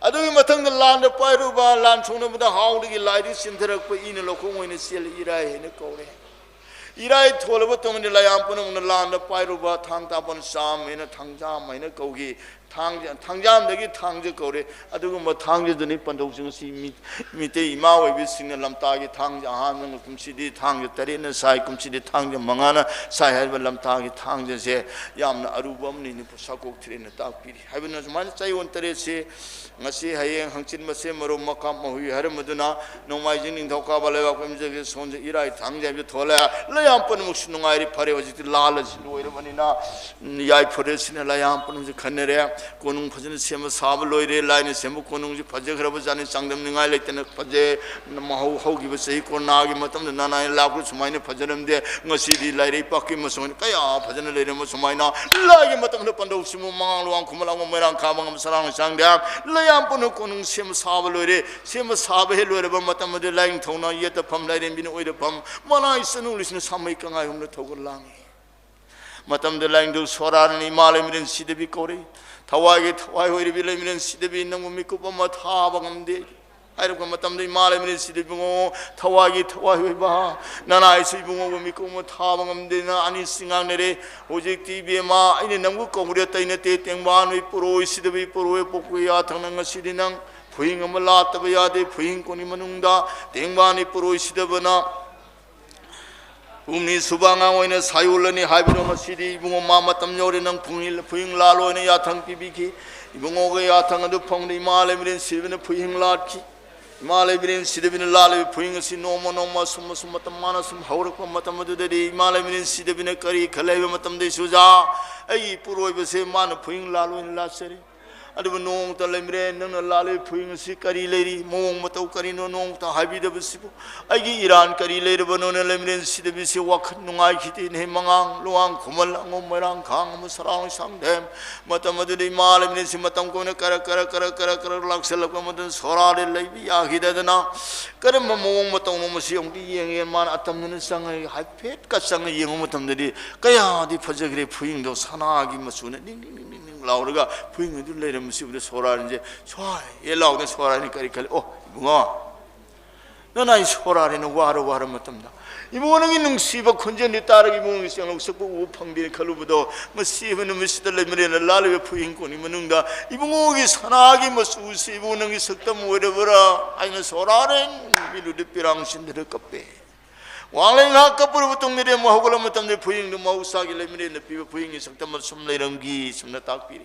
ꯑꯗꯨꯒꯤ ꯃꯊꯪꯗ ꯂꯥꯟꯗ ꯄꯥꯏꯔꯨꯕ, ꯂꯥꯟ ꯁꯣꯛꯅꯕꯗ ꯍꯥꯎꯗꯒꯤ ꯂꯥꯏꯗꯒꯤ ꯆꯦꯟꯊꯔꯛꯄ ꯏꯅ ꯂꯧꯈꯣꯡ ꯑꯣꯏꯅ ꯆꯦꯜꯂꯤ, ꯏꯔꯥꯏ ꯍꯥꯏꯅ ꯀꯧꯔꯦ꯫ ꯏꯔꯥꯏ ꯊꯣꯜꯂꯕ ꯇꯨꯡꯗꯤ ꯂꯩꯌꯥꯝ ꯄꯨꯝꯅꯃꯛꯅ ꯂꯥꯟꯗ ꯄꯥꯏꯔꯨꯕ ꯊꯥꯡ ꯇꯥꯕꯟ ꯆꯥꯝ ꯍꯥꯏꯅ ꯊꯥꯡꯖꯥꯝ ꯍꯥꯏꯅ ꯀꯧꯈꯤ꯫ ꯊꯥꯡꯖ-, ꯊꯥꯡꯖꯥꯝꯗꯒꯤ ꯊꯥꯡꯖ ꯀꯧꯔꯦ꯫ ꯑꯗꯨꯒꯨꯝꯕ ꯊꯥꯡꯖꯗꯨꯅꯤ ꯄꯟꯊꯧꯁꯤꯡ ꯑꯁꯤ ꯃꯤ-, ꯃꯤꯇꯩ ꯏꯃꯥ ꯑꯣꯏꯕꯤꯁꯤꯡꯅ ꯂꯝꯇꯥꯒꯤ ꯊꯥꯡꯖ ꯑꯍꯥꯟꯕ ꯀꯨꯝꯁꯤꯗꯤ ꯊꯥꯡꯖ ꯇꯔꯦꯠꯅ ꯁꯥꯏ, ꯀꯨꯝꯁꯤꯗꯤ ꯊꯥꯡꯖ ꯃꯉꯥꯅ ꯁꯥꯏ ꯍꯥꯏꯔꯤꯕ ꯂꯝꯇꯥꯒꯤ ꯊꯥꯡꯖꯁꯦ ꯌꯥꯝꯅ ꯑꯔꯨꯕ ꯑꯃꯅꯤ, ꯅꯨꯄꯥ ꯁꯥꯀꯣꯛ ꯊꯤꯔꯦꯅ ꯇꯥꯛꯄꯤꯔꯤ꯫ ꯍꯥꯏꯕꯅ ꯁꯨꯃꯥꯏꯅ ꯆꯌꯣꯜ ꯇꯔꯦꯠꯁꯤ ꯉꯁꯤ, ꯍꯌꯦꯡ, ꯍꯪꯆꯤꯠ ꯃꯁꯦꯝ ꯃꯔꯨ ꯃꯀꯥꯞ ꯃꯍꯨꯏ ꯍꯥꯏꯔꯝꯕꯗꯨꯅ ꯅꯣꯡꯃꯥꯏꯖꯤꯡ, ꯅꯤꯡꯊꯧꯀꯥꯕ, ꯂꯩꯕꯥꯛꯄꯣꯛꯄ, ꯌꯨꯝꯖꯀꯩꯁ, ꯁꯒꯣꯜꯁꯦꯟ, ꯏꯔꯥꯏ, ꯊꯥꯡꯖ ꯍꯥꯏꯕꯁꯤ ꯊꯣꯜꯂꯦ꯫ ꯂꯩꯌꯥꯝ ꯄꯨꯝꯅꯃꯛꯁꯨ ꯅꯨꯡꯉꯥꯏꯔꯤ, ꯐꯔꯦ꯫ ꯍꯧꯖꯤꯛꯇꯤ ꯂꯥꯜꯂꯁꯤ ꯂꯣꯏꯔꯕꯅꯤꯅ ꯌꯥꯏꯐꯔꯦ ꯁꯤꯅ ꯂꯩꯌꯥꯝ ꯄꯨꯝꯅꯃꯛꯁꯨ ꯈꯟꯅꯔꯦ꯫ ꯀꯣꯅꯨꯡ ꯐꯖꯅ ꯁꯦꯝꯕ ꯁꯥꯕ ꯂꯣꯏꯔꯦ꯫ ꯂꯥꯏꯅ ꯁꯦꯝꯕ ꯀꯣꯅꯨꯡꯁꯤ ꯐꯖꯈ꯭ꯔꯕ ꯖꯥꯠꯅꯤ, ꯆꯥꯡꯗꯝꯅꯤꯡꯉꯥꯏ ꯂꯩꯇꯅ ꯐꯖꯩ꯫ ꯃꯍꯧ-, ꯍꯧꯈꯤꯕ ꯆꯍꯤ ꯀꯣꯔꯣꯅꯥꯒꯤ ꯃꯇꯝꯗ ꯅꯥꯅꯥꯏ ꯂꯥꯛꯄ ꯁꯨꯃꯥꯏꯅ ꯐꯖꯔꯝꯗꯦ꯫ ꯉꯁꯤꯗꯤ ꯂꯥꯏꯔꯩ ꯄꯥꯛꯀꯤ ꯃꯁꯣꯟ ꯀꯌꯥ ꯐꯖꯅ ꯂꯩꯔꯝꯕ ꯁꯨꯃꯥꯏꯅ ꯂꯥꯏꯒꯤ ꯃꯇꯝꯗ ꯄꯟꯗꯧꯁꯤꯃꯨ ꯃꯉꯥꯡ ꯂꯨꯋꯥꯡ ꯈꯨꯃꯟ ꯂꯥꯡꯕ ꯃꯣꯏꯔꯥꯡ ꯈꯥꯕ ꯉꯝ ꯁꯔꯥꯡ ꯁꯥꯡꯗꯦ꯫ ꯂꯩꯌꯥꯝ ꯄꯨꯝꯅꯃꯛ ꯀꯣꯅꯨꯡ ꯁꯦꯝꯕ ꯁꯥꯕ ꯂꯣꯏꯔꯦ꯫ ꯁꯦꯝꯕ ꯁꯥꯕ ꯍꯦꯛ ꯂꯣꯏꯔꯕ ꯃꯇꯝ ꯑꯗꯨꯗ ꯂꯥꯏꯅꯤꯡꯊꯧꯅ ꯌꯦꯠꯇꯐꯝ, ꯂꯥꯏꯔꯦꯝꯕꯤꯅ ꯑꯣꯏꯗꯐꯝ, ꯃꯅꯥꯏ ꯆꯅꯨ ꯂꯤꯁꯤꯡꯅ ꯁꯥꯃꯩ ꯀꯪꯉꯥꯏ ꯍꯨꯝꯅ ꯊꯧꯒꯜ ꯂꯥꯡꯉꯤ꯫ ꯃꯇꯝꯗ ꯂꯥꯏꯅꯤꯡꯊꯧ ꯁꯣꯔꯥꯠꯅ ꯏꯃꯥ ꯂꯩꯃꯔꯦꯟ ꯁꯤꯗꯕꯤ ꯀꯧꯔꯛꯏ꯫ "ꯊꯋꯥꯏꯒꯤ ꯊꯋꯥꯏ ꯑꯣꯏꯔꯤꯕꯤ ꯂꯩꯃꯔꯦꯟ ꯁꯤꯗꯕꯤ, ꯅꯪꯕꯨ ꯃꯤꯀꯨꯞ ꯑꯃ ꯊꯥꯕ ꯉꯝꯗꯦ" ꯍꯥꯏꯔꯛꯄ ꯃꯇꯝꯗ, ꯏꯃꯥ ꯂꯩꯃꯔꯦꯟ ꯁꯤꯗꯕꯤ, "ꯏꯕꯨꯡꯉꯣ, ꯊꯋꯥꯏꯒꯤ ꯊꯋꯥꯏ ꯑꯣꯏꯕ, ꯅꯅꯥꯏꯁꯨ ꯏꯕꯨꯡꯉꯣꯕꯨ ꯃꯤꯀꯨꯞ ꯑꯃ ꯊꯥꯕ ꯉꯝꯗꯦꯅ ꯑꯅꯤꯁꯤ ꯉꯥꯡꯅꯔꯦ꯫ ꯍꯧꯖꯤꯛꯇꯤ ꯏꯕꯦꯝꯃ, ꯑꯩꯅ ꯅꯪꯕꯨ ꯀꯧꯕꯗꯤ ꯑꯇꯩ ꯅꯠꯇꯦ, ꯇꯦꯡꯕꯥꯟ ꯅꯣꯏ ꯄꯨꯔꯣꯏ ꯁꯤꯗꯕꯤ ꯄꯨꯔꯣꯏ ꯄꯣꯛꯄ ꯌꯥꯊꯪꯅ ꯉꯁꯤꯗꯤ ꯅꯪ ꯐꯨꯍꯤꯡ ꯑꯃ ꯂꯥꯠꯇꯕ ꯌꯥꯗꯦ꯫ ꯐꯨꯍꯤꯡ ꯀꯣꯟꯒꯤ ꯃꯅꯨꯡꯗ ꯇꯦꯡꯕꯥꯟ ꯅꯣꯏ ꯄꯨꯔꯣꯏ ꯁꯤꯗꯕꯅ ꯍꯨꯝꯅꯤ ꯁꯨꯕ ꯑꯉꯥꯡ ꯑꯣꯏꯅ ꯁꯥꯏꯑꯣꯜꯂꯅꯤ ꯍꯥꯏꯕꯗꯣ ꯉꯁꯤꯗꯤ ꯏꯕꯨꯡꯉꯣ ꯃꯥ ꯃꯇꯝ ꯌꯧꯔꯦ, ꯅꯪ ꯐꯨꯍꯤꯡ-, ꯐꯨꯍꯤꯡ ꯂꯥꯜꯂꯣ" ꯍꯥꯏꯅ ꯌꯥꯊꯪ ꯄꯤꯕꯤꯈꯤ꯫ ꯏꯕꯨꯡꯉꯣꯒ ꯌꯥꯊꯪ ꯑꯗꯨ ꯐꯪꯗ ꯏꯃꯥ ꯂꯩꯃꯔꯦꯟ ꯁꯤꯗꯕꯤꯅ ꯐꯨꯍꯤꯡ ꯂꯥꯠꯈꯤ꯫ ꯏꯃꯥ ꯂꯩꯃꯔꯦꯟ ꯁꯤꯗꯕꯤꯅ ꯂꯥꯠꯂꯤꯕ ꯐꯨꯍꯤꯡ ꯑꯁꯤ ꯅꯣꯡꯃ ꯅꯣꯡꯃ ꯑꯁꯨꯝ ꯑꯁꯨꯝ ꯃꯇꯝ ꯃꯥꯅ ꯁꯨꯝ ꯍꯧꯔꯛꯄ ꯃꯇꯝ ꯑꯗꯨꯗꯗꯤ ꯏꯃꯥ ꯂꯩꯃꯔꯦꯟ ꯁꯤꯗꯕꯤꯅ ꯀꯔꯤ ꯈꯜꯂꯦ ꯍꯥꯏꯕ ꯃꯇꯝꯗ, "ꯏꯁꯨꯖꯥ, ꯑꯩꯒꯤ ꯏꯄꯨꯔꯣꯏꯕꯁꯦ ꯃꯥꯅ ꯐꯨꯍꯤꯡ ꯂꯥꯜꯂꯣ ꯍꯥꯏꯅ ꯂꯥꯠꯆꯔꯦ꯫ ꯑꯗꯨꯕꯨ ꯅꯣꯡꯃꯇ ꯂꯩꯃꯔꯦꯟ ꯅꯪꯅ ꯂꯥꯠꯂꯤꯕ ꯐꯨꯍꯤꯡ ꯑꯁꯤ ꯀꯔꯤ ꯂꯩꯔꯤ? ꯃꯑꯣꯡ ꯃꯇꯧ ꯀꯔꯤꯅꯣ? ꯅꯣꯡꯃꯇ ꯍꯥꯏꯕꯤꯗꯕꯁꯤꯕꯨ ꯑꯩꯒꯤ ꯏꯔꯥꯟ ꯀꯔꯤ ꯂꯩꯔꯕꯅꯣꯅ?" ꯂꯩꯃꯔꯦꯟ ꯁꯤꯗꯕꯤꯁꯤ ꯋꯥꯈꯜ ꯅꯨꯡꯉꯥꯏꯈꯤꯗꯦꯅꯦ꯫ ꯃꯉꯥꯡ ꯂꯨꯋꯥꯡ ꯈꯨꯃꯟ ꯑꯉꯣꯝ ꯃꯣꯏꯔꯥꯡ ꯈꯥꯡ ꯑꯃ ꯁꯔꯥꯎ ꯁꯥꯡꯗꯦꯝ꯫ ꯃꯇꯝ ꯑꯗꯨꯗ ꯏꯃꯥ ꯂꯩꯃꯔꯦꯟꯁꯤ ꯃꯇꯝ ꯀꯣꯏꯅ ꯀꯔꯛ ꯀꯔꯛ ꯀꯔꯛ ꯀꯔꯛ ꯀꯔꯛ ꯂꯥꯛꯁꯜꯂꯛꯄ ꯃꯇꯝꯗ ꯁꯣꯔꯥꯠ ꯂꯩꯕ ꯌꯥꯈꯤꯗꯗꯅ ꯀꯔꯝꯕ ꯃꯑꯣꯡ ꯃꯇꯧꯅꯣ ꯃꯁꯤ ꯑꯃꯨꯛꯇ ꯌꯦꯡꯒꯦ꯫ ꯃꯥꯅ ꯑꯇꯝꯅꯅ ꯆꯪꯉꯒ ꯍꯥꯏꯐꯦꯠꯀ ꯆꯪꯉ ꯌꯦꯡꯕ ꯃꯇꯝꯗꯗꯤ ꯀꯌꯥꯗꯤ ꯐꯖꯈ꯭ꯔꯦ꯫ ꯐꯨꯍꯤꯡꯗꯣ ꯁꯅꯥꯒꯤ ꯃꯆꯨꯅ ꯅꯤꯡ ꯅꯤꯡ ꯅꯤꯡ ꯅꯤꯡ ꯅꯤꯡ ꯂꯥꯎꯔꯒ ꯐꯨꯍꯤꯡ ꯑꯗꯨ ꯂꯩꯔꯝꯕꯁꯤ ꯎꯕꯗ ꯁꯣꯔꯥꯠꯁꯦ ꯁ꯭ꯋꯥꯏ ꯍꯦꯛ ꯂꯥꯎꯗꯅ ꯁꯣꯔꯥꯠꯅ ꯀꯔꯤ ꯈꯜꯂꯤ? "ꯑꯣ ꯏꯕꯨꯡꯉꯣ, ꯅꯅꯥꯏ ꯁꯣꯔꯥꯠꯅ ꯋꯥꯔ ꯋꯥꯔ ꯃꯇꯝꯗ ꯏꯕꯨꯡꯉꯣ ꯅꯪꯒꯤ ꯅꯨꯡꯁꯤꯕ ꯈꯣꯟꯖꯦꯜꯗꯤ ꯇꯥꯔꯒ ꯏꯕꯨꯡꯉꯣꯒꯤ ꯆꯦꯡꯂꯧ ꯁꯛꯄ ꯎꯕ ꯐꯪꯗꯦꯅ ꯈꯜꯂꯨꯕꯗꯣ, ꯃꯁꯤ ꯑꯣꯏꯕ ꯅꯨꯃꯤꯠꯁꯤꯗ ꯂꯩꯃꯔꯦꯟꯅ ꯂꯥꯠꯂꯤꯕ ꯐꯨꯍꯤꯡ ꯀꯣꯟꯒꯤ ꯃꯅꯨꯡꯗ ꯏꯕꯨꯡꯉꯣꯒꯤ ꯁꯅꯥꯒꯤ ꯃꯆꯨꯁꯤ ꯏꯕꯨꯡꯉꯣ ꯅꯪꯒꯤ ꯁꯛꯇꯝ ꯑꯣꯏꯔꯕ꯭ꯔꯥ?" ꯍꯥꯏꯅ ꯁꯣꯔꯥꯠꯅ ꯃꯤꯠꯂꯨꯗ ꯄꯤꯔꯥꯡ ꯁꯤꯟꯗꯨꯅ ꯀꯞꯄꯦ꯫ ꯋꯥꯡꯂꯩ ꯉꯥꯏꯍꯥꯛ ꯀꯞꯄꯨꯔꯕ ꯃꯇꯨꯡꯗꯗꯤ ꯑꯃꯨꯛ ꯍꯧꯒꯠꯂꯕ ꯃꯇꯝꯗ ꯐꯨꯍꯤꯡꯗꯨ ꯃꯍꯧꯁꯥꯒꯤ ꯂꯩꯃꯔꯦꯟꯅ ꯄꯤꯕ ꯐꯨꯍꯤꯡꯒꯤ ꯁꯛꯇꯝ ꯑꯁꯨꯝ ꯂꯩꯔꯝꯈꯤ꯫ ꯁꯨꯝꯅ ꯇꯥꯛꯄꯤꯔꯤ꯫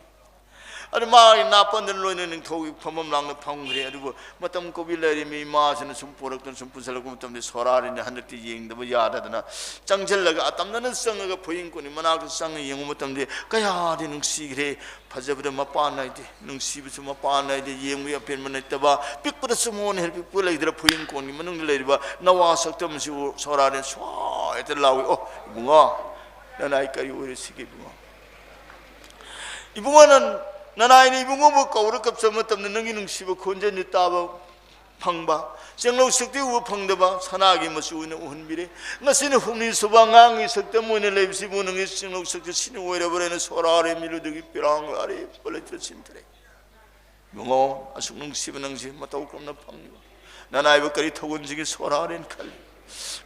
ꯑꯗꯨ ꯃꯥꯒꯤ ꯅꯥꯄꯟꯗ ꯂꯣꯏꯅ ꯅꯤꯡꯊꯧꯒꯤ ꯐꯝꯐꯝ ꯂꯥꯡꯅ ꯐꯝꯈ꯭ꯔꯦ꯫ ꯑꯗꯨꯕꯨ ꯃꯇꯝ ꯀꯧꯕꯤ ꯂꯩꯔꯤꯕ ꯏꯃꯥꯁꯤꯅ ꯁꯨꯝ ꯄꯨꯔꯛꯇꯅ ꯁꯨꯝ ꯄꯨꯁꯜꯂꯛꯄ ꯃꯇꯝꯗ ꯁꯣꯔꯥꯠꯅ ꯍꯟꯗꯛꯇꯤ ꯌꯦꯡꯗꯕ ꯌꯥꯗꯗꯅ ꯆꯪꯁꯤꯜꯂꯒ ꯑꯇꯝꯅꯅ ꯆꯪꯉꯒ ꯐꯨꯍꯤꯡ ꯀꯣꯟꯒꯤ ꯃꯅꯥꯛꯇ ꯆꯪꯉ ꯌꯦꯡꯕ ꯃꯇꯝꯗ ꯀꯌꯥꯗꯤ ꯅꯨꯡꯁꯤꯈ꯭ꯔꯦ꯫ ꯐꯖꯕꯗ ꯃꯄꯥꯟ ꯅꯥꯏꯗꯦ, ꯅꯨꯡꯁꯤꯕꯁꯨ ꯃꯄꯥꯟ ꯅꯥꯏꯗꯦ, ꯌꯦꯡꯕꯒꯤ ꯑꯄꯦꯟꯕ ꯅꯥꯏꯇꯕ, ꯄꯤꯛꯄꯗꯁꯨ ꯃꯉꯣꯟꯗ ꯍꯦꯟꯅ ꯄꯤꯛꯄ ꯂꯩꯇ꯭ꯔꯦ꯫ ꯐꯨꯍꯤꯡ ꯀꯣꯟꯒꯤ ꯃꯅꯨꯡꯗ ꯂꯩꯔꯤꯕ ꯅꯋꯥ ꯁꯛꯇꯝꯁꯤꯕꯨ ꯁꯣꯔꯥꯠꯅ ꯁ꯭ꯋꯥꯏꯗ ꯂꯥꯎꯏ, "ꯑꯣ ꯏꯕꯨꯡꯉꯣ, ꯅꯅꯥꯏ ꯀꯔꯤ ꯑꯣꯏꯔꯁꯤꯒꯦ ꯏꯕꯨꯡꯉꯣ? ꯏꯕꯨꯡꯉꯣ, ꯅꯅꯥꯏꯅ ꯏꯕꯨꯡꯉꯣꯕꯨ ꯀꯧꯔ ꯀꯞꯆꯕ ꯃꯇꯝꯗ ꯅꯪꯒꯤ ꯅꯨꯡꯁꯤꯕ ꯈꯣꯟꯖꯦꯜꯗꯨ ꯇꯥꯕ ꯐꯪꯕ, ꯆꯦꯡꯂꯧ ꯁꯛꯇꯤ ꯎꯕ ꯐꯪꯗꯕ ꯁꯅꯥꯒꯤ ꯃꯆꯨ ꯑꯣꯏꯅ ꯎꯍꯟꯕꯤꯔꯦ꯫ ꯉꯁꯤꯅ ꯍꯨꯝꯅꯤ ꯁꯨꯕ ꯑꯉꯥꯡꯒꯤ ꯁꯛꯇꯝ ꯑꯣꯏꯅ ꯂꯩꯕꯁꯤꯕꯨ ꯅꯪꯒꯤ ꯆꯦꯡꯂꯧ ꯁꯛꯇꯤ ꯁꯤꯅ ꯑꯣꯏꯔꯕ꯭ꯔꯅ ꯁꯣꯔꯥꯔꯦ ꯃꯤꯠꯂꯨꯗꯒꯤ ꯄꯤꯔꯥꯡ ꯂꯥꯔꯦ ꯄꯂꯩꯇ ꯆꯤꯟꯊꯔꯦ꯫ ꯏꯕꯨꯡꯉꯣ, ꯑꯁꯨꯛ ꯅꯨꯡꯁꯤꯕ ꯅꯪꯁꯤ ꯃꯇꯧ ꯀꯔꯝꯅ ꯐꯪꯂꯤꯕ? ꯅꯅꯥꯏꯕ ꯀꯔꯤ ꯊꯧꯒꯜꯁꯤꯒꯤ ꯁꯣꯔꯥꯔꯦꯅ ꯈꯜꯂꯤ꯫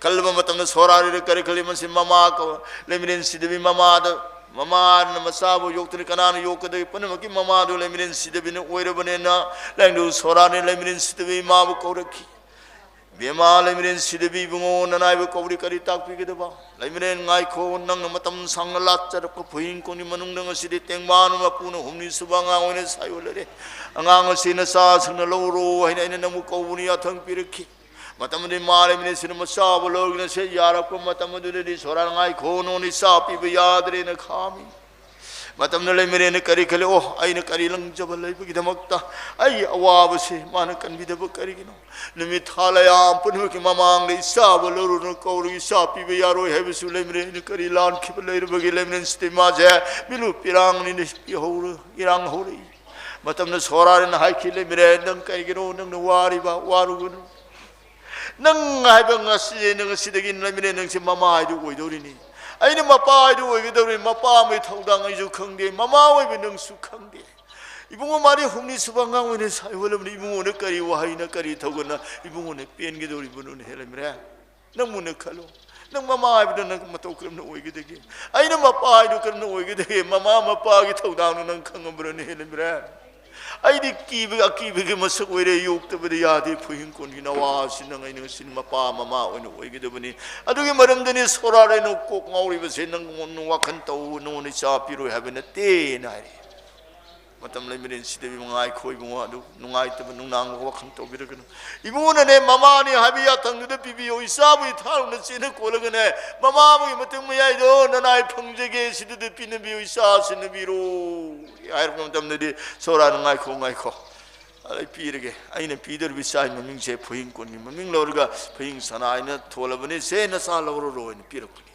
ꯈꯜꯂꯕ ꯃꯇꯝꯗ ꯁꯣꯔꯥꯔꯤꯗ ꯀꯔꯤ ꯈꯜꯂꯤ? ꯃꯁꯤ ꯃꯃꯥ ꯀꯧ-, ꯂꯩꯃꯔꯦꯟ ꯁꯤꯗꯕꯤ ꯃꯃꯥꯗ, ꯃꯃꯥꯅ ꯃꯆꯥꯕꯨ ꯌꯣꯛꯇꯅ ꯀꯅꯥꯅ ꯌꯣꯛꯀꯗꯒꯦ? ꯄꯨꯝꯅꯃꯛꯀꯤ ꯃꯃꯥꯗꯨ ꯂꯩꯃꯔꯦꯟ ꯁꯤꯗꯕꯤꯅ ꯑꯣꯏꯔꯕꯅꯤꯅ, ꯂꯥꯏꯅꯤꯡꯊꯧ ꯁꯣꯔꯥꯔꯤ ꯂꯩꯃꯔꯦꯟ ꯁꯤꯗꯕꯤ ꯏꯃꯥꯕꯨ ꯀꯧꯔꯛꯈꯤ꯫ ꯏꯕꯦꯝꯃ ꯂꯩꯃꯔꯦꯟ ꯁꯤꯗꯕꯤ ꯏꯕꯨꯡꯉꯣ, ꯅꯅꯥꯏꯕ ꯀꯧꯔꯤ ꯀꯔꯤ ꯇꯥꯛꯄꯤꯒꯗꯕ? ꯂꯩꯃꯔꯦꯟ ꯉꯥꯏꯈꯣ, ꯅꯪꯅ ꯃꯇꯝ ꯁꯥꯡꯅ ꯂꯥꯠꯆꯔꯛꯄ ꯐꯨꯍꯤꯡ ꯀꯣꯟꯒꯤ ꯃꯅꯨꯡꯗ ꯉꯁꯤꯗꯤ ꯇꯦꯡꯕꯥꯅ ꯃꯄꯨꯅ ꯍꯨꯝꯅꯤ ꯁꯨꯕ ꯑꯉꯥꯡ ꯑꯣꯏꯅ ꯁꯥꯏꯑꯣꯜꯂꯔꯦ꯫ ꯑꯉꯥꯡ ꯑꯁꯤ ꯅꯆꯥꯁꯤꯡꯅ ꯂꯧꯔꯣ ꯍꯥꯏꯅ ꯑꯩꯅ ꯅꯪꯕꯨ ꯀꯧꯕꯅꯤ, ꯌꯥꯊꯪ ꯄꯤꯔꯛꯈꯤ꯫ ꯃꯇꯝ ꯑꯗꯨꯗꯤ ꯃꯥ ꯂꯩꯃꯔꯦꯟꯁꯤꯅ ꯃꯆꯥꯕꯨ ꯂꯧꯔꯒꯅ ꯁꯦ ꯌꯥꯔꯛꯄ ꯃꯇꯝ ꯑꯗꯨꯗꯗꯤ ꯁꯣꯔꯥ ꯉꯥꯏꯈꯣ, ꯅꯉꯣꯟꯗ ꯏꯆꯥ ꯄꯤꯕ ꯌꯥꯗ꯭ꯔꯦꯅ ꯈꯥꯝꯃꯤ꯫ ꯃꯇꯝꯗ ꯂꯩꯃꯔꯦꯟꯅ ꯀꯔꯤ ꯈꯜꯂꯤ? "ꯑꯣ, ꯑꯩꯅ ꯀꯔꯤ ꯂꯪꯖꯕ ꯂꯩꯕꯒꯤꯗꯃꯛꯇ ꯑꯩꯒꯤ ꯑꯋꯥꯕꯁꯤ ꯃꯥꯅ ꯀꯟꯕꯤꯗꯕ ꯀꯔꯤꯒꯤꯅꯣ? ꯅꯨꯃꯤꯠ ꯊꯥ ꯂꯌꯥꯝ ꯄꯨꯝꯅꯃꯛꯀꯤ ꯃꯃꯥꯡꯗ ꯏꯆꯥꯕꯨ ꯂꯧꯔꯨꯅ ꯀꯧꯔꯒ ꯏꯆꯥ ꯄꯤꯕ ꯌꯥꯔꯣꯏ ꯍꯥꯏꯕꯁꯨ ꯂꯩꯃꯔꯦꯟꯅ ꯀꯔꯤ ꯂꯥꯟꯈꯤꯕ ꯂꯩꯔꯕꯒꯦ?" ꯂꯩꯃꯔꯦꯟꯁꯤꯗꯤ ꯃꯥꯁꯦ ꯃꯤꯂꯨ ꯄꯤꯔꯥꯡꯅꯤꯅ ꯄꯤꯍꯧꯔ ꯏꯔꯥꯡ ꯍꯧꯔꯛꯏ꯫ ꯃꯇꯝꯗ ꯁꯣꯔꯥꯔꯤꯅ ꯍꯥꯏꯈꯤ, "ꯂꯩꯃꯔꯦꯟ, ꯅꯪ ꯀꯩꯒꯤꯅꯣ ꯅꯪꯅ ꯋꯥꯔꯤꯕ? ꯋꯥꯔꯨꯒꯅꯨ꯫ ꯅꯪ ꯍꯥꯏꯕ ꯉꯁꯤ, ꯅꯪ ꯉꯁꯤꯗꯒꯤ ꯂꯩꯃꯔꯦꯟ ꯅꯪꯁꯦ ꯃꯃꯥ ꯍꯥꯏꯗꯨ ꯑꯣꯏꯗꯧꯔꯤꯅꯤ꯫ ꯑꯩꯅ ꯃꯄꯥ ꯍꯥꯏꯗꯨ ꯑꯣꯏꯒꯗꯧꯔꯤꯅꯤ꯫ ꯃꯄꯥ ꯑꯃꯒꯤ ꯊꯧꯗꯥꯡ ꯑꯩꯁꯨ ꯈꯪꯗꯦ, ꯃꯃꯥ ꯑꯣꯏꯕ ꯅꯪꯁꯨ ꯈꯪꯗꯦ꯫ ꯏꯕꯨꯡꯉꯣ ꯃꯥꯗꯤ ꯍꯨꯝꯅꯤ ꯁꯨꯕ ꯑꯉꯥꯡ ꯑꯣꯏꯅ ꯁꯥꯏ ꯑꯣꯜꯂꯕꯅꯤ꯫ ꯏꯕꯨꯡꯉꯣꯅ ꯀꯔꯤ ꯋꯥꯍꯩꯅ ꯀꯔꯤ ꯊꯧꯒꯠꯅ ꯏꯕꯨꯡꯉꯣꯅ ꯄꯦꯟꯒꯗꯧꯔꯤꯕꯅꯣꯅ ꯍꯦ ꯂꯩꯃꯔꯦꯟ? ꯅꯪꯕꯨꯅ ꯈꯜꯂꯣ꯫ ꯅꯪ ꯃꯃꯥ ꯍꯥꯏꯕꯗꯣ ꯅꯪ ꯃꯇꯧ ꯀꯔꯝꯅ ꯑꯣꯏꯒꯗꯒꯦ? ꯑꯩꯅ ꯃꯄꯥ ꯍꯥꯏꯗꯨ ꯀꯔꯝꯅ ꯑꯣꯏꯒꯗꯒꯦ? ꯃꯃꯥ ꯃꯄꯥꯒꯤ ꯊꯧꯗꯥꯡꯗꯨ ꯅꯪ ꯈꯪꯉꯕ꯭ꯔꯅꯦ ꯍꯦ ꯂꯩꯃꯔꯦꯟ?" ꯑꯩꯗꯤ ꯀꯤꯕ, ꯑꯀꯤꯕꯒꯤ ꯃꯁꯛ ꯑꯣꯏꯔꯦ, ꯌꯣꯛꯇꯕꯗꯤ ꯌꯥꯗꯦ꯫ ꯐꯨꯍꯤꯡ ꯀꯣꯟꯒꯤ ꯅꯋꯥꯁꯤ ꯅꯪ ꯑꯩꯅ ꯉꯁꯤ ꯃꯄꯥ ꯃꯃꯥ ꯑꯣꯏꯅ ꯑꯣꯏꯒꯗꯕꯅꯤ꯫ ꯑꯗꯨꯒꯤ ꯃꯔꯝꯗꯅꯤ ꯁꯣꯔꯥꯔꯦ ꯅꯪ ꯀꯣꯛ ꯉꯥꯎꯔꯤꯕꯁꯦ, ꯅꯪ ꯋꯥꯈꯜ ꯇꯧ, ꯅꯉꯣꯟꯗ ꯏꯆꯥ ꯄꯤꯔꯣꯏ ꯍꯥꯏꯕ ꯅꯠꯇꯦꯅ ꯍꯥꯏꯔꯤ꯫ ꯃꯇꯝ ꯂꯩꯃꯔꯦꯟ ꯁꯤꯗꯕꯤ ꯉꯥꯏꯈꯣ ꯏꯕꯨꯡꯉꯣ, ꯑꯗꯨ ꯅꯨꯡꯉꯥꯏꯇꯕ ꯅꯨꯡꯅꯥꯡꯕ ꯋꯥꯈꯜ ꯇꯧꯕꯤꯔꯒꯅꯨ꯫ ꯏꯕꯨꯡꯉꯣꯅꯅꯦ ꯃꯃꯥꯅꯤ ꯍꯥꯏꯕ ꯌꯥꯊꯪꯗꯨꯗ ꯄꯤꯕꯤꯌꯣ꯫ ꯏꯆꯥꯕꯨ ꯏꯊꯥꯔꯨꯅ ꯆꯦꯟꯅ ꯀꯣꯜꯂꯒꯅꯦ, ꯃꯃꯥ ꯑꯃꯒꯤ ꯃꯇꯨꯡ ꯃꯌꯥꯏꯗꯣ ꯅꯅꯥꯏ ꯐꯪꯖꯒꯦ, ꯁꯤꯗꯨꯗ ꯄꯤꯅꯕꯤꯌꯨ, ꯏꯆꯥ ꯁꯤꯟꯅꯕꯤꯔꯣ ꯍꯥꯏꯔꯛꯄ ꯃꯇꯝꯗꯗꯤ ꯁꯣꯔꯥꯅ, "ꯉꯥꯏꯈꯣ, ꯉꯥꯏꯈꯣ, ꯑꯩ ꯄꯤꯔꯒꯦ꯫ ꯑꯩꯅ ꯄꯤꯗꯧꯔꯤꯕ ꯏꯆꯥꯒꯤ ꯃꯃꯤꯡꯁꯦ ꯐꯨꯍꯤꯡ ꯀꯣꯟꯒꯤ ꯃꯃꯤꯡ ꯂꯧꯔꯒ ꯐꯨꯍꯤꯡ ꯁꯅꯥ ꯍꯥꯏꯅ ꯊꯣꯜꯂꯕꯅꯤ꯫ ꯁꯦ, ꯅꯆꯥ ꯂꯧꯔꯔꯣꯅ" ꯄꯤꯔꯛꯄꯅꯤ꯫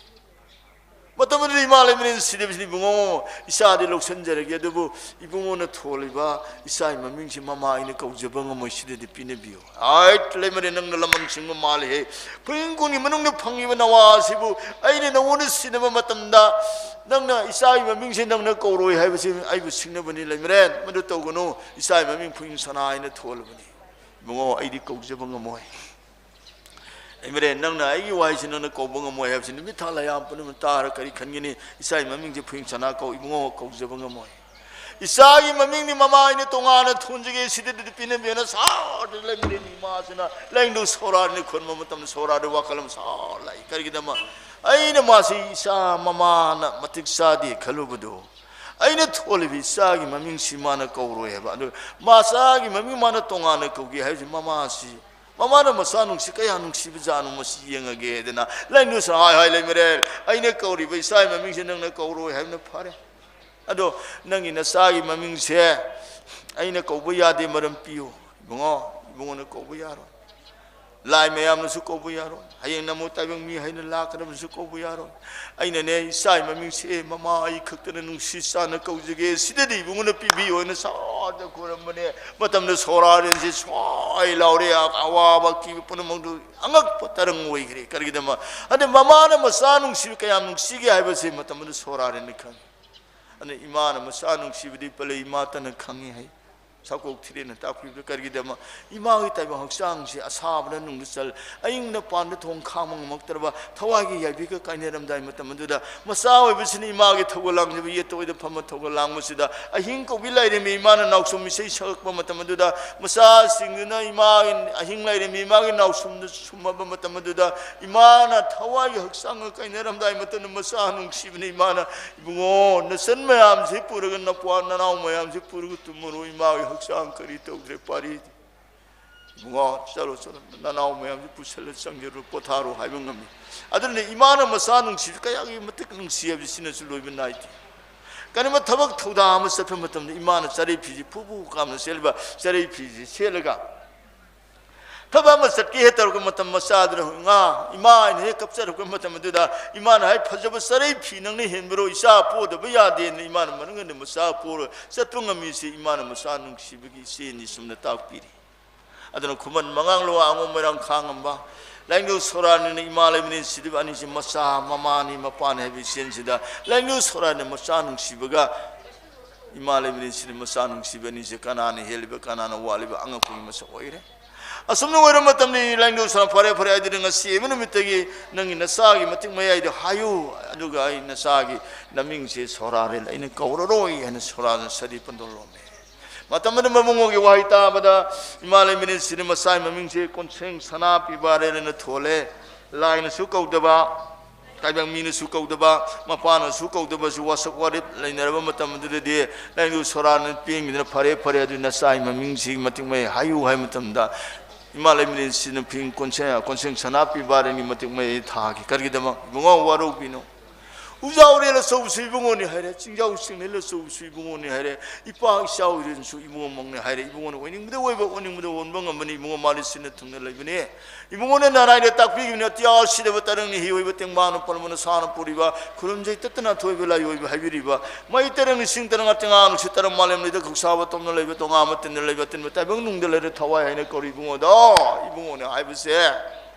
ꯃꯇꯝ ꯑꯗꯨꯗ ꯏꯃꯥ ꯂꯩꯃꯔꯦꯟ ꯁꯤꯗꯕꯁꯤꯅ, "ꯏꯕꯨꯡꯉꯣ, ꯏꯆꯥꯗꯤ ꯂꯧꯁꯤꯟꯖꯔꯒꯦ, ꯑꯗꯨꯕꯨ ꯏꯕꯨꯡꯉꯣꯅ ꯊꯣꯜꯂꯤꯕ ꯏꯆꯥꯒꯤ ꯃꯃꯤꯡꯁꯤ ꯃꯃꯥ ꯑꯩꯅ ꯀꯧꯖꯕ ꯉꯝꯃꯣꯏ, ꯁꯤꯗꯗꯤ ꯄꯤꯅꯕꯤꯌꯨ"꯫ "ꯑꯥꯏꯠ, ꯂꯩꯃꯔꯦꯟ, ꯅꯪꯅ ꯂꯃꯟ ꯁꯤꯡꯕ ꯃꯥꯜꯂꯤꯍꯦ꯫ ꯐꯨꯔꯤꯡ ꯀꯨꯟꯒꯤ ꯃꯅꯨꯡꯗ ꯐꯪꯉꯤꯕ ꯅꯋꯥ ꯑꯁꯤꯕꯨ ꯑꯩꯅ ꯅꯉꯣꯟꯗ ꯁꯤꯟꯅꯕ ꯃꯇꯝꯗ ꯅꯪꯅ ꯏꯆꯥꯒꯤ ꯃꯃꯤꯡꯁꯦ ꯅꯪꯅ ꯀꯧꯔꯣꯏ ꯍꯥꯏꯕꯁꯤ ꯑꯩꯕꯨ ꯁꯤꯡꯅꯕꯅꯤ ꯂꯩꯃꯔꯦꯟ꯫ ꯃꯗꯨ ꯇꯧꯒꯅꯨ, ꯏꯆꯥꯒꯤ ꯃꯃꯤꯡ ꯐꯨꯔꯤꯡ ꯁꯅꯥ ꯍꯥꯏꯅ ꯊꯣꯜꯂꯕꯅꯤ꯫ ꯏꯕꯨꯡꯉꯣ, ꯑꯩꯗꯤ ꯀꯧꯖꯕ ꯉꯝꯃꯣꯏ꯫ ꯂꯩꯃꯔꯦꯟ, ꯅꯪꯅ ꯑꯩꯒꯤ ꯋꯥꯍꯩꯁꯤ ꯅꯪꯅ ꯀꯧꯕ ꯉꯝꯃꯣꯏ ꯍꯥꯏꯕꯁꯤ ꯅꯨꯃꯤꯠ ꯊꯥ ꯂꯩꯌꯥꯝ ꯄꯨꯝꯅꯃꯛ ꯇꯥꯔ ꯀꯔꯤ ꯈꯟꯒꯅꯤ? ꯏꯆꯥꯒꯤ ꯃꯃꯤꯡꯁꯦ ꯐꯨꯔꯤꯡ ꯁꯅꯥ ꯀꯧ, ꯏꯕꯨꯡꯉꯣ, ꯀꯧꯖꯕ ꯉꯝꯃꯣꯏ꯫ ꯏꯆꯥꯒꯤ ꯃꯃꯤꯡꯗꯤ ꯃꯃꯥ ꯑꯩꯅ ꯇꯣꯉꯥꯟꯅ ꯊꯣꯟꯖꯒꯦ, ꯁꯤꯗꯗꯤ ꯄꯤꯅꯕꯤꯅ ꯁꯥꯎꯔꯗꯅ ꯂꯩꯃꯔꯦꯟ ꯏꯃꯥꯁꯤꯅ ꯂꯥꯏꯅꯤꯡꯊꯧ ꯁꯣꯔꯥꯠꯅꯤ ꯈꯨꯔꯨꯝꯕ ꯃꯇꯝꯗ ꯁꯣꯔꯥꯠꯇ ꯋꯥꯈꯜ ꯑꯃ ꯁꯥꯎꯔ ꯂꯥꯛꯏ꯫ ꯀꯔꯤꯒꯤꯗꯃꯛ? ꯑꯩꯅ ꯃꯥꯁꯤ ꯏꯆꯥ ꯃꯃꯥꯅ ꯃꯇꯤꯛ ꯆꯥꯗꯦ ꯈꯜꯂꯨꯕꯗꯣ, ꯑꯩꯅ ꯊꯣꯜꯂꯤꯕ ꯏꯆꯥꯒꯤ ꯃꯃꯤꯡꯁꯤ ꯃꯥꯅ ꯀꯧꯔꯣꯏ ꯍꯥꯏꯕ꯫ ꯑꯗꯨ ꯃꯆꯥꯒꯤ ꯃꯃꯤꯡ ꯃꯥꯅ ꯇꯣꯉꯥꯟꯅ ꯀꯧꯒꯦ ꯍꯥꯏꯕꯁꯤ ꯃꯃꯥꯁꯤ, ꯃꯃꯥꯅ ꯃꯆꯥ ꯅꯨꯡꯁꯤ ꯀꯌꯥ ꯅꯨꯡꯁꯤꯕꯖꯥꯠꯅꯣ ꯃꯁꯤ ꯌꯦꯡꯉꯒꯦ ꯍꯥꯏꯗꯅ ꯂꯥꯏꯅꯤꯡꯊꯧ ꯁꯣꯔꯥꯠ, "ꯍꯥꯏ, ꯍꯥꯏ, ꯂꯩꯃꯔꯦꯟ, ꯑꯩꯅ ꯀꯧꯔꯤꯕ ꯏꯆꯥꯒꯤ ꯃꯃꯤꯡꯁꯦ ꯅꯪꯅ ꯀꯧꯔꯣꯏ ꯍꯥꯏꯕꯅ ꯐꯔꯦ꯫ ꯑꯗꯣ ꯅꯪꯒꯤ ꯅꯆꯥꯒꯤ ꯃꯃꯤꯡꯁꯦ ꯑꯩꯅ ꯀꯧꯕ ꯌꯥꯗꯦ, ꯃꯔꯝ ꯄꯤꯌꯨ"꯫ "ꯏꯕꯨꯡꯉꯣ, ꯏꯕꯨꯡꯉꯣꯅ ꯀꯧꯕ ꯌꯥꯔꯣꯏ꯫ ꯂꯥꯏ ꯃꯌꯥꯝꯅꯁꯨ ꯀꯧꯕ ꯌꯥꯔꯣꯏ꯫ ꯍꯌꯦꯡ ꯅꯃꯣ ꯇꯥꯏꯕꯪ ꯃꯤ ꯍꯥꯏꯅ ꯂꯥꯛꯀꯗꯕꯁꯨ ꯀꯧꯕ ꯌꯥꯔꯣꯏ꯫ ꯑꯩꯅꯅꯦ, ꯏꯆꯥꯒꯤ ꯃꯃꯤꯡꯁꯦ ꯃꯃꯥ ꯑꯩ ꯈꯛꯇꯅ ꯅꯨꯡꯁꯤ ꯆꯥꯟꯅ ꯀꯧꯖꯒꯦ꯫ ꯁꯤꯗꯗꯤ ꯏꯕꯨꯡꯉꯣꯅ ꯄꯤꯕꯤꯌꯨ" ꯍꯥꯏꯅ ꯁꯥꯎꯗ ꯈꯨꯔꯝꯕꯅꯦ꯫ ꯃꯇꯝꯗ ꯁꯣꯔꯥꯔꯦꯟꯁꯦ ꯁ꯭ꯋꯥꯏ ꯂꯥꯎꯔꯦ꯫ ꯑꯋꯥꯕ ꯑꯀꯤꯕ ꯄꯨꯝꯅꯃꯛꯇꯨ ꯑꯉꯛꯄ ꯇꯔꯪ ꯑꯣꯏꯈ꯭ꯔꯦ꯫ ꯀꯔꯤꯒꯤꯗꯃꯛ? ꯑꯗ ꯃꯃꯥꯅ ꯃꯆꯥ ꯅꯨꯡꯁꯤꯕ ꯀꯌꯥꯝ ꯅꯨꯡꯁꯤꯒꯦ ꯍꯥꯏꯕꯁꯦ ꯃꯇꯝ ꯑꯗꯨ ꯁꯣꯔꯥꯔꯦꯟꯅ ꯈꯪꯉꯤ꯫ ꯑꯗꯨꯅ ꯏꯃꯥꯅ ꯃꯆꯥ ꯅꯨꯡꯁꯤꯕꯗꯤ ꯄꯂꯩ ꯏꯃꯥꯇꯅ ꯈꯪꯉꯤ ꯍꯥꯏ꯫ ꯁꯥꯀꯣꯛ ꯊꯤꯔꯦꯅ ꯇꯥꯛꯄꯤꯕꯗ ꯀꯔꯤꯒꯤꯗꯃꯛ? ꯏꯃꯥꯒꯤ ꯇꯥꯏꯕꯪ ꯍꯛꯆꯥꯡꯁꯦ ꯑꯁꯥꯕꯅ ꯅꯨꯡꯗ ꯆꯜ, ꯑꯏꯪꯕꯅ ꯄꯥꯟꯗ ꯊꯣꯡ ꯈꯥꯡꯕ ꯉꯝꯃꯛꯇ꯭ꯔꯕ ꯊꯋꯥꯏꯒꯤ ꯌꯥꯏꯕꯤꯒ ꯀꯥꯏꯅꯔꯝꯗꯥꯏ ꯃꯇꯝ ꯑꯗꯨꯗ, ꯃꯆꯥ ꯑꯣꯏꯕꯁꯤꯅ ꯏꯃꯥꯒꯤ ꯊꯧꯒꯜ ꯂꯥꯡꯖꯕ ꯌꯦꯠꯇ ꯑꯣꯏꯗ ꯐꯝꯃ ꯊꯧꯒꯜ ꯂꯥꯡꯕꯁꯤꯗ, ꯑꯍꯤꯡ ꯀꯧꯕꯤ ꯂꯥꯏꯔꯦꯝꯕꯤ ꯏꯃꯥꯅ ꯅꯥꯎꯁꯨꯝ ꯏꯁꯩ ꯁꯛꯂꯛꯄ ꯃꯇꯝ ꯑꯗꯨꯗ, ꯃꯆꯥꯁꯤꯡꯗꯨꯅ ꯏꯃꯥꯒꯤ, ꯑꯍꯤꯡ ꯂꯥꯏꯔꯦꯝꯕꯤ ꯏꯃꯥꯒꯤ ꯅꯥꯎꯁꯨꯝꯗ ꯁꯨꯝꯃꯕ ꯃꯇꯝ ꯑꯗꯨꯗ, ꯏꯃꯥꯅ ꯊꯋꯥꯏꯒꯤ ꯍꯛꯆꯥꯡꯒ ꯀꯥꯏꯅꯔꯝꯗꯥꯏ ꯃꯇꯝꯗ ꯃꯆꯥ ꯅꯨꯡꯁꯤꯕꯅ ꯏꯃꯥꯅ, "ꯏꯕꯨꯡꯉꯣ, ꯅꯆꯟ ꯃꯌꯥꯝꯁꯤ ꯄꯨꯔꯒ, ꯅꯄ꯭ꯋꯥ ꯅꯅꯥꯎ ꯃꯌꯥꯝꯁꯤ ꯄꯨꯔꯒ ꯇꯨꯝꯃꯨꯔꯣ, ꯏꯃꯥꯒꯤ ꯍꯛꯆꯥꯡ ꯀꯔꯤ ꯇꯧꯗ꯭ꯔꯦ ꯄꯥꯔꯤ꯫ ꯏꯕꯨꯡꯉꯣ, ꯆꯠꯂꯣ, ꯆꯠꯂꯣ, ꯅꯅꯥꯎ ꯃꯌꯥꯝꯁꯤ ꯄꯨꯁꯜꯂ ꯆꯪꯖꯔꯣ, ꯄꯣꯊꯥꯔꯣ" ꯍꯥꯏꯕ ꯉꯝꯃꯤ꯫ ꯑꯗꯨꯅ ꯏꯃꯥꯅ ꯃꯆꯥ ꯅꯨꯡꯁꯤꯕ ꯀꯌꯥꯒꯤ ꯃꯇꯤꯛ ꯅꯨꯡꯁꯤ ꯍꯥꯏꯕꯁꯤ ꯁꯤꯅꯁꯨ ꯂꯣꯏꯕ ꯅꯥꯏꯗꯦ꯫ ꯀꯔꯤꯒꯨꯝꯕ ꯊꯕꯛ ꯊꯧꯗꯥ ꯑꯃ ꯆꯠꯄ ꯃꯇꯝꯗ ꯏꯃꯥꯅ ꯆꯔꯩ ꯐꯤꯁꯤ ꯐꯨ ꯐꯨ ꯀꯥꯝꯅ ꯁꯦꯠꯂꯤꯕ ꯆꯔꯩ ꯐꯤꯁꯤ ꯁꯦꯠꯂꯒ ꯊꯕꯛ ꯑꯃ ꯆꯠꯀꯦ ꯍꯦꯛ ꯇꯧꯔꯛꯄ ꯃꯇꯝ, ꯃꯆꯥꯗꯨꯅ, "ꯏꯃꯥ, ꯏꯃꯥ" ꯍꯥꯏꯅ ꯍꯦꯛ ꯀꯞꯆꯔꯛꯄ ꯃꯇꯝ ꯑꯗꯨꯗ, ꯏꯃꯥꯅ ꯍꯥꯏ, "ꯐꯖꯕ ꯆꯔꯩ ꯐꯤ ꯅꯪꯅ ꯍꯦꯟꯕꯔꯣ? ꯏꯆꯥ ꯄꯣꯗꯕ ꯌꯥꯗꯦꯅ ꯏꯃꯥꯅ ꯃꯅꯨꯡꯗ ꯃꯆꯥ ꯄꯣꯔ ꯆꯠꯄ ꯉꯝꯃꯤꯁꯦ ꯏꯃꯥꯅ ꯃꯆꯥ ꯅꯨꯡꯁꯤꯕꯒꯤ ꯏꯆꯦꯅꯤ" ꯁꯨꯝꯅ ꯇꯥꯛꯄꯤꯔꯤ꯫ ꯑꯗꯨꯅ ꯈꯨꯃꯟ ꯃꯉꯥꯡ ꯂꯨꯋꯥ ꯑꯉꯣꯝ ꯃꯣꯏꯔꯥꯡ ꯈꯥꯉꯝꯕ ꯂꯥꯏꯅꯤꯡꯊꯧ ꯁꯣꯔꯥꯅꯤꯅ ꯏꯃꯥ ꯂꯩꯃꯔꯦꯟ ꯁꯤꯗꯕ ꯑꯅꯤꯁꯦ ꯃꯆꯥ ꯃꯃꯥꯅꯤ ꯃꯄꯥꯅꯤ ꯍꯥꯏꯕ ꯏꯆꯦꯟꯁꯤꯗ ꯂꯥꯏꯅꯤꯡꯊꯧ ꯁꯣꯔꯥꯅꯤꯅ ꯃꯆꯥ ꯅꯨꯡꯁꯤꯕꯒ ꯏꯃꯥ ꯂꯩꯃꯔꯦꯟ ꯁꯤꯗ ꯃꯆꯥ ꯅꯨꯡꯁꯤꯕ ꯑꯅꯤꯁꯦ ꯀꯅꯥꯅ ꯍꯦꯜꯂꯤꯕ, ꯀꯅꯥꯅ ꯋꯥꯠꯂꯤꯕ ꯑꯉꯛꯄꯒꯤ ꯃꯁꯛ ꯑꯣꯏꯔꯦ꯫ ꯑꯁꯨꯝꯅ ꯑꯣꯏꯔ ꯃꯇꯝꯗ ꯂꯥꯏꯅꯤꯡꯊꯧ ꯁꯣꯔꯥ, "ꯐꯔꯦ, ꯐꯔꯦ, ꯑꯗꯨꯗꯤ ꯉꯁꯤ ꯑꯃ ꯅꯨꯃꯤꯠꯇꯒꯤ ꯅꯪꯒꯤ ꯅꯆꯥꯒꯤ ꯃꯇꯤꯛ ꯃꯌꯥꯏꯗꯣ ꯍꯥꯏꯌꯨ, ꯑꯗꯨꯒ ꯑꯩ ꯅꯆꯥꯒꯤ ꯅꯃꯤꯡꯁꯦ ꯁꯣꯔꯥꯔꯦꯜ ꯑꯩꯅ ꯀꯧꯔꯔꯣꯏ" ꯍꯥꯏꯅ ꯁꯣꯔꯥꯅ ꯁꯥꯔꯤ ꯄꯟꯊꯧ ꯂꯣꯝꯃꯦ꯫ ꯃꯇꯝ ꯑꯗꯨ ꯃꯕꯨꯡꯉꯣꯒꯤ ꯋꯥꯍꯩ ꯇꯥꯕꯗ ꯏꯃꯥ ꯂꯩꯃꯔꯦꯟ ꯁꯤꯗ ꯃꯆꯥꯒꯤ ꯃꯃꯤꯡꯁꯦ ꯀꯣꯟꯁꯦꯡ ꯁꯅꯥ ꯄꯤꯕꯥꯔꯦꯜ ꯍꯥꯏꯅ ꯊꯣꯜꯂꯦ꯫ ꯂꯥꯏꯅꯁꯨ ꯀꯧꯗꯕ, ꯇꯥꯏꯕꯪ ꯃꯤꯅꯁꯨ ꯀꯧꯗꯕ, ꯃꯄꯥꯅꯁꯨ ꯀꯧꯗꯕꯁꯨ ꯋꯥꯁꯛ ꯋꯥꯔꯦꯞ ꯂꯩꯅꯔꯕ ꯃꯇꯝ ꯑꯗꯨꯗꯗꯤ ꯂꯥꯏꯅꯤꯡꯊꯧ ꯁꯣꯔꯥꯅ ꯄꯦꯟꯈꯤꯗꯅ, "ꯐꯔꯦ, ꯐꯔꯦ, ꯑꯗꯨ ꯅꯆꯥꯒꯤ ꯃꯃꯤꯡꯁꯤꯒꯤ ꯃꯇꯤꯛ ꯃꯌꯥꯏ ꯍꯥꯏꯌꯨ" ꯍꯥꯏꯕ ꯃꯇꯝꯗ ꯏꯃꯥ ꯂꯩꯃꯔꯦꯟ ꯁꯤꯗ ꯐꯤꯡ ꯀꯣꯟꯁꯦꯡ, ꯀꯣꯟꯁꯦꯡ ꯁꯅꯥ ꯄꯤꯕꯥꯔꯦꯜꯒꯤ ꯃꯇꯤꯛ ꯃꯌꯥꯏ ꯊꯥꯈꯤ꯫ ꯀꯔꯤꯒꯤꯗꯃꯛ? "ꯏꯕꯨꯡꯉꯣ, ꯋꯥꯔꯧꯕꯤꯅꯨ꯫ ꯎꯖꯥꯎꯔꯦꯜ ꯑꯆꯧꯕꯁꯨ ꯏꯕꯨꯡꯉꯣꯅꯤ ꯍꯥꯏꯔꯦ, ꯆꯤꯡꯖꯥꯎ ꯆꯤꯡꯂꯦꯜ ꯑꯆꯧꯕꯁꯨ ꯏꯕꯨꯡꯉꯣꯅꯤ ꯍꯥꯏꯔꯦ, ꯏꯄꯥ ꯏꯆꯥ ꯑꯣꯏꯔꯦꯜꯁꯨ ꯏꯕꯨꯡꯉꯣꯃꯛꯅꯤ" ꯍꯥꯏꯔꯦ꯫ ꯏꯕꯨꯡꯉꯣꯅ ꯑꯣꯏꯅꯤꯡꯕꯗ ꯑꯣꯏꯕ, ꯑꯣꯟꯅꯤꯡꯕꯗ ꯑꯣꯟꯕ ꯉꯝꯕꯅꯤ꯫ ꯏꯕꯨꯡꯉꯣ ꯃꯥꯗꯤ ꯁꯤꯟꯅ ꯊꯨꯡꯅ ꯂꯩꯕꯅꯤ꯫ ꯏꯕꯨꯡꯉꯣꯅ ꯅꯅꯥꯏꯗ ꯇꯥꯛꯄꯤꯈꯤꯕꯅꯤ, "ꯑꯇꯤꯌꯥ ꯁꯤꯗꯕ ꯇꯔꯪꯅꯤ, ꯍꯤ ꯑꯣꯏꯕ ꯇꯦꯡꯕꯥꯡꯅ ꯄꯜꯕꯅ ꯁꯥꯅ ꯄꯨꯔꯤꯕ, ꯈꯨꯔꯨꯝꯖꯩ ꯇꯠꯇꯅ ꯑꯊꯣꯏꯕ ꯂꯥꯏꯑꯣꯏꯕ ꯍꯥꯏꯕꯤꯔꯤꯕ, ꯃꯩ ꯇꯔꯪ ꯏꯁꯤꯡ ꯇꯔꯪ ꯑꯇꯤꯌꯥ ꯅꯨꯡꯁꯤꯠ ꯇꯔꯪ ꯃꯥꯂꯦꯝ ꯂꯩꯗ ꯈꯨꯛꯁꯥꯕ ꯇꯣꯝꯅ ꯂꯩꯕ ꯇꯣꯉꯥꯟꯕ ꯇꯤꯟꯗ ꯂꯩꯕ ꯑꯇꯤꯟꯕ ꯇꯥꯏꯕꯪ ꯅꯨꯡꯗ ꯂꯩꯔꯦ ꯊꯋꯥꯏ" ꯍꯥꯏꯅ ꯀꯧꯔꯤ꯫ ꯏꯕꯨꯡꯉꯣꯗꯣ, ꯏꯕꯨꯡꯉꯣꯅ ꯍꯥꯏꯕꯁꯦ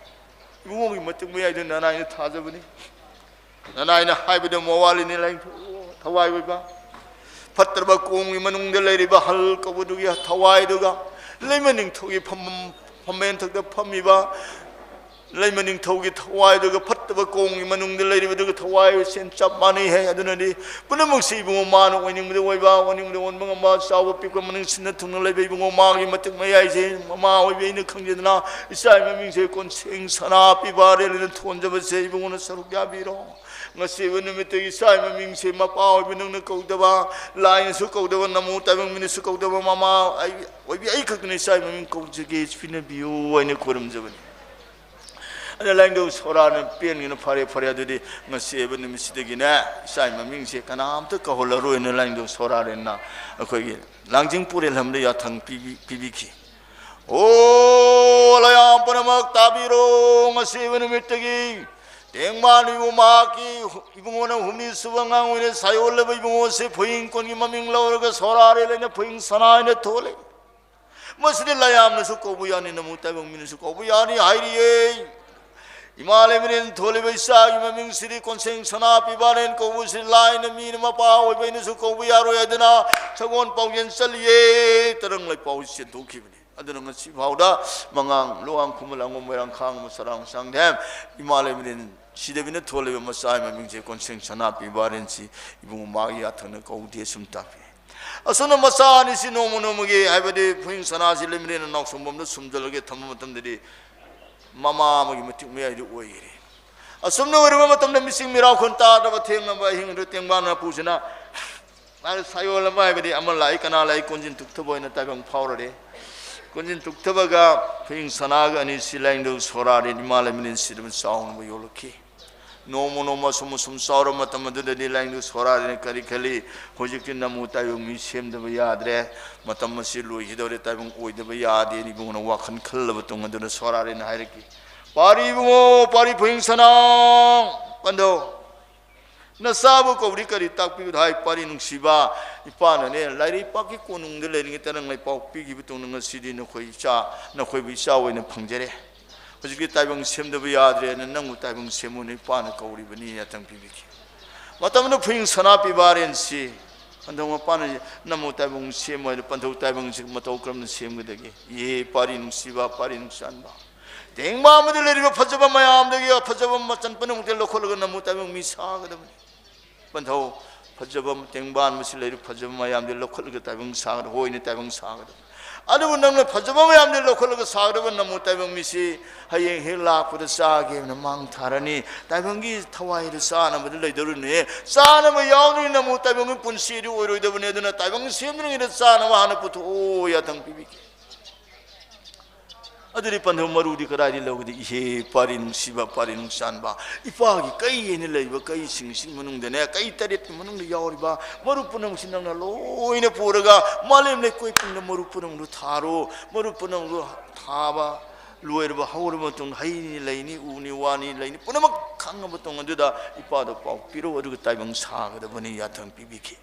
ꯏꯕꯨꯡꯉꯣꯒꯤ ꯃꯇꯤꯛ ꯃꯌꯥꯏꯗ ꯅꯅꯥꯏꯅ ꯊꯥꯖꯕꯅꯤ꯫ ꯅꯅꯥꯏꯅ ꯍꯥꯏꯕꯗ ꯃꯋꯥꯂꯤꯅꯤ ꯂꯥꯏꯅꯤꯡꯊꯧ ꯊꯋꯥꯏ ꯑꯣꯏꯕ꯫ ꯐꯠꯇ꯭ꯔꯕ ꯀꯣꯝꯒꯤ ꯃꯅꯨꯡꯗ ꯂꯩꯔꯤꯕ ꯍꯜ ꯀꯧꯕꯗꯨꯒꯤ ꯊꯋꯥꯏꯗꯨꯒ, ꯂꯩꯃ ꯅꯤꯡꯊꯧꯒꯤ ꯐꯝ-, ꯐꯝꯕꯥꯜ ꯊꯛꯇ ꯐꯝꯃꯤꯕ ꯂꯩꯃ ꯅꯤꯡꯊꯧꯒꯤ ꯊꯋꯥꯏꯗꯨꯒ, ꯐꯠꯇꯕ ꯀꯣꯝꯒꯤ ꯃꯅꯨꯡꯗ ꯂꯩꯔꯤꯕꯗꯨꯒ ꯊꯋꯥꯏ ꯁꯦꯟ ꯆꯞ ꯃꯥꯟꯅꯩ ꯍꯥꯏ꯫ ꯑꯗꯨꯅꯗꯤ ꯄꯨꯝꯅꯃꯛꯁꯤ ꯏꯕꯨꯡꯉꯣ ꯃꯥꯅ ꯑꯣꯏꯅꯤꯡꯕꯗ ꯑꯣꯏꯕ, ꯑꯣꯟꯅꯤꯡꯕꯗ ꯑꯣꯟꯕ ꯉꯝꯕ, ꯆꯥꯎꯕ ꯄꯤꯛꯄ ꯃꯅꯨꯡ ꯁꯤꯟꯅ ꯊꯨꯡꯅ ꯂꯩꯕ ꯏꯕꯨꯡꯉꯣ ꯃꯥꯒꯤ ꯃꯇꯤꯛ ꯃꯌꯥꯏꯁꯦ ꯃꯃꯥ ꯑꯣꯏꯕ ꯑꯩꯅ ꯈꯪꯖꯗꯅ ꯏꯆꯥꯒꯤ ꯃꯃꯤꯡꯁꯦ ꯀꯣꯟꯁꯦꯡ ꯁꯅꯥ ꯄꯤꯕꯥꯔꯦꯜ ꯍꯥꯏꯅ ꯊꯣꯟꯖꯕꯁꯦ ꯏꯕꯨꯡꯉꯣꯅ ꯁꯔꯨꯛ ꯌꯥꯕꯤꯔꯣ꯫ ꯉꯁꯤ ꯑꯣꯏꯕ ꯅꯨꯃꯤꯠꯇꯒꯤ ꯏꯆꯥꯒꯤ ꯃꯃꯤꯡꯁꯦ ꯃꯄꯥ ꯑꯣꯏꯕ ꯅꯪꯅ ꯀꯧꯗꯕ, ꯂꯥꯏꯅꯁꯨ ꯀꯧꯗꯕ, ꯅꯃꯣ ꯇꯥꯏꯕꯪ ꯃꯤꯅꯁꯨ ꯀꯧꯗꯕ, ꯃꯃꯥ ꯑꯩ ꯑꯣꯏꯕꯤ ꯑꯩ ꯈꯛꯇꯅ ꯏꯆꯥꯒꯤ ꯃꯃꯤꯡ ꯀꯧꯖꯒꯦ, ꯄꯤꯅꯕꯤꯌꯨ ꯍꯥꯏꯅ ꯈꯣꯏꯔꯝꯖꯕꯅꯤ꯫ ꯑꯗ ꯂꯥꯏꯅꯤꯡꯊꯧ ꯁꯣꯔꯥꯅ ꯄꯦꯟꯒꯅ, "ꯐꯔꯦ, ꯐꯔꯦ, ꯑꯗꯨꯗꯤ ꯉꯁꯤ ꯍꯥꯏꯕ ꯅꯨꯃꯤꯠꯁꯤꯗꯒꯤꯅꯦ ꯏꯆꯥꯒꯤ ꯃꯃꯤꯡꯁꯦ ꯀꯅꯥꯝꯇ ꯀꯧꯍꯜꯂꯔꯣꯏꯅ" ꯂꯥꯏꯅꯤꯡꯊꯧ ꯁꯣꯔꯥꯔꯦꯟꯅ ꯑꯩꯈꯣꯏꯒꯤ ꯂꯥꯡꯖꯤꯡ ꯄꯨꯔꯦꯜ ꯑꯃꯗ ꯌꯥꯊꯪ ꯄꯤꯕꯤ-, ꯄꯤꯕꯤꯈꯤ꯫ ꯑꯣ, ꯂꯌꯥꯝ ꯄꯨꯝꯅꯃꯛ ꯇꯥꯕꯤꯔꯣ꯫ ꯉꯁꯤ ꯑꯣꯏꯕ ꯅꯨꯃꯤꯠꯇꯒꯤ ꯇꯦꯡꯕꯥꯟ ꯏꯕꯨꯡꯉꯣ ꯃꯍꯥꯛꯀꯤ ꯏꯕꯨꯡꯉꯣꯅ ꯍꯨꯝꯅꯤ ꯁꯨꯕ ꯑꯉꯥꯡ ꯑꯣꯏꯅ ꯁꯥꯏꯑꯣꯜꯂꯕ ꯏꯕꯨꯡꯉꯣꯁꯦ ꯐꯨꯏꯡ ꯀꯣꯟꯒꯤ ꯃꯃꯤꯡ ꯂꯧꯔꯒ ꯁꯣꯔꯥꯔꯦꯜ ꯍꯥꯏꯅ ꯐꯨꯏꯡ ꯁꯅꯥ ꯍꯥꯏꯅ ꯊꯣꯜꯂꯦ꯫ ꯃꯁꯤꯗꯤ ꯂꯌꯥꯝꯅꯁꯨ ꯀꯧꯕ ꯌꯥꯅꯤ, ꯅꯃꯨ ꯇꯥꯏꯕꯪ ꯃꯤꯅꯁꯨ ꯀꯧꯕ ꯌꯥꯅꯤ ꯍꯥꯏꯔꯤꯌꯦ꯫ ꯏꯃꯥ ꯂꯩꯃꯔꯦꯟ ꯊꯣꯜꯂꯤꯕ ꯏꯆꯥꯒꯤ ꯃꯃꯤꯡꯁꯤꯗꯤ ꯀꯣꯟꯁꯦꯡ ꯁꯅꯥ ꯄꯤꯕꯥꯔꯦꯟ ꯀꯧꯕꯁꯤ ꯂꯥꯏꯅ ꯃꯤꯅ ꯃꯄꯥ ꯑꯣꯏꯕ ꯑꯩꯅꯁꯨ ꯀꯧꯕ ꯌꯥꯔꯣꯏ ꯍꯥꯏꯗꯅ ꯁꯒꯣꯜ ꯄꯥꯎꯖꯦꯜ ꯆꯠꯂꯤꯌꯦ꯫ ꯇꯔꯪ ꯂꯩꯄꯥꯎꯁꯤ ꯆꯦꯟꯊꯣꯛꯈꯤꯕꯅꯤ꯫ ꯑꯗꯨꯅ ꯉꯁꯤ ꯐꯥꯎꯗ ꯃꯉꯥꯡ, ꯂꯨꯋꯥꯡ, ꯈꯨꯃꯟ, ꯂꯥꯡꯒꯣꯜ, ꯃꯣꯏꯔꯥꯡ, ꯈꯥꯡꯕ, ꯆꯔꯥꯡ, ꯆꯥꯡꯊꯦꯝ, ꯏꯃꯥ ꯂꯩꯃꯔꯦꯟ ꯁꯤꯗꯕꯤꯅ ꯊꯣꯜꯂꯤꯕ ꯃꯆꯥꯒꯤ ꯃꯃꯤꯡꯁꯦ ꯀꯣꯟꯁꯦꯡ ꯁꯅꯥ ꯄꯤꯕꯥꯔꯦꯟꯁꯤ ꯏꯕꯨꯡꯉꯣ ꯃꯥꯒꯤ ꯌꯥꯊꯪꯅ ꯀꯧꯗꯦ ꯁꯨꯝ ꯇꯥꯛꯄꯤ꯫ ꯑꯁꯨꯝꯅ ꯃꯆꯥ ꯑꯅꯤꯁꯤ ꯅꯣꯡꯃ ꯅꯣꯡꯃꯒꯤ, ꯍꯥꯏꯕꯗꯤ ꯐꯨꯏꯡ ꯁꯅꯥꯁꯤ ꯂꯩꯃꯔꯦꯟꯅ ꯅꯥꯎꯁꯨꯝꯕꯝꯗ ꯁꯨꯝꯖꯜꯂꯒ ꯊꯝꯕ ꯃꯇꯝꯗꯗꯤ ꯃꯃꯥ ꯑꯃꯒꯤ ꯃꯇꯤꯛ ꯃꯌꯥꯏꯗꯨ ꯑꯣꯏꯈꯔꯦ꯫ ꯑꯁꯨꯝꯅ ꯑꯣꯏꯔꯕ ꯃꯇꯝꯗ ꯃꯤꯁꯤꯡ ꯃꯤꯔꯥꯎꯈꯣꯟ ꯇꯥꯗꯕ ꯊꯦꯡꯅꯕ ꯑꯍꯤꯡꯗꯨ ꯇꯦꯡꯕꯥꯟ ꯃꯄꯨꯁꯤꯅ ꯃꯥꯅ ꯁꯥꯏꯑꯣꯜ ꯑꯃ ꯍꯥꯏꯕꯗꯤ ꯑꯃ ꯂꯥꯛꯏ, ꯀꯅꯥ ꯂꯥꯛꯏ, ꯀꯣꯟꯖꯤꯟ ꯇꯨꯛꯊꯕ ꯑꯣꯏꯅ ꯇꯥꯏꯕꯪ ꯐꯥꯎꯔꯔꯦ꯫ ꯀꯣꯟꯖꯤꯟ ꯇꯨꯛꯊꯕꯒ ꯐꯨꯏꯡ ꯁꯅꯥꯒ ꯑꯅꯤꯁꯤ ꯂꯥꯏꯅꯤꯡꯊꯧ ꯁꯣꯔꯥꯔꯦꯟ ꯏꯃꯥ ꯂꯩꯃꯔꯦꯟ ꯁꯤꯗꯕ ꯆꯥꯎꯅꯕ ꯌꯣꯜꯂꯛꯈꯤ꯫ ꯅꯣꯡꯃ ꯅꯣꯡꯃ ꯁꯨꯝ ꯁꯨꯝ ꯆꯥꯎꯔꯕ ꯃꯇꯝ ꯑꯗꯨꯗꯗꯤ ꯂꯥꯏꯅꯤꯡꯊꯧ ꯁꯣꯔꯥꯔꯦꯟ ꯀꯔꯤ ꯈꯜꯂꯤ, ꯍꯧꯖꯤꯛꯇꯤ ꯅꯃꯨ ꯇꯥꯏꯕꯪ ꯃꯤ ꯁꯦꯝꯗꯕ ꯌꯥꯗ꯭ꯔꯦ, ꯃꯇꯝ ꯑꯁꯤ ꯂꯣꯏꯈꯤꯗꯧꯔꯦ, ꯇꯥꯏꯕꯪ ꯑꯣꯏꯗꯕ ꯌꯥꯗꯦꯅ ꯏꯕꯨꯡꯉꯣꯅ ꯋꯥꯈꯜ ꯈꯜꯂꯕ ꯇꯨꯡ ꯑꯗꯨꯅ ꯁꯣꯔꯥꯔꯦꯟꯅ ꯍꯥꯏꯔꯛꯈꯤ, "ꯄꯥꯔꯤ ꯏꯕꯨꯡꯉꯣ, ꯄꯥꯔꯤ ꯐꯨꯏꯡ ꯁꯅꯥ ꯄꯟꯊꯧ, ꯅꯆꯥꯕꯨ ꯀꯧꯔꯤ ꯀꯔꯤ ꯇꯥꯛꯄꯤꯕꯗ ꯍꯥꯏ, ꯄꯥꯔꯤ ꯅꯨꯡꯁꯤꯕ, ꯏꯄꯥꯅꯅꯦ ꯂꯥꯏꯔꯩꯄꯥꯛꯀꯤ ꯀꯣꯅꯨꯡꯗ ꯂꯩꯔꯤꯉꯩ ꯇꯔꯪ ꯂꯩꯄꯥꯎ ꯄꯤꯈꯤꯕ ꯇꯨꯡꯗ ꯉꯁꯤꯗꯤ ꯅꯈꯣꯏ ꯏꯆꯥ, ꯅꯈꯣꯏꯕꯨ ꯏꯆꯥ ꯑꯣꯏꯅ ꯐꯪꯖꯔꯦ꯫ ꯍꯧꯖꯤꯛꯇꯤ ꯇꯥꯏꯕꯪ ꯁꯦꯝꯗꯕ ꯌꯥꯗ꯭ꯔꯦꯅ ꯅꯪꯕꯨ ꯇꯥꯏꯕꯪ ꯁꯦꯝꯃꯨꯅ ꯏꯄꯥꯅ ꯀꯧꯔꯤꯕꯅꯤ" ꯌꯥꯊꯪ ꯄꯤꯕꯤꯈꯤ꯫ ꯃꯇꯝꯗꯨ ꯐꯨꯏꯡ ꯁꯅꯥ ꯄꯤꯕꯥꯔꯦꯟꯁꯤ ꯄꯟꯊꯧ ꯃꯄꯥꯅ ꯅꯃꯨ ꯇꯥꯏꯕꯪ ꯁꯦꯝꯃꯨ ꯍꯥꯏꯅ ꯄꯟꯊꯧ ꯇꯥꯏꯕꯪꯁꯤ ꯃꯇꯧ ꯀꯔꯝꯅ ꯁꯦꯝꯒꯗꯒꯦ? ꯏꯍꯦ ꯄꯥꯔꯤ ꯅꯨꯡꯁꯤꯕ, ꯄꯥꯔꯤ ꯅꯨꯡꯆꯥꯟꯕ, ꯇꯦꯡꯕꯥꯟ ꯑꯃꯗ ꯂꯩꯔꯤꯕ ꯐꯖꯕ ꯃꯌꯥꯝꯗꯒꯤ ꯐꯖꯕ ꯃꯆꯟ ꯄꯨꯝꯅꯃꯛꯇ ꯂꯧꯈꯠꯂꯒ ꯅꯃꯨ ꯇꯥꯏꯕꯪ ꯃꯤ ꯁꯥꯒꯗꯕꯅꯤ꯫ ꯄꯟꯊꯧ, ꯐꯖꯕ ꯇꯦꯡꯕꯥꯟ ꯃꯁꯤ ꯂꯩꯔꯤꯕ ꯐꯖꯕ ꯃꯌꯥꯝꯗꯤ ꯂꯧꯈꯠꯂꯒ ꯇꯥꯏꯕꯪ ꯁꯥꯒꯗꯕ, ꯍꯣꯏꯅ ꯇꯥꯏꯕꯪ ꯁꯥꯒꯗꯕ꯫ ꯑꯗꯨꯕꯨ ꯅꯪꯅ ꯐꯖꯕ ꯃꯌꯥꯝꯗꯤ ꯂꯧꯈꯠꯂꯒ ꯁꯥꯒꯗꯕ ꯅꯃꯨ ꯇꯥꯏꯕꯪ ꯃꯤꯁꯤ ꯍꯌꯦꯡ ꯍꯦꯛ ꯂꯥꯛꯄꯗ ꯆꯥꯒꯦꯅ ꯃꯥꯡ ꯊꯥꯔꯅꯤ꯫ ꯇꯥꯏꯕꯪꯒꯤ ꯊꯋꯥꯏꯗꯨ ꯆꯥꯅꯕꯗ ꯂꯩꯗꯧꯔꯤꯅꯦ꯫ ꯆꯥꯅꯕ ꯌꯥꯎꯗ꯭ꯔꯤ ꯅꯃꯨ ꯇꯥꯏꯕꯪꯒꯤ ꯄꯨꯟꯁꯤꯗꯤ ꯑꯣꯏꯔꯣꯏꯗꯕꯅꯤ꯫ ꯑꯗꯨꯅ ꯇꯥꯏꯕꯪ ꯁꯦꯝꯗ꯭ꯔꯤꯉꯩꯗ ꯆꯥꯅꯕ ꯍꯥꯟꯅ ꯄꯨꯊꯣꯛꯑꯣ ꯌꯥꯊꯪ ꯄꯤꯕꯤꯒꯦ꯫ ꯑꯗꯨꯗꯤ ꯄꯟꯊꯧ ꯃꯔꯨꯗꯤ ꯀꯗꯥꯏꯗꯒꯤ ꯂꯧꯒꯗꯤ? ꯏꯍꯦ, ꯄꯥꯔꯤ ꯅꯨꯡꯁꯤꯕ, ꯄꯥꯔꯤ ꯅꯨꯡꯆꯥꯟꯕ, ꯏꯄꯥꯒꯤ ꯀꯩ ꯍꯥꯏꯅ ꯂꯩꯕ ꯀꯩꯁꯤꯡꯁꯤ ꯃꯅꯨꯡꯗꯅꯦ, ꯀꯩ ꯇꯔꯦꯠꯀꯤ ꯃꯅꯨꯡꯗ ꯌꯥꯎꯔꯤꯕ ꯃꯔꯨ ꯄꯨꯝꯅꯃꯛꯁꯤ ꯅꯪꯅ ꯂꯣꯏꯅ ꯄꯨꯔꯒ ꯃꯥꯂꯦꯝ ꯂꯩꯀꯣꯏ ꯄꯨꯝꯅ ꯃꯔꯨ ꯄꯨꯝꯅꯃꯛꯇꯨ ꯊꯥꯔꯣ꯫ ꯃꯔꯨ ꯄꯨꯝꯅꯃꯛꯇꯨ ꯊꯥꯕ ꯂꯣꯏꯔꯕ, ꯍꯧꯔꯕ ꯃꯇꯨꯡꯗ ꯍꯩꯅꯤ, ꯂꯩꯅꯤ, ꯎꯅꯤ, ꯋꯥꯅꯤ, ꯂꯩꯅꯤ, ꯄꯨꯝꯅꯃꯛ ꯈꯪꯉꯕ ꯃꯇꯨꯡ ꯑꯗꯨꯗ ꯏꯄꯥꯗ ꯄꯥꯎ ꯄꯤꯔꯛꯎ, ꯑꯗꯨꯒ ꯇꯥꯏꯕꯪ ꯁꯥꯒꯗꯕꯅꯤ ꯌꯥꯊꯪ ꯄꯤꯕꯤꯈꯤ꯫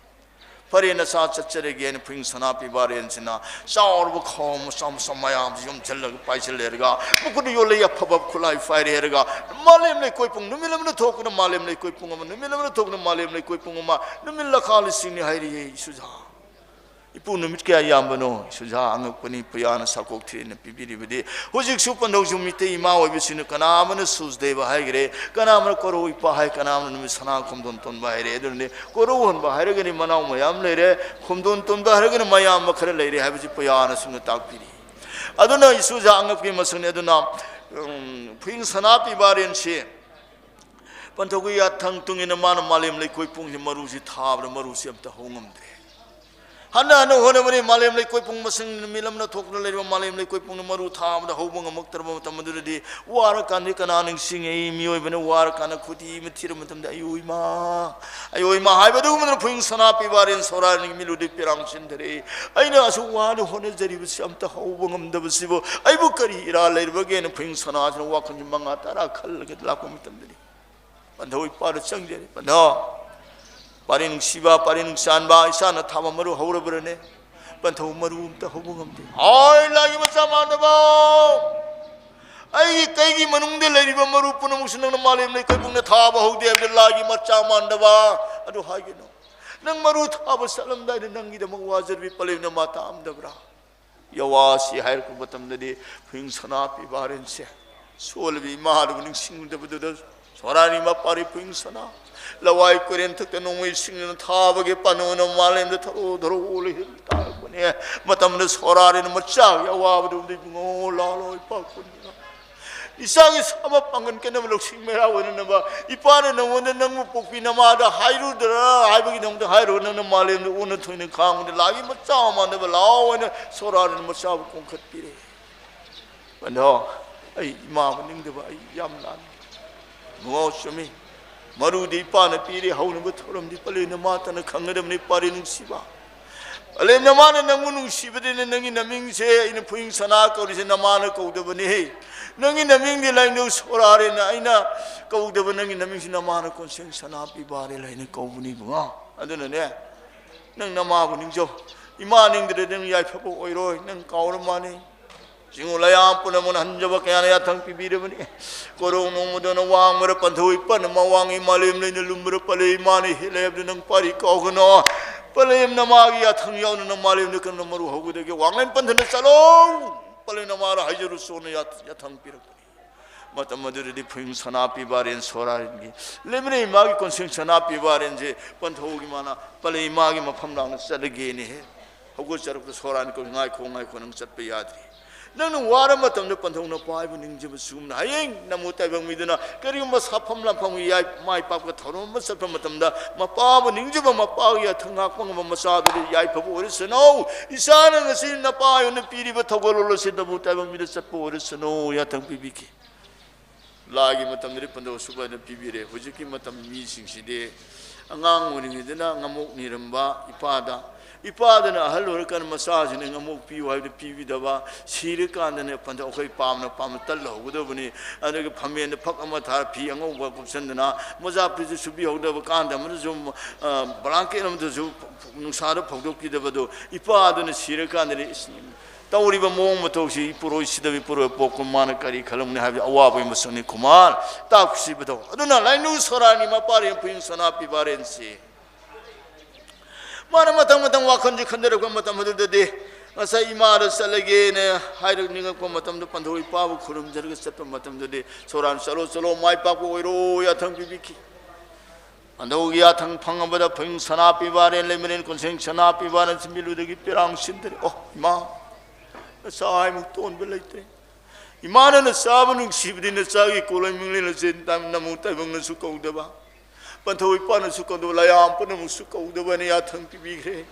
ꯐꯔꯦ, ꯅꯆꯥ ꯆꯠꯆꯔꯒꯦꯅ ꯈꯨꯍꯤꯡ ꯁꯅꯥ ꯄꯤꯕꯥꯔꯦꯟꯁꯤꯅ ꯆꯥꯎꯔꯕ ꯈꯥꯎ ꯃꯆꯥ ꯃꯆꯥ ꯃꯌꯥꯝꯁꯤ ꯌꯣꯝꯁꯤꯜꯂꯒ ꯄꯥꯏꯁꯤꯜꯂꯦꯔꯒ ꯃꯈꯨꯠꯅ ꯌꯣꯜꯂꯛꯏ ꯑꯐꯕ ꯈꯨꯠꯂꯥꯏ ꯄꯥꯏꯔꯦꯔꯒ ꯃꯥꯂꯦꯝ ꯂꯩꯀꯣꯏ ꯄꯨꯡ ꯅꯨꯃꯤꯠ ꯑꯃꯅ ꯊꯣꯛꯄꯅ ꯃꯥꯂꯦꯝ ꯂꯩꯀꯣꯏ ꯄꯨꯡ ꯑꯃ, ꯅꯨꯃꯤꯠ ꯑꯃꯅ ꯊꯣꯛꯄꯅ ꯃꯥꯂꯦꯝ ꯂꯩꯀꯣꯏ ꯄꯨꯡ ꯑꯃ, ꯅꯨꯃꯤꯠ ꯂꯈꯥ ꯂꯤꯁꯤꯡꯅꯤ ꯍꯥꯏꯔꯤꯌꯦ ꯏꯁꯨꯖꯥ꯫ ꯏꯄꯨ ꯅꯨꯃꯤꯠ ꯀꯌꯥ ꯌꯥꯝꯕꯅꯣ? ꯏꯁꯨꯖꯥ ꯑꯉꯛꯄꯅꯤ, ꯄꯨꯌꯥꯅ ꯁꯥꯀꯣꯛ ꯊꯤꯔꯦꯅ ꯄꯤꯕꯤꯔꯤꯕꯗꯤ꯫ ꯍꯧꯖꯤꯛꯁꯨ ꯄꯟꯊꯧꯁꯨ ꯃꯤꯇꯩ ꯏꯃꯥ ꯑꯣꯏꯕꯁꯤꯡꯅ ꯀꯅꯥ ꯑꯃꯅ ꯁꯨꯖꯗꯦꯕ ꯍꯥꯏꯈ꯭ꯔꯦ, ꯀꯅꯥ ꯑꯃꯅ ꯀꯣꯔꯧ ꯏꯄꯥ ꯍꯥꯏ, ꯀꯅꯥ ꯑꯃꯅ ꯅꯨꯃꯤꯠ ꯁꯅꯥ ꯈꯣꯝꯗꯣꯟ ꯇꯣꯟꯕ ꯍꯥꯏꯔꯦ꯫ ꯑꯗꯨꯅꯅꯦ ꯀꯣꯔꯧ ꯍꯟꯕ ꯍꯥꯏꯔꯒꯅꯤ ꯃꯅꯥꯎ ꯃꯌꯥꯝ ꯂꯩꯔꯦ, ꯈꯣꯝꯗꯣꯟ ꯇꯣꯟꯕ ꯍꯥꯏꯔꯒꯅꯤ ꯃꯌꯥꯝꯕ ꯈꯔ ꯂꯩꯔꯦ ꯍꯥꯏꯕꯁꯤ ꯄꯨꯌꯥꯅ ꯁꯨꯝꯅ ꯇꯥꯛꯄꯤꯔꯤ꯫ ꯑꯗꯨꯅ ꯏꯁꯨꯖꯥ ꯑꯉꯛꯄꯤ ꯃꯁꯛꯅꯤ꯫ ꯑꯗꯨꯅ, ꯎꯝ, ꯈꯨꯍꯤꯡ ꯁꯅꯥ ꯄꯤꯕꯥꯔꯦꯟꯁꯤ ꯄꯟꯊꯧꯒꯤ ꯌꯥꯊꯪ ꯇꯨꯡ ꯏꯟꯅ ꯃꯥꯅ ꯃꯥꯂꯦꯝ ꯂꯩꯀꯣꯏ ꯄꯨꯡꯁꯤ ꯃꯔꯨꯁꯤ ꯊꯥꯕꯗ ꯃꯔꯨꯁꯤ ꯑꯝꯇ ꯍꯧ ꯉꯝꯗ꯭ꯔꯦ꯫ ꯍꯟꯅ ꯍꯟꯅ ꯍꯣꯠꯅꯕꯅꯤ꯫ ꯃꯥꯂꯦꯝ ꯂꯩꯀꯣꯏ ꯄꯨꯡ ꯃꯁꯤꯡ ꯅꯨꯃꯤꯠ ꯑꯃꯅ ꯊꯣꯛꯇꯨꯅ ꯂꯩꯔꯤꯕ ꯃꯥꯂꯦꯝ ꯂꯩꯀꯣꯏ ꯄꯨꯡꯅ ꯃꯔꯨ ꯊꯥꯕꯗ ꯍꯧꯕ ꯉꯝꯃꯛꯇ꯭ꯔꯕ ꯃꯇꯝ ꯑꯗꯨꯗꯗꯤ ꯋꯥꯔꯀꯥꯟꯗ ꯀꯅꯥ ꯅꯤꯡꯁꯤꯡꯉꯤ? ꯃꯤꯑꯣꯏꯕꯅ ꯋꯥꯔꯀꯥꯟꯗ ꯈꯨꯗꯤ ꯑꯃ ꯊꯤꯔ ꯃꯇꯝꯗ, "ꯑꯌꯣ ꯏꯃꯥ, ꯑꯌꯣ ꯏꯃꯥ" ꯍꯥꯏꯕ ꯑꯗꯨꯒꯨꯝꯕꯗꯨꯅ ꯈꯨꯍꯤꯡ ꯁꯅꯥ ꯄꯤꯕꯥꯔꯦꯟ ꯁꯣꯔꯥꯔꯦꯟꯒꯤ ꯃꯤꯠꯂꯨꯗꯤ ꯄꯤꯔꯥꯡ ꯆꯤꯟꯊꯔꯛꯏ꯫ "ꯑꯩꯅ ꯑꯁꯨꯛ ꯋꯥꯅ ꯍꯣꯠꯅꯖꯔꯤꯕꯁꯤ ꯑꯝꯇ ꯍꯧꯕ ꯉꯝꯗꯕꯁꯤꯕꯨ ꯑꯩꯕꯨ ꯀꯔꯤ ꯏꯔꯥ ꯂꯩꯔꯕꯒꯦꯅ" ꯈꯨꯍꯤꯡ ꯁꯅꯥꯁꯤꯅ ꯋꯥꯈꯜꯁꯤ ꯃꯉꯥ ꯇꯔꯥ ꯈꯜꯂꯒ ꯂꯥꯛꯄ ꯃꯇꯝꯗꯗꯤ ꯄꯟꯊꯧ ꯏꯄꯥꯗ ꯆꯪꯖꯔꯦ꯫ "ꯄꯟꯊꯧ, ꯄꯥꯔꯤ ꯅꯨꯡꯁꯤꯕ, ꯄꯥꯔꯤ ꯅꯨꯡꯆꯥꯟꯕ, ꯏꯆꯥꯅ ꯊꯥꯕ ꯃꯔꯨ ꯍꯧꯔꯕ꯭ꯔꯅꯦ?" "ꯄꯟꯊꯧ, ꯃꯔꯨ ꯑꯝꯇ ꯍꯧꯕ ꯉꯝꯗꯦ"꯫ "ꯍꯣꯏ, ꯂꯥꯏꯒꯤ ꯃꯆꯥ ꯃꯥꯟꯅꯕ, ꯑꯩꯒꯤ ꯀꯩꯒꯤ ꯃꯅꯨꯡꯗ ꯂꯩꯔꯤꯕ ꯃꯔꯨ ꯄꯨꯝꯅꯃꯛꯁꯨ ꯅꯪꯅ ꯃꯥꯂꯦꯝ ꯂꯩꯀꯣꯏ ꯄꯨꯡꯅ ꯊꯥꯕ ꯍꯧꯗꯦ ꯍꯥꯏꯕꯗ ꯂꯥꯏꯒꯤ ꯃꯆꯥ ꯃꯥꯟꯅꯕ ꯑꯗꯨ ꯍꯥꯏꯒꯅꯨ꯫ ꯅꯪ ꯃꯔꯨ ꯊꯥꯕ ꯆꯠꯂꯝꯗꯥꯏꯗ ꯅꯪꯒꯤꯗꯃꯛ ꯋꯥꯖꯔꯕꯤ ꯄꯂꯦꯝꯅ ꯃꯥ ꯇꯥꯛꯑꯝꯗꯕ꯭ꯔꯥ?" ꯌꯥꯋꯥꯁꯤ ꯍꯥꯏꯔꯛꯄ ꯃꯇꯝꯗꯗꯤ ꯈꯨꯍꯤꯡ ꯁꯅꯥ ꯄꯤꯕꯥꯔꯦꯟꯁꯦ ꯁꯣꯜꯂꯕꯤ ꯏꯃꯥꯗꯨꯕꯨ ꯅꯤꯡꯁꯤꯡꯗꯕꯗꯨꯗ ꯁꯣꯔꯥꯔꯤ ꯃꯄꯥꯔꯤ ꯈꯨꯍꯤꯡ ꯁꯅꯥ ꯂꯋꯥꯏ ꯀꯣꯏꯔꯦꯟ ꯊꯛꯇ ꯅꯣꯡꯃꯩ ꯁꯤꯡꯅ ꯊꯥꯕꯒꯤ ꯄꯥꯅꯨꯅ ꯃꯥꯂꯦꯝꯗ ꯊꯔꯣ ꯊꯔꯣ ꯑꯣꯜꯂ ꯍꯦꯛ ꯇꯥꯔꯛꯄꯅꯦ꯫ ꯃꯇꯝꯗ ꯁꯣꯔꯥꯔꯤꯅ ꯃꯆꯥꯒꯤ ꯑꯋꯥꯕꯗꯨꯕꯨꯗꯤ ꯏꯕꯨꯡꯉꯣ ꯂꯥꯛꯂꯣ ꯏꯄꯥ ꯈꯨꯟꯗ ꯏꯆꯥꯒꯤ ꯁꯥꯕ ꯄꯥꯡꯒꯟ ꯀꯟꯅꯕ ꯂꯧꯁꯤꯡ ꯃꯩꯔꯥ ꯑꯣꯏꯅꯅꯕ ꯏꯄꯥꯅ ꯅꯪꯉꯣꯟꯗ ꯅꯪꯕꯨ ꯄꯣꯛꯄꯤ ꯅꯃꯥꯗ ꯍꯥꯏꯔꯨꯗ꯭ꯔꯥ ꯍꯥꯏꯕꯒꯤꯗꯃꯛꯇ ꯍꯥꯏꯔꯨ꯫ ꯅꯪꯅ ꯃꯥꯂꯦꯝꯗ ꯑꯣꯟꯅ ꯊꯣꯏꯅ ꯈꯥꯡꯕꯗ ꯂꯥꯛꯏ ꯃꯆꯥ ꯃꯥꯟꯅꯕ ꯂꯥꯛꯑꯣ ꯍꯥꯏꯅ ꯁꯣꯔꯥꯔꯤꯅ ꯃꯆꯥꯕꯨ ꯀꯣꯟꯈꯠꯄꯤꯔꯦ꯫ ꯑꯗꯣ ꯑꯩ ꯏꯃꯥꯕꯨ ꯅꯤꯡꯗꯕ ꯑꯩ ꯌꯥꯝ ꯂꯥꯜꯂꯤ꯫ ꯃꯉꯥꯎ ꯆꯨꯝꯃꯤ꯫ ꯃꯔꯨꯗꯤ ꯏꯄꯥꯅ ꯄꯤꯔꯤ, ꯍꯧꯅꯕ ꯊꯧꯔꯝꯗꯤ ꯄꯂꯦꯝ ꯅꯃꯥꯇꯅ ꯈꯪꯒꯗꯕꯅꯤ, ꯄꯥꯔꯤ ꯅꯨꯡꯁꯤꯕ꯫ ꯄꯂꯦꯝ ꯅꯃꯥꯅ ꯅꯪꯕꯨ ꯅꯨꯡꯁꯤꯕꯗꯤꯅ ꯅꯪꯒꯤ ꯅꯃꯤꯡꯁꯦ ꯑꯩꯅ ꯐꯨꯏꯡ ꯁꯅꯥ ꯀꯧꯔꯤꯁꯦ ꯅꯃꯥꯅ ꯀꯧꯗꯕꯅꯤ꯫ ꯅꯪꯒꯤ ꯅꯃꯤꯡꯗꯤ ꯂꯥꯏꯅꯤꯡꯊꯧ ꯁꯣꯔꯥꯔꯦꯅ ꯑꯩꯅ ꯀꯧꯗꯕ, ꯅꯪꯒꯤ ꯅꯃꯤꯡꯁꯤ ꯅꯃꯥꯅ ꯀꯣꯟꯁꯦꯡ ꯁꯅꯥ ꯄꯤꯕꯥꯔꯦ ꯂꯩꯅ ꯀꯧꯕꯅꯤ ꯏꯕꯨꯡꯉꯣ꯫ ꯑꯗꯨꯅꯅꯦ, ꯅꯪ ꯅꯃꯥꯕꯨ ꯅꯤꯡꯖꯧ꯫ ꯏꯃꯥ ꯅꯤꯡꯗ꯭ꯔꯗꯤ ꯅꯪ ꯌꯥꯏꯐꯕ ꯑꯣꯏꯔꯣꯏ, ꯅꯪ ꯀꯥꯎꯔ ꯃꯥꯅꯤ꯫ ꯆꯤꯡꯉꯨ ꯂꯩꯌꯥꯝ ꯄꯨꯝꯅꯃꯛꯅ ꯍꯟꯖꯕ ꯀꯌꯥꯅ ꯌꯥꯊꯪ ꯄꯤꯕꯤꯔꯕꯅꯤ꯫ ꯀꯣꯔꯧ ꯅꯣꯡꯃꯗꯅ ꯋꯥꯡꯃꯔ ꯄꯟꯊꯧ ꯏꯄꯟ ꯑꯃ ꯋꯥꯡꯉꯤ, ꯃꯥꯂꯦꯝ ꯂꯩꯅ ꯂꯨꯝꯕꯔ ꯄꯂꯦ ꯏꯃꯥꯅ ꯍꯦꯜꯂꯦ ꯍꯥꯏꯕꯗꯨ ꯅꯪ ꯄꯥꯔꯤ ꯀꯥꯎꯒꯅꯣ꯫ ꯄꯂꯦꯝꯅ ꯃꯥꯒꯤ ꯌꯥꯊꯪ ꯌꯥꯎꯅ ꯅꯪ ꯃꯥꯂꯦꯝꯗ ꯀꯔꯝꯅ ꯃꯔꯨ ꯍꯧꯒꯗꯒꯦ? ꯋꯥꯡꯂꯦꯟ ꯄꯟꯊꯅ ꯆꯠꯂꯣ꯫ ꯄꯂꯦꯝꯅ ꯃꯥꯔ ꯍꯥꯏꯖꯔꯨ ꯁꯣꯟꯅ ꯌꯥ-, ꯌꯥꯊꯪ ꯄꯤꯔꯛꯄꯅꯤ꯫ ꯃꯇꯝ ꯑꯗꯨꯗꯗꯤ ꯐꯨꯏꯡ ꯁꯅꯥ ꯄꯤꯕꯥꯔꯦꯟ ꯁꯣꯔꯥꯔꯦꯟꯒꯤ ꯂꯩꯃꯔꯦꯟ ꯏꯃꯥꯒꯤ ꯀꯣꯟꯁꯦꯡ ꯁꯅꯥ ꯄꯤꯕꯥꯔꯦꯟꯁꯦ ꯄꯟꯊꯧꯒꯤ ꯃꯥꯅ ꯄꯂꯦ ꯏꯃꯥꯒꯤ ꯃꯐꯝ ꯂꯥꯡꯅ ꯆꯠꯂꯒꯦꯅꯦꯍꯦ꯫ ꯍꯧꯒꯠꯆꯔꯛꯄꯗ ꯁꯣꯔꯥꯟ ꯀꯧꯏ, "ꯉꯥꯏꯈꯣ, ꯉꯥꯏꯈꯣ, ꯅꯪ ꯆꯠꯄ ꯌꯥꯗ꯭ꯔꯤ꯫ ꯅꯪꯅ ꯋꯥꯔ ꯃꯇꯝꯗ ꯄꯟꯊꯧꯅ ꯄꯥꯏꯕ ꯅꯤꯡꯖꯕ ꯆꯨꯝꯅ ꯍꯌꯦꯡ ꯅꯃꯨ ꯇꯥꯏꯕꯪ ꯃꯤꯗꯨꯅ ꯀꯔꯤꯒꯨꯝꯕ ꯁꯥꯐꯝ ꯂꯥꯟꯐꯝꯒꯤ ꯌꯥꯏ-, ꯃꯥꯏ ꯄꯥꯛꯄ ꯊꯧꯔꯝ ꯑꯃ ꯆꯠꯄ ꯃꯇꯝꯗ ꯃꯄꯥꯕꯨ ꯅꯤꯡꯖꯕ, ꯃꯄꯥꯒꯤ ꯌꯥꯊꯪ ꯉꯥꯛꯄ ꯉꯝꯕ ꯃꯆꯥꯗꯨꯗ ꯌꯥꯏꯐꯕ ꯑꯣꯏꯔꯁꯅꯨ꯫ ꯏꯆꯥꯅ ꯉꯁꯤ ꯅꯄꯥ ꯑꯣꯏꯅ ꯄꯤꯔꯤꯕ ꯊꯧꯒꯜꯂꯣꯟ ꯑꯁꯤ ꯅꯃꯨ ꯇꯥꯏꯕꯪ ꯃꯤꯗ ꯆꯠꯄ ꯑꯣꯏꯔꯁꯅꯨ", ꯌꯥꯊꯪ ꯄꯤꯕꯤꯈꯤ꯫ ꯂꯥꯏꯒꯤ ꯃꯇꯝꯗꯗꯤ ꯄꯟꯊꯧ ꯑꯁꯨꯛ ꯍꯥꯏꯅ ꯄꯤꯕꯤꯔꯦ꯫ ꯍꯧꯖꯤꯛꯀꯤ ꯃꯇꯝ ꯃꯤꯁꯤꯡꯁꯤꯗꯤ ꯑꯉꯥꯡ ꯑꯣꯏꯔꯤꯉꯩꯗꯅ ꯉꯝꯃꯣꯛ ꯅꯤꯔꯝꯕ ꯏꯄꯥꯗ, ꯏꯄꯥꯗꯨꯅ ꯑꯍꯜ ꯑꯣꯏꯔꯀꯥꯟꯗ ꯃꯆꯥꯁꯤꯡꯅ ꯉꯝꯃꯣꯛ ꯄꯤꯌꯨ ꯍꯥꯏꯕꯗꯨ ꯄꯤꯕꯤꯗꯕ, ꯁꯤꯔꯀꯥꯟꯗꯅ ꯄꯟꯊꯧ ꯑꯩꯈꯣꯏ ꯄꯥꯝꯅ ꯄꯥꯝꯅ ꯇꯜ ꯍꯧꯒꯗꯕꯅꯤ꯫ ꯑꯗꯨꯒ ꯐꯝꯃꯦꯟꯗ ꯐꯛ ꯑꯃ ꯊꯥꯔ ꯐꯤ ꯑꯉꯧꯕ ꯀꯨꯞꯁꯟꯗꯅ ꯃꯣꯖꯥ ꯐꯤꯖꯨ ꯁꯨꯕꯤꯍꯧꯗꯕ, ꯀꯥꯟꯗ ꯑꯃꯗꯁꯨ, ꯑ, ꯕ꯭ꯂꯥꯡꯀꯦꯠ ꯑꯃꯗꯁꯨ ꯅꯨꯡꯁꯥꯗ ꯐꯧꯗꯣꯛꯄꯤꯗꯕꯗꯨ ꯏꯄꯥꯗꯨꯅ ꯁꯤꯔꯀꯥꯟꯗꯗꯤ ꯏꯁ, ꯇꯧꯔꯤꯕ ꯃꯑꯣꯡ ꯃꯇꯧꯁꯤ ꯏꯄꯨꯔꯣꯏ ꯁꯤꯗꯕ ꯏꯄꯨꯔꯣꯏ ꯄꯣꯛꯄ ꯃꯥꯅ ꯀꯔꯤ ꯈꯜꯂꯝꯒꯅꯤ ꯍꯥꯏꯕꯗꯤ ꯑꯋꯥꯕꯒꯤ ꯃꯁꯛꯅꯤ ꯈꯨꯃꯥꯔ ꯇꯥꯛꯄꯁꯤꯕꯗꯣ꯫ ꯑꯗꯨꯅ ꯂꯥꯏꯅꯨ ꯁꯣꯔꯥꯟꯒꯤ ꯃꯄꯥꯔꯦꯟ ꯐꯨꯏꯡ ꯁꯅꯥ ꯄꯤꯕꯥꯔꯦꯟꯁꯤ ꯃꯥꯅ ꯃꯊꯪ ꯃꯊꯪ ꯋꯥꯈꯜꯁꯤ ꯈꯟꯖꯔꯛꯄ ꯃꯇꯝ ꯑꯗꯨꯗꯗꯤ ꯉꯁꯥꯏ ꯏꯃꯥꯗ ꯆꯠꯂꯒꯦꯅ ꯍꯥꯏꯔꯒ ꯅꯤꯡꯉꯛꯄ ꯃꯇꯝꯗ ꯄꯟꯊꯧ ꯏꯄꯥꯕꯨ ꯈꯨꯔꯨꯝꯖꯔꯒ ꯆꯠꯄ ꯃꯇꯝꯗꯗꯤ ꯁꯣꯔꯥꯟ ꯆꯠꯂꯣ ꯆꯠꯂꯣ ꯃꯥꯏ ꯄꯥꯛꯄ ꯑꯣꯏꯔꯣ ꯌꯥꯊꯪ ꯄꯤꯕꯤꯈꯤ꯫ ꯄꯟꯊꯧꯒꯤ ꯌꯥꯊꯪ ꯐꯪꯉꯕꯗ ꯐꯨꯏꯡ ꯁꯅꯥ ꯄꯤꯕꯥꯔꯦꯟ ꯂꯩꯃꯔꯦꯟ ꯀꯣꯟꯁꯦꯡ ꯁꯅꯥ ꯄꯤꯕꯥꯔꯦꯟ ꯁꯤꯟꯕꯤꯂꯨꯗꯒꯤ ꯄꯤꯔꯥꯡ ꯁꯤꯟꯗ꯭ꯔꯦ꯫ ꯑꯣ ꯏꯃꯥ, ꯅꯆꯥ ꯍꯥꯏꯃꯨꯛ ꯇꯣꯟꯕ ꯂꯩꯇ꯭ꯔꯦ꯫ ꯏꯃꯥꯅ ꯅꯆꯥꯕꯨ ꯅꯨꯡꯁꯤꯕꯗꯤ ꯅꯆꯥꯒꯤ ꯀꯣꯂꯣꯏ ꯃꯤꯡꯂꯦꯟ ꯑꯁꯤ ꯅꯃꯨ ꯇꯥꯏꯕꯪꯅꯁꯨ ꯀꯧꯗꯕ, ꯄꯟꯊꯧ ꯏꯄꯥꯅꯁꯨ ꯀꯧꯗꯕ, ꯂꯥꯏꯌꯥꯝ ꯄꯨꯝꯅꯃꯛꯁꯨ ꯀꯧꯗꯕꯅ ꯌꯥꯊꯪ ꯄꯤꯕꯤꯈ꯭ꯔꯦ꯫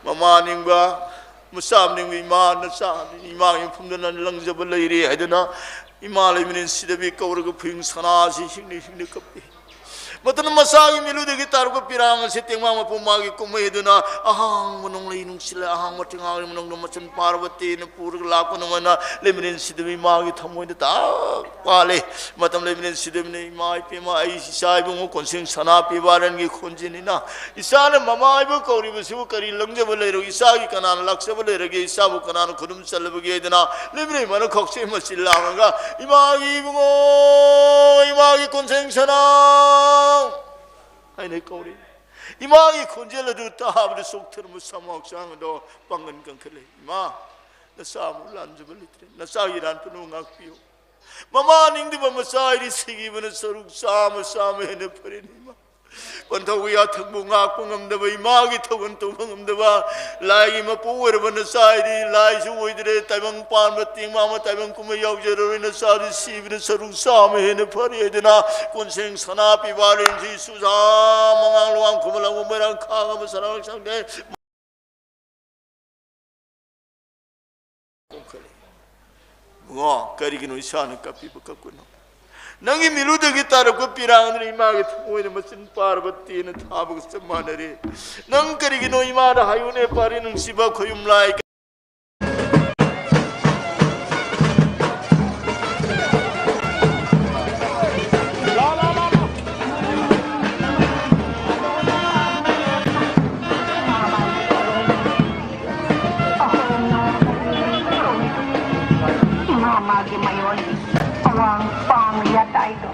ꯃꯃꯥ ꯅꯤꯡꯕ, ꯃꯆꯥ ꯃꯅꯤꯡꯕ ꯏꯃꯥ, ꯅꯆꯥ ꯏꯃꯥꯒꯤ ꯃꯐꯝꯗ ꯅꯪ ꯂꯪꯖꯕ ꯂꯩꯔꯦ ꯍꯥꯏꯗꯨꯅ ꯏꯃꯥ ꯂꯩꯃꯔꯦꯟ ꯁꯤꯗꯕꯤ ꯀꯧꯔꯒ ꯐꯨꯏꯡ ꯁꯅꯥꯁꯤ ꯍꯤꯡꯅ ꯍꯤꯡꯅ ꯀꯞꯄꯤ꯫ ꯃꯇꯝ ꯃꯆꯥꯒꯤ ꯃꯤꯠꯂꯨꯗꯒꯤ ꯇꯥꯔꯛꯄ ꯄꯤꯔꯥꯡ ꯑꯁꯤ ꯇꯦꯡꯕꯥꯡ ꯃꯄꯨ ꯃꯥꯒꯤ ꯀꯨꯝꯍꯩ ꯑꯗꯨꯅ ꯑꯍꯥꯡꯕ ꯅꯣꯡꯂꯩ ꯅꯨꯡꯁꯤꯠꯂ ꯑꯍꯥꯡꯕ ꯊꯦꯡꯉꯥꯡꯒꯤ ꯃꯅꯨꯡꯗ ꯃꯆꯟ ꯄꯥꯔꯕꯇꯤꯅ ꯄꯨꯔꯒ ꯂꯥꯛꯄ ꯅꯨꯃꯤꯠꯅ ꯂꯩꯃꯔꯦꯟ ꯁꯤꯗꯕꯤ ꯃꯥꯒꯤ ꯊꯃꯣꯏꯗ ꯇꯥꯛ ꯄꯥꯜꯂꯦ꯫ ꯃꯇꯝ ꯂꯩꯃꯔꯦꯟ ꯁꯤꯗꯕꯤꯅ ꯏꯃꯥ ꯏꯄꯦꯝꯃ ꯑꯩ ꯏꯆꯥ ꯏꯕꯨꯡꯉꯣ ꯀꯣꯟꯁꯦꯡ ꯁꯅꯥ ꯄꯤꯕꯥꯔꯟꯒꯤ ꯈꯣꯟꯖꯦꯜꯅꯤꯅ ꯏꯆꯥꯅ ꯃꯃꯥ ꯍꯥꯏꯕ ꯀꯧꯔꯤꯕꯁꯤꯕꯨ ꯀꯔꯤ ꯂꯪꯖꯕ ꯂꯩꯔꯣ? ꯏꯆꯥꯒꯤ ꯀꯅꯥꯅ ꯂꯥꯛꯆꯕ ꯂꯩꯔꯒꯦ? ꯏꯆꯥꯕꯨ ꯀꯅꯥꯅ ꯈꯨꯗꯨꯝ ꯆꯜꯂꯕꯒꯦ? ꯍꯥꯏꯗꯅ ꯂꯩꯃꯔꯦꯟ ꯃꯅ ꯈꯧꯁꯦ ꯃꯆꯤꯜ ꯂꯥꯡꯉꯒ ꯏꯃꯥꯒꯤ ꯏꯕꯨꯡꯉꯣ, ꯏꯃꯥꯒꯤ ꯀꯣꯟꯁꯦꯡ ꯁꯅꯥ ꯍꯥꯏꯅ ꯀꯧꯔꯤ꯫ ꯏꯃꯥꯒꯤ ꯈꯣꯟꯖꯦꯜ ꯑꯗꯨ ꯇꯥꯕꯗ ꯆꯣꯛꯊꯔꯝꯕ ꯁꯃꯥ ꯍꯛꯆꯥꯡ ꯑꯗꯣ ꯄꯥꯡꯒꯟ ꯀꯟꯈꯠꯂꯦ꯫ ꯏꯃꯥ, ꯅꯆꯥ ꯑꯃꯨꯛ ꯂꯥꯟꯖꯕ ꯂꯩꯇ꯭ꯔꯦ꯫ ꯅꯆꯥꯒꯤ ꯏꯔꯥꯟ ꯄꯨꯝꯅꯃꯛ ꯉꯥꯛꯄꯤꯌꯨ꯫ ꯃꯃꯥ ꯅꯤꯡꯗꯕ ꯃꯆꯥ ꯍꯥꯏꯗꯤ ꯁꯤꯈꯤꯕꯅ ꯁꯔꯨꯛ ꯆꯥꯝꯃ, ꯆꯥꯝꯃ ꯍꯦꯟꯅ ꯐꯔꯦꯅꯦ ꯏꯃꯥ꯫ ꯄꯟꯊꯧꯒꯤ ꯌꯥꯊꯪꯕꯨ ꯉꯥꯛꯄ ꯉꯝꯗꯕ, ꯏꯃꯥꯒꯤ ꯊꯧꯒꯜ ꯇꯧꯕ ꯉꯝꯗꯕ, ꯂꯥꯏꯒꯤ ꯃꯄꯨ ꯑꯣꯏꯔꯕ ꯅꯆꯥ ꯍꯥꯏꯗꯤ ꯂꯥꯏꯁꯨ ꯑꯣꯏꯗ꯭ꯔꯦ, ꯇꯥꯏꯕꯪ ꯄꯥꯟꯕ ꯇꯦꯡꯕꯥꯡ ꯑꯃ ꯇꯥꯏꯕꯪ ꯀꯨꯝꯍꯩ ꯌꯥꯎꯖꯔꯔꯣꯏ, ꯅꯆꯥꯗꯤ ꯁꯤꯕꯅ ꯁꯔꯨꯛ ꯆꯥꯝꯃ ꯍꯦꯟꯅ ꯐꯔꯦ ꯍꯥꯏꯗꯅ ꯀꯣꯟꯁꯦꯡ ꯁꯅꯥ ꯄꯤꯕꯥꯔꯦꯟꯁꯤ ꯆꯨꯖꯥ ꯃꯉꯥꯡ ꯂꯨꯋꯥꯡ ꯈꯨꯃꯟ ꯂꯥꯡꯕꯟ ꯃꯣꯏꯔꯥꯡ ꯈꯥꯡ ꯑꯃ ꯁꯅꯥ ꯁꯪꯗꯦ꯫ ꯏꯕꯨꯡꯉꯣ, ꯀꯔꯤꯒꯤꯅꯣ ꯏꯁꯥꯅ ꯀꯞꯄꯤꯕ? ꯀꯞꯀꯅꯨ꯫ ꯅꯪꯒꯤ ꯃꯤꯠꯂꯨꯗꯒꯤ ꯇꯥꯔꯛꯄ ꯄꯤꯔꯥꯡ ꯑꯗꯨꯅ ꯏꯃꯥꯒꯤ ꯊꯃꯣꯏꯗ ꯃꯆꯤꯟ ꯄꯥꯔꯕ ꯇꯦꯟꯅ ꯊꯥꯕꯒ ꯆꯞ ꯃꯥꯟꯅꯔꯦ꯫ ꯅꯪ ꯀꯔꯤꯒꯤꯅꯣ ꯏꯃꯥꯗ ꯍꯥꯏꯌꯨꯅꯦ, ꯄꯥꯔꯤ ꯅꯨꯡꯁꯤꯕ ꯈꯣꯌꯨꯝ ꯂꯥꯏ꯫ ꯏꯃꯥ ꯃꯥꯒꯤ ꯃꯌꯣꯟ ꯑꯋꯥꯡ ꯄꯥꯡ ꯌꯥꯇꯥꯏꯗꯣ꯫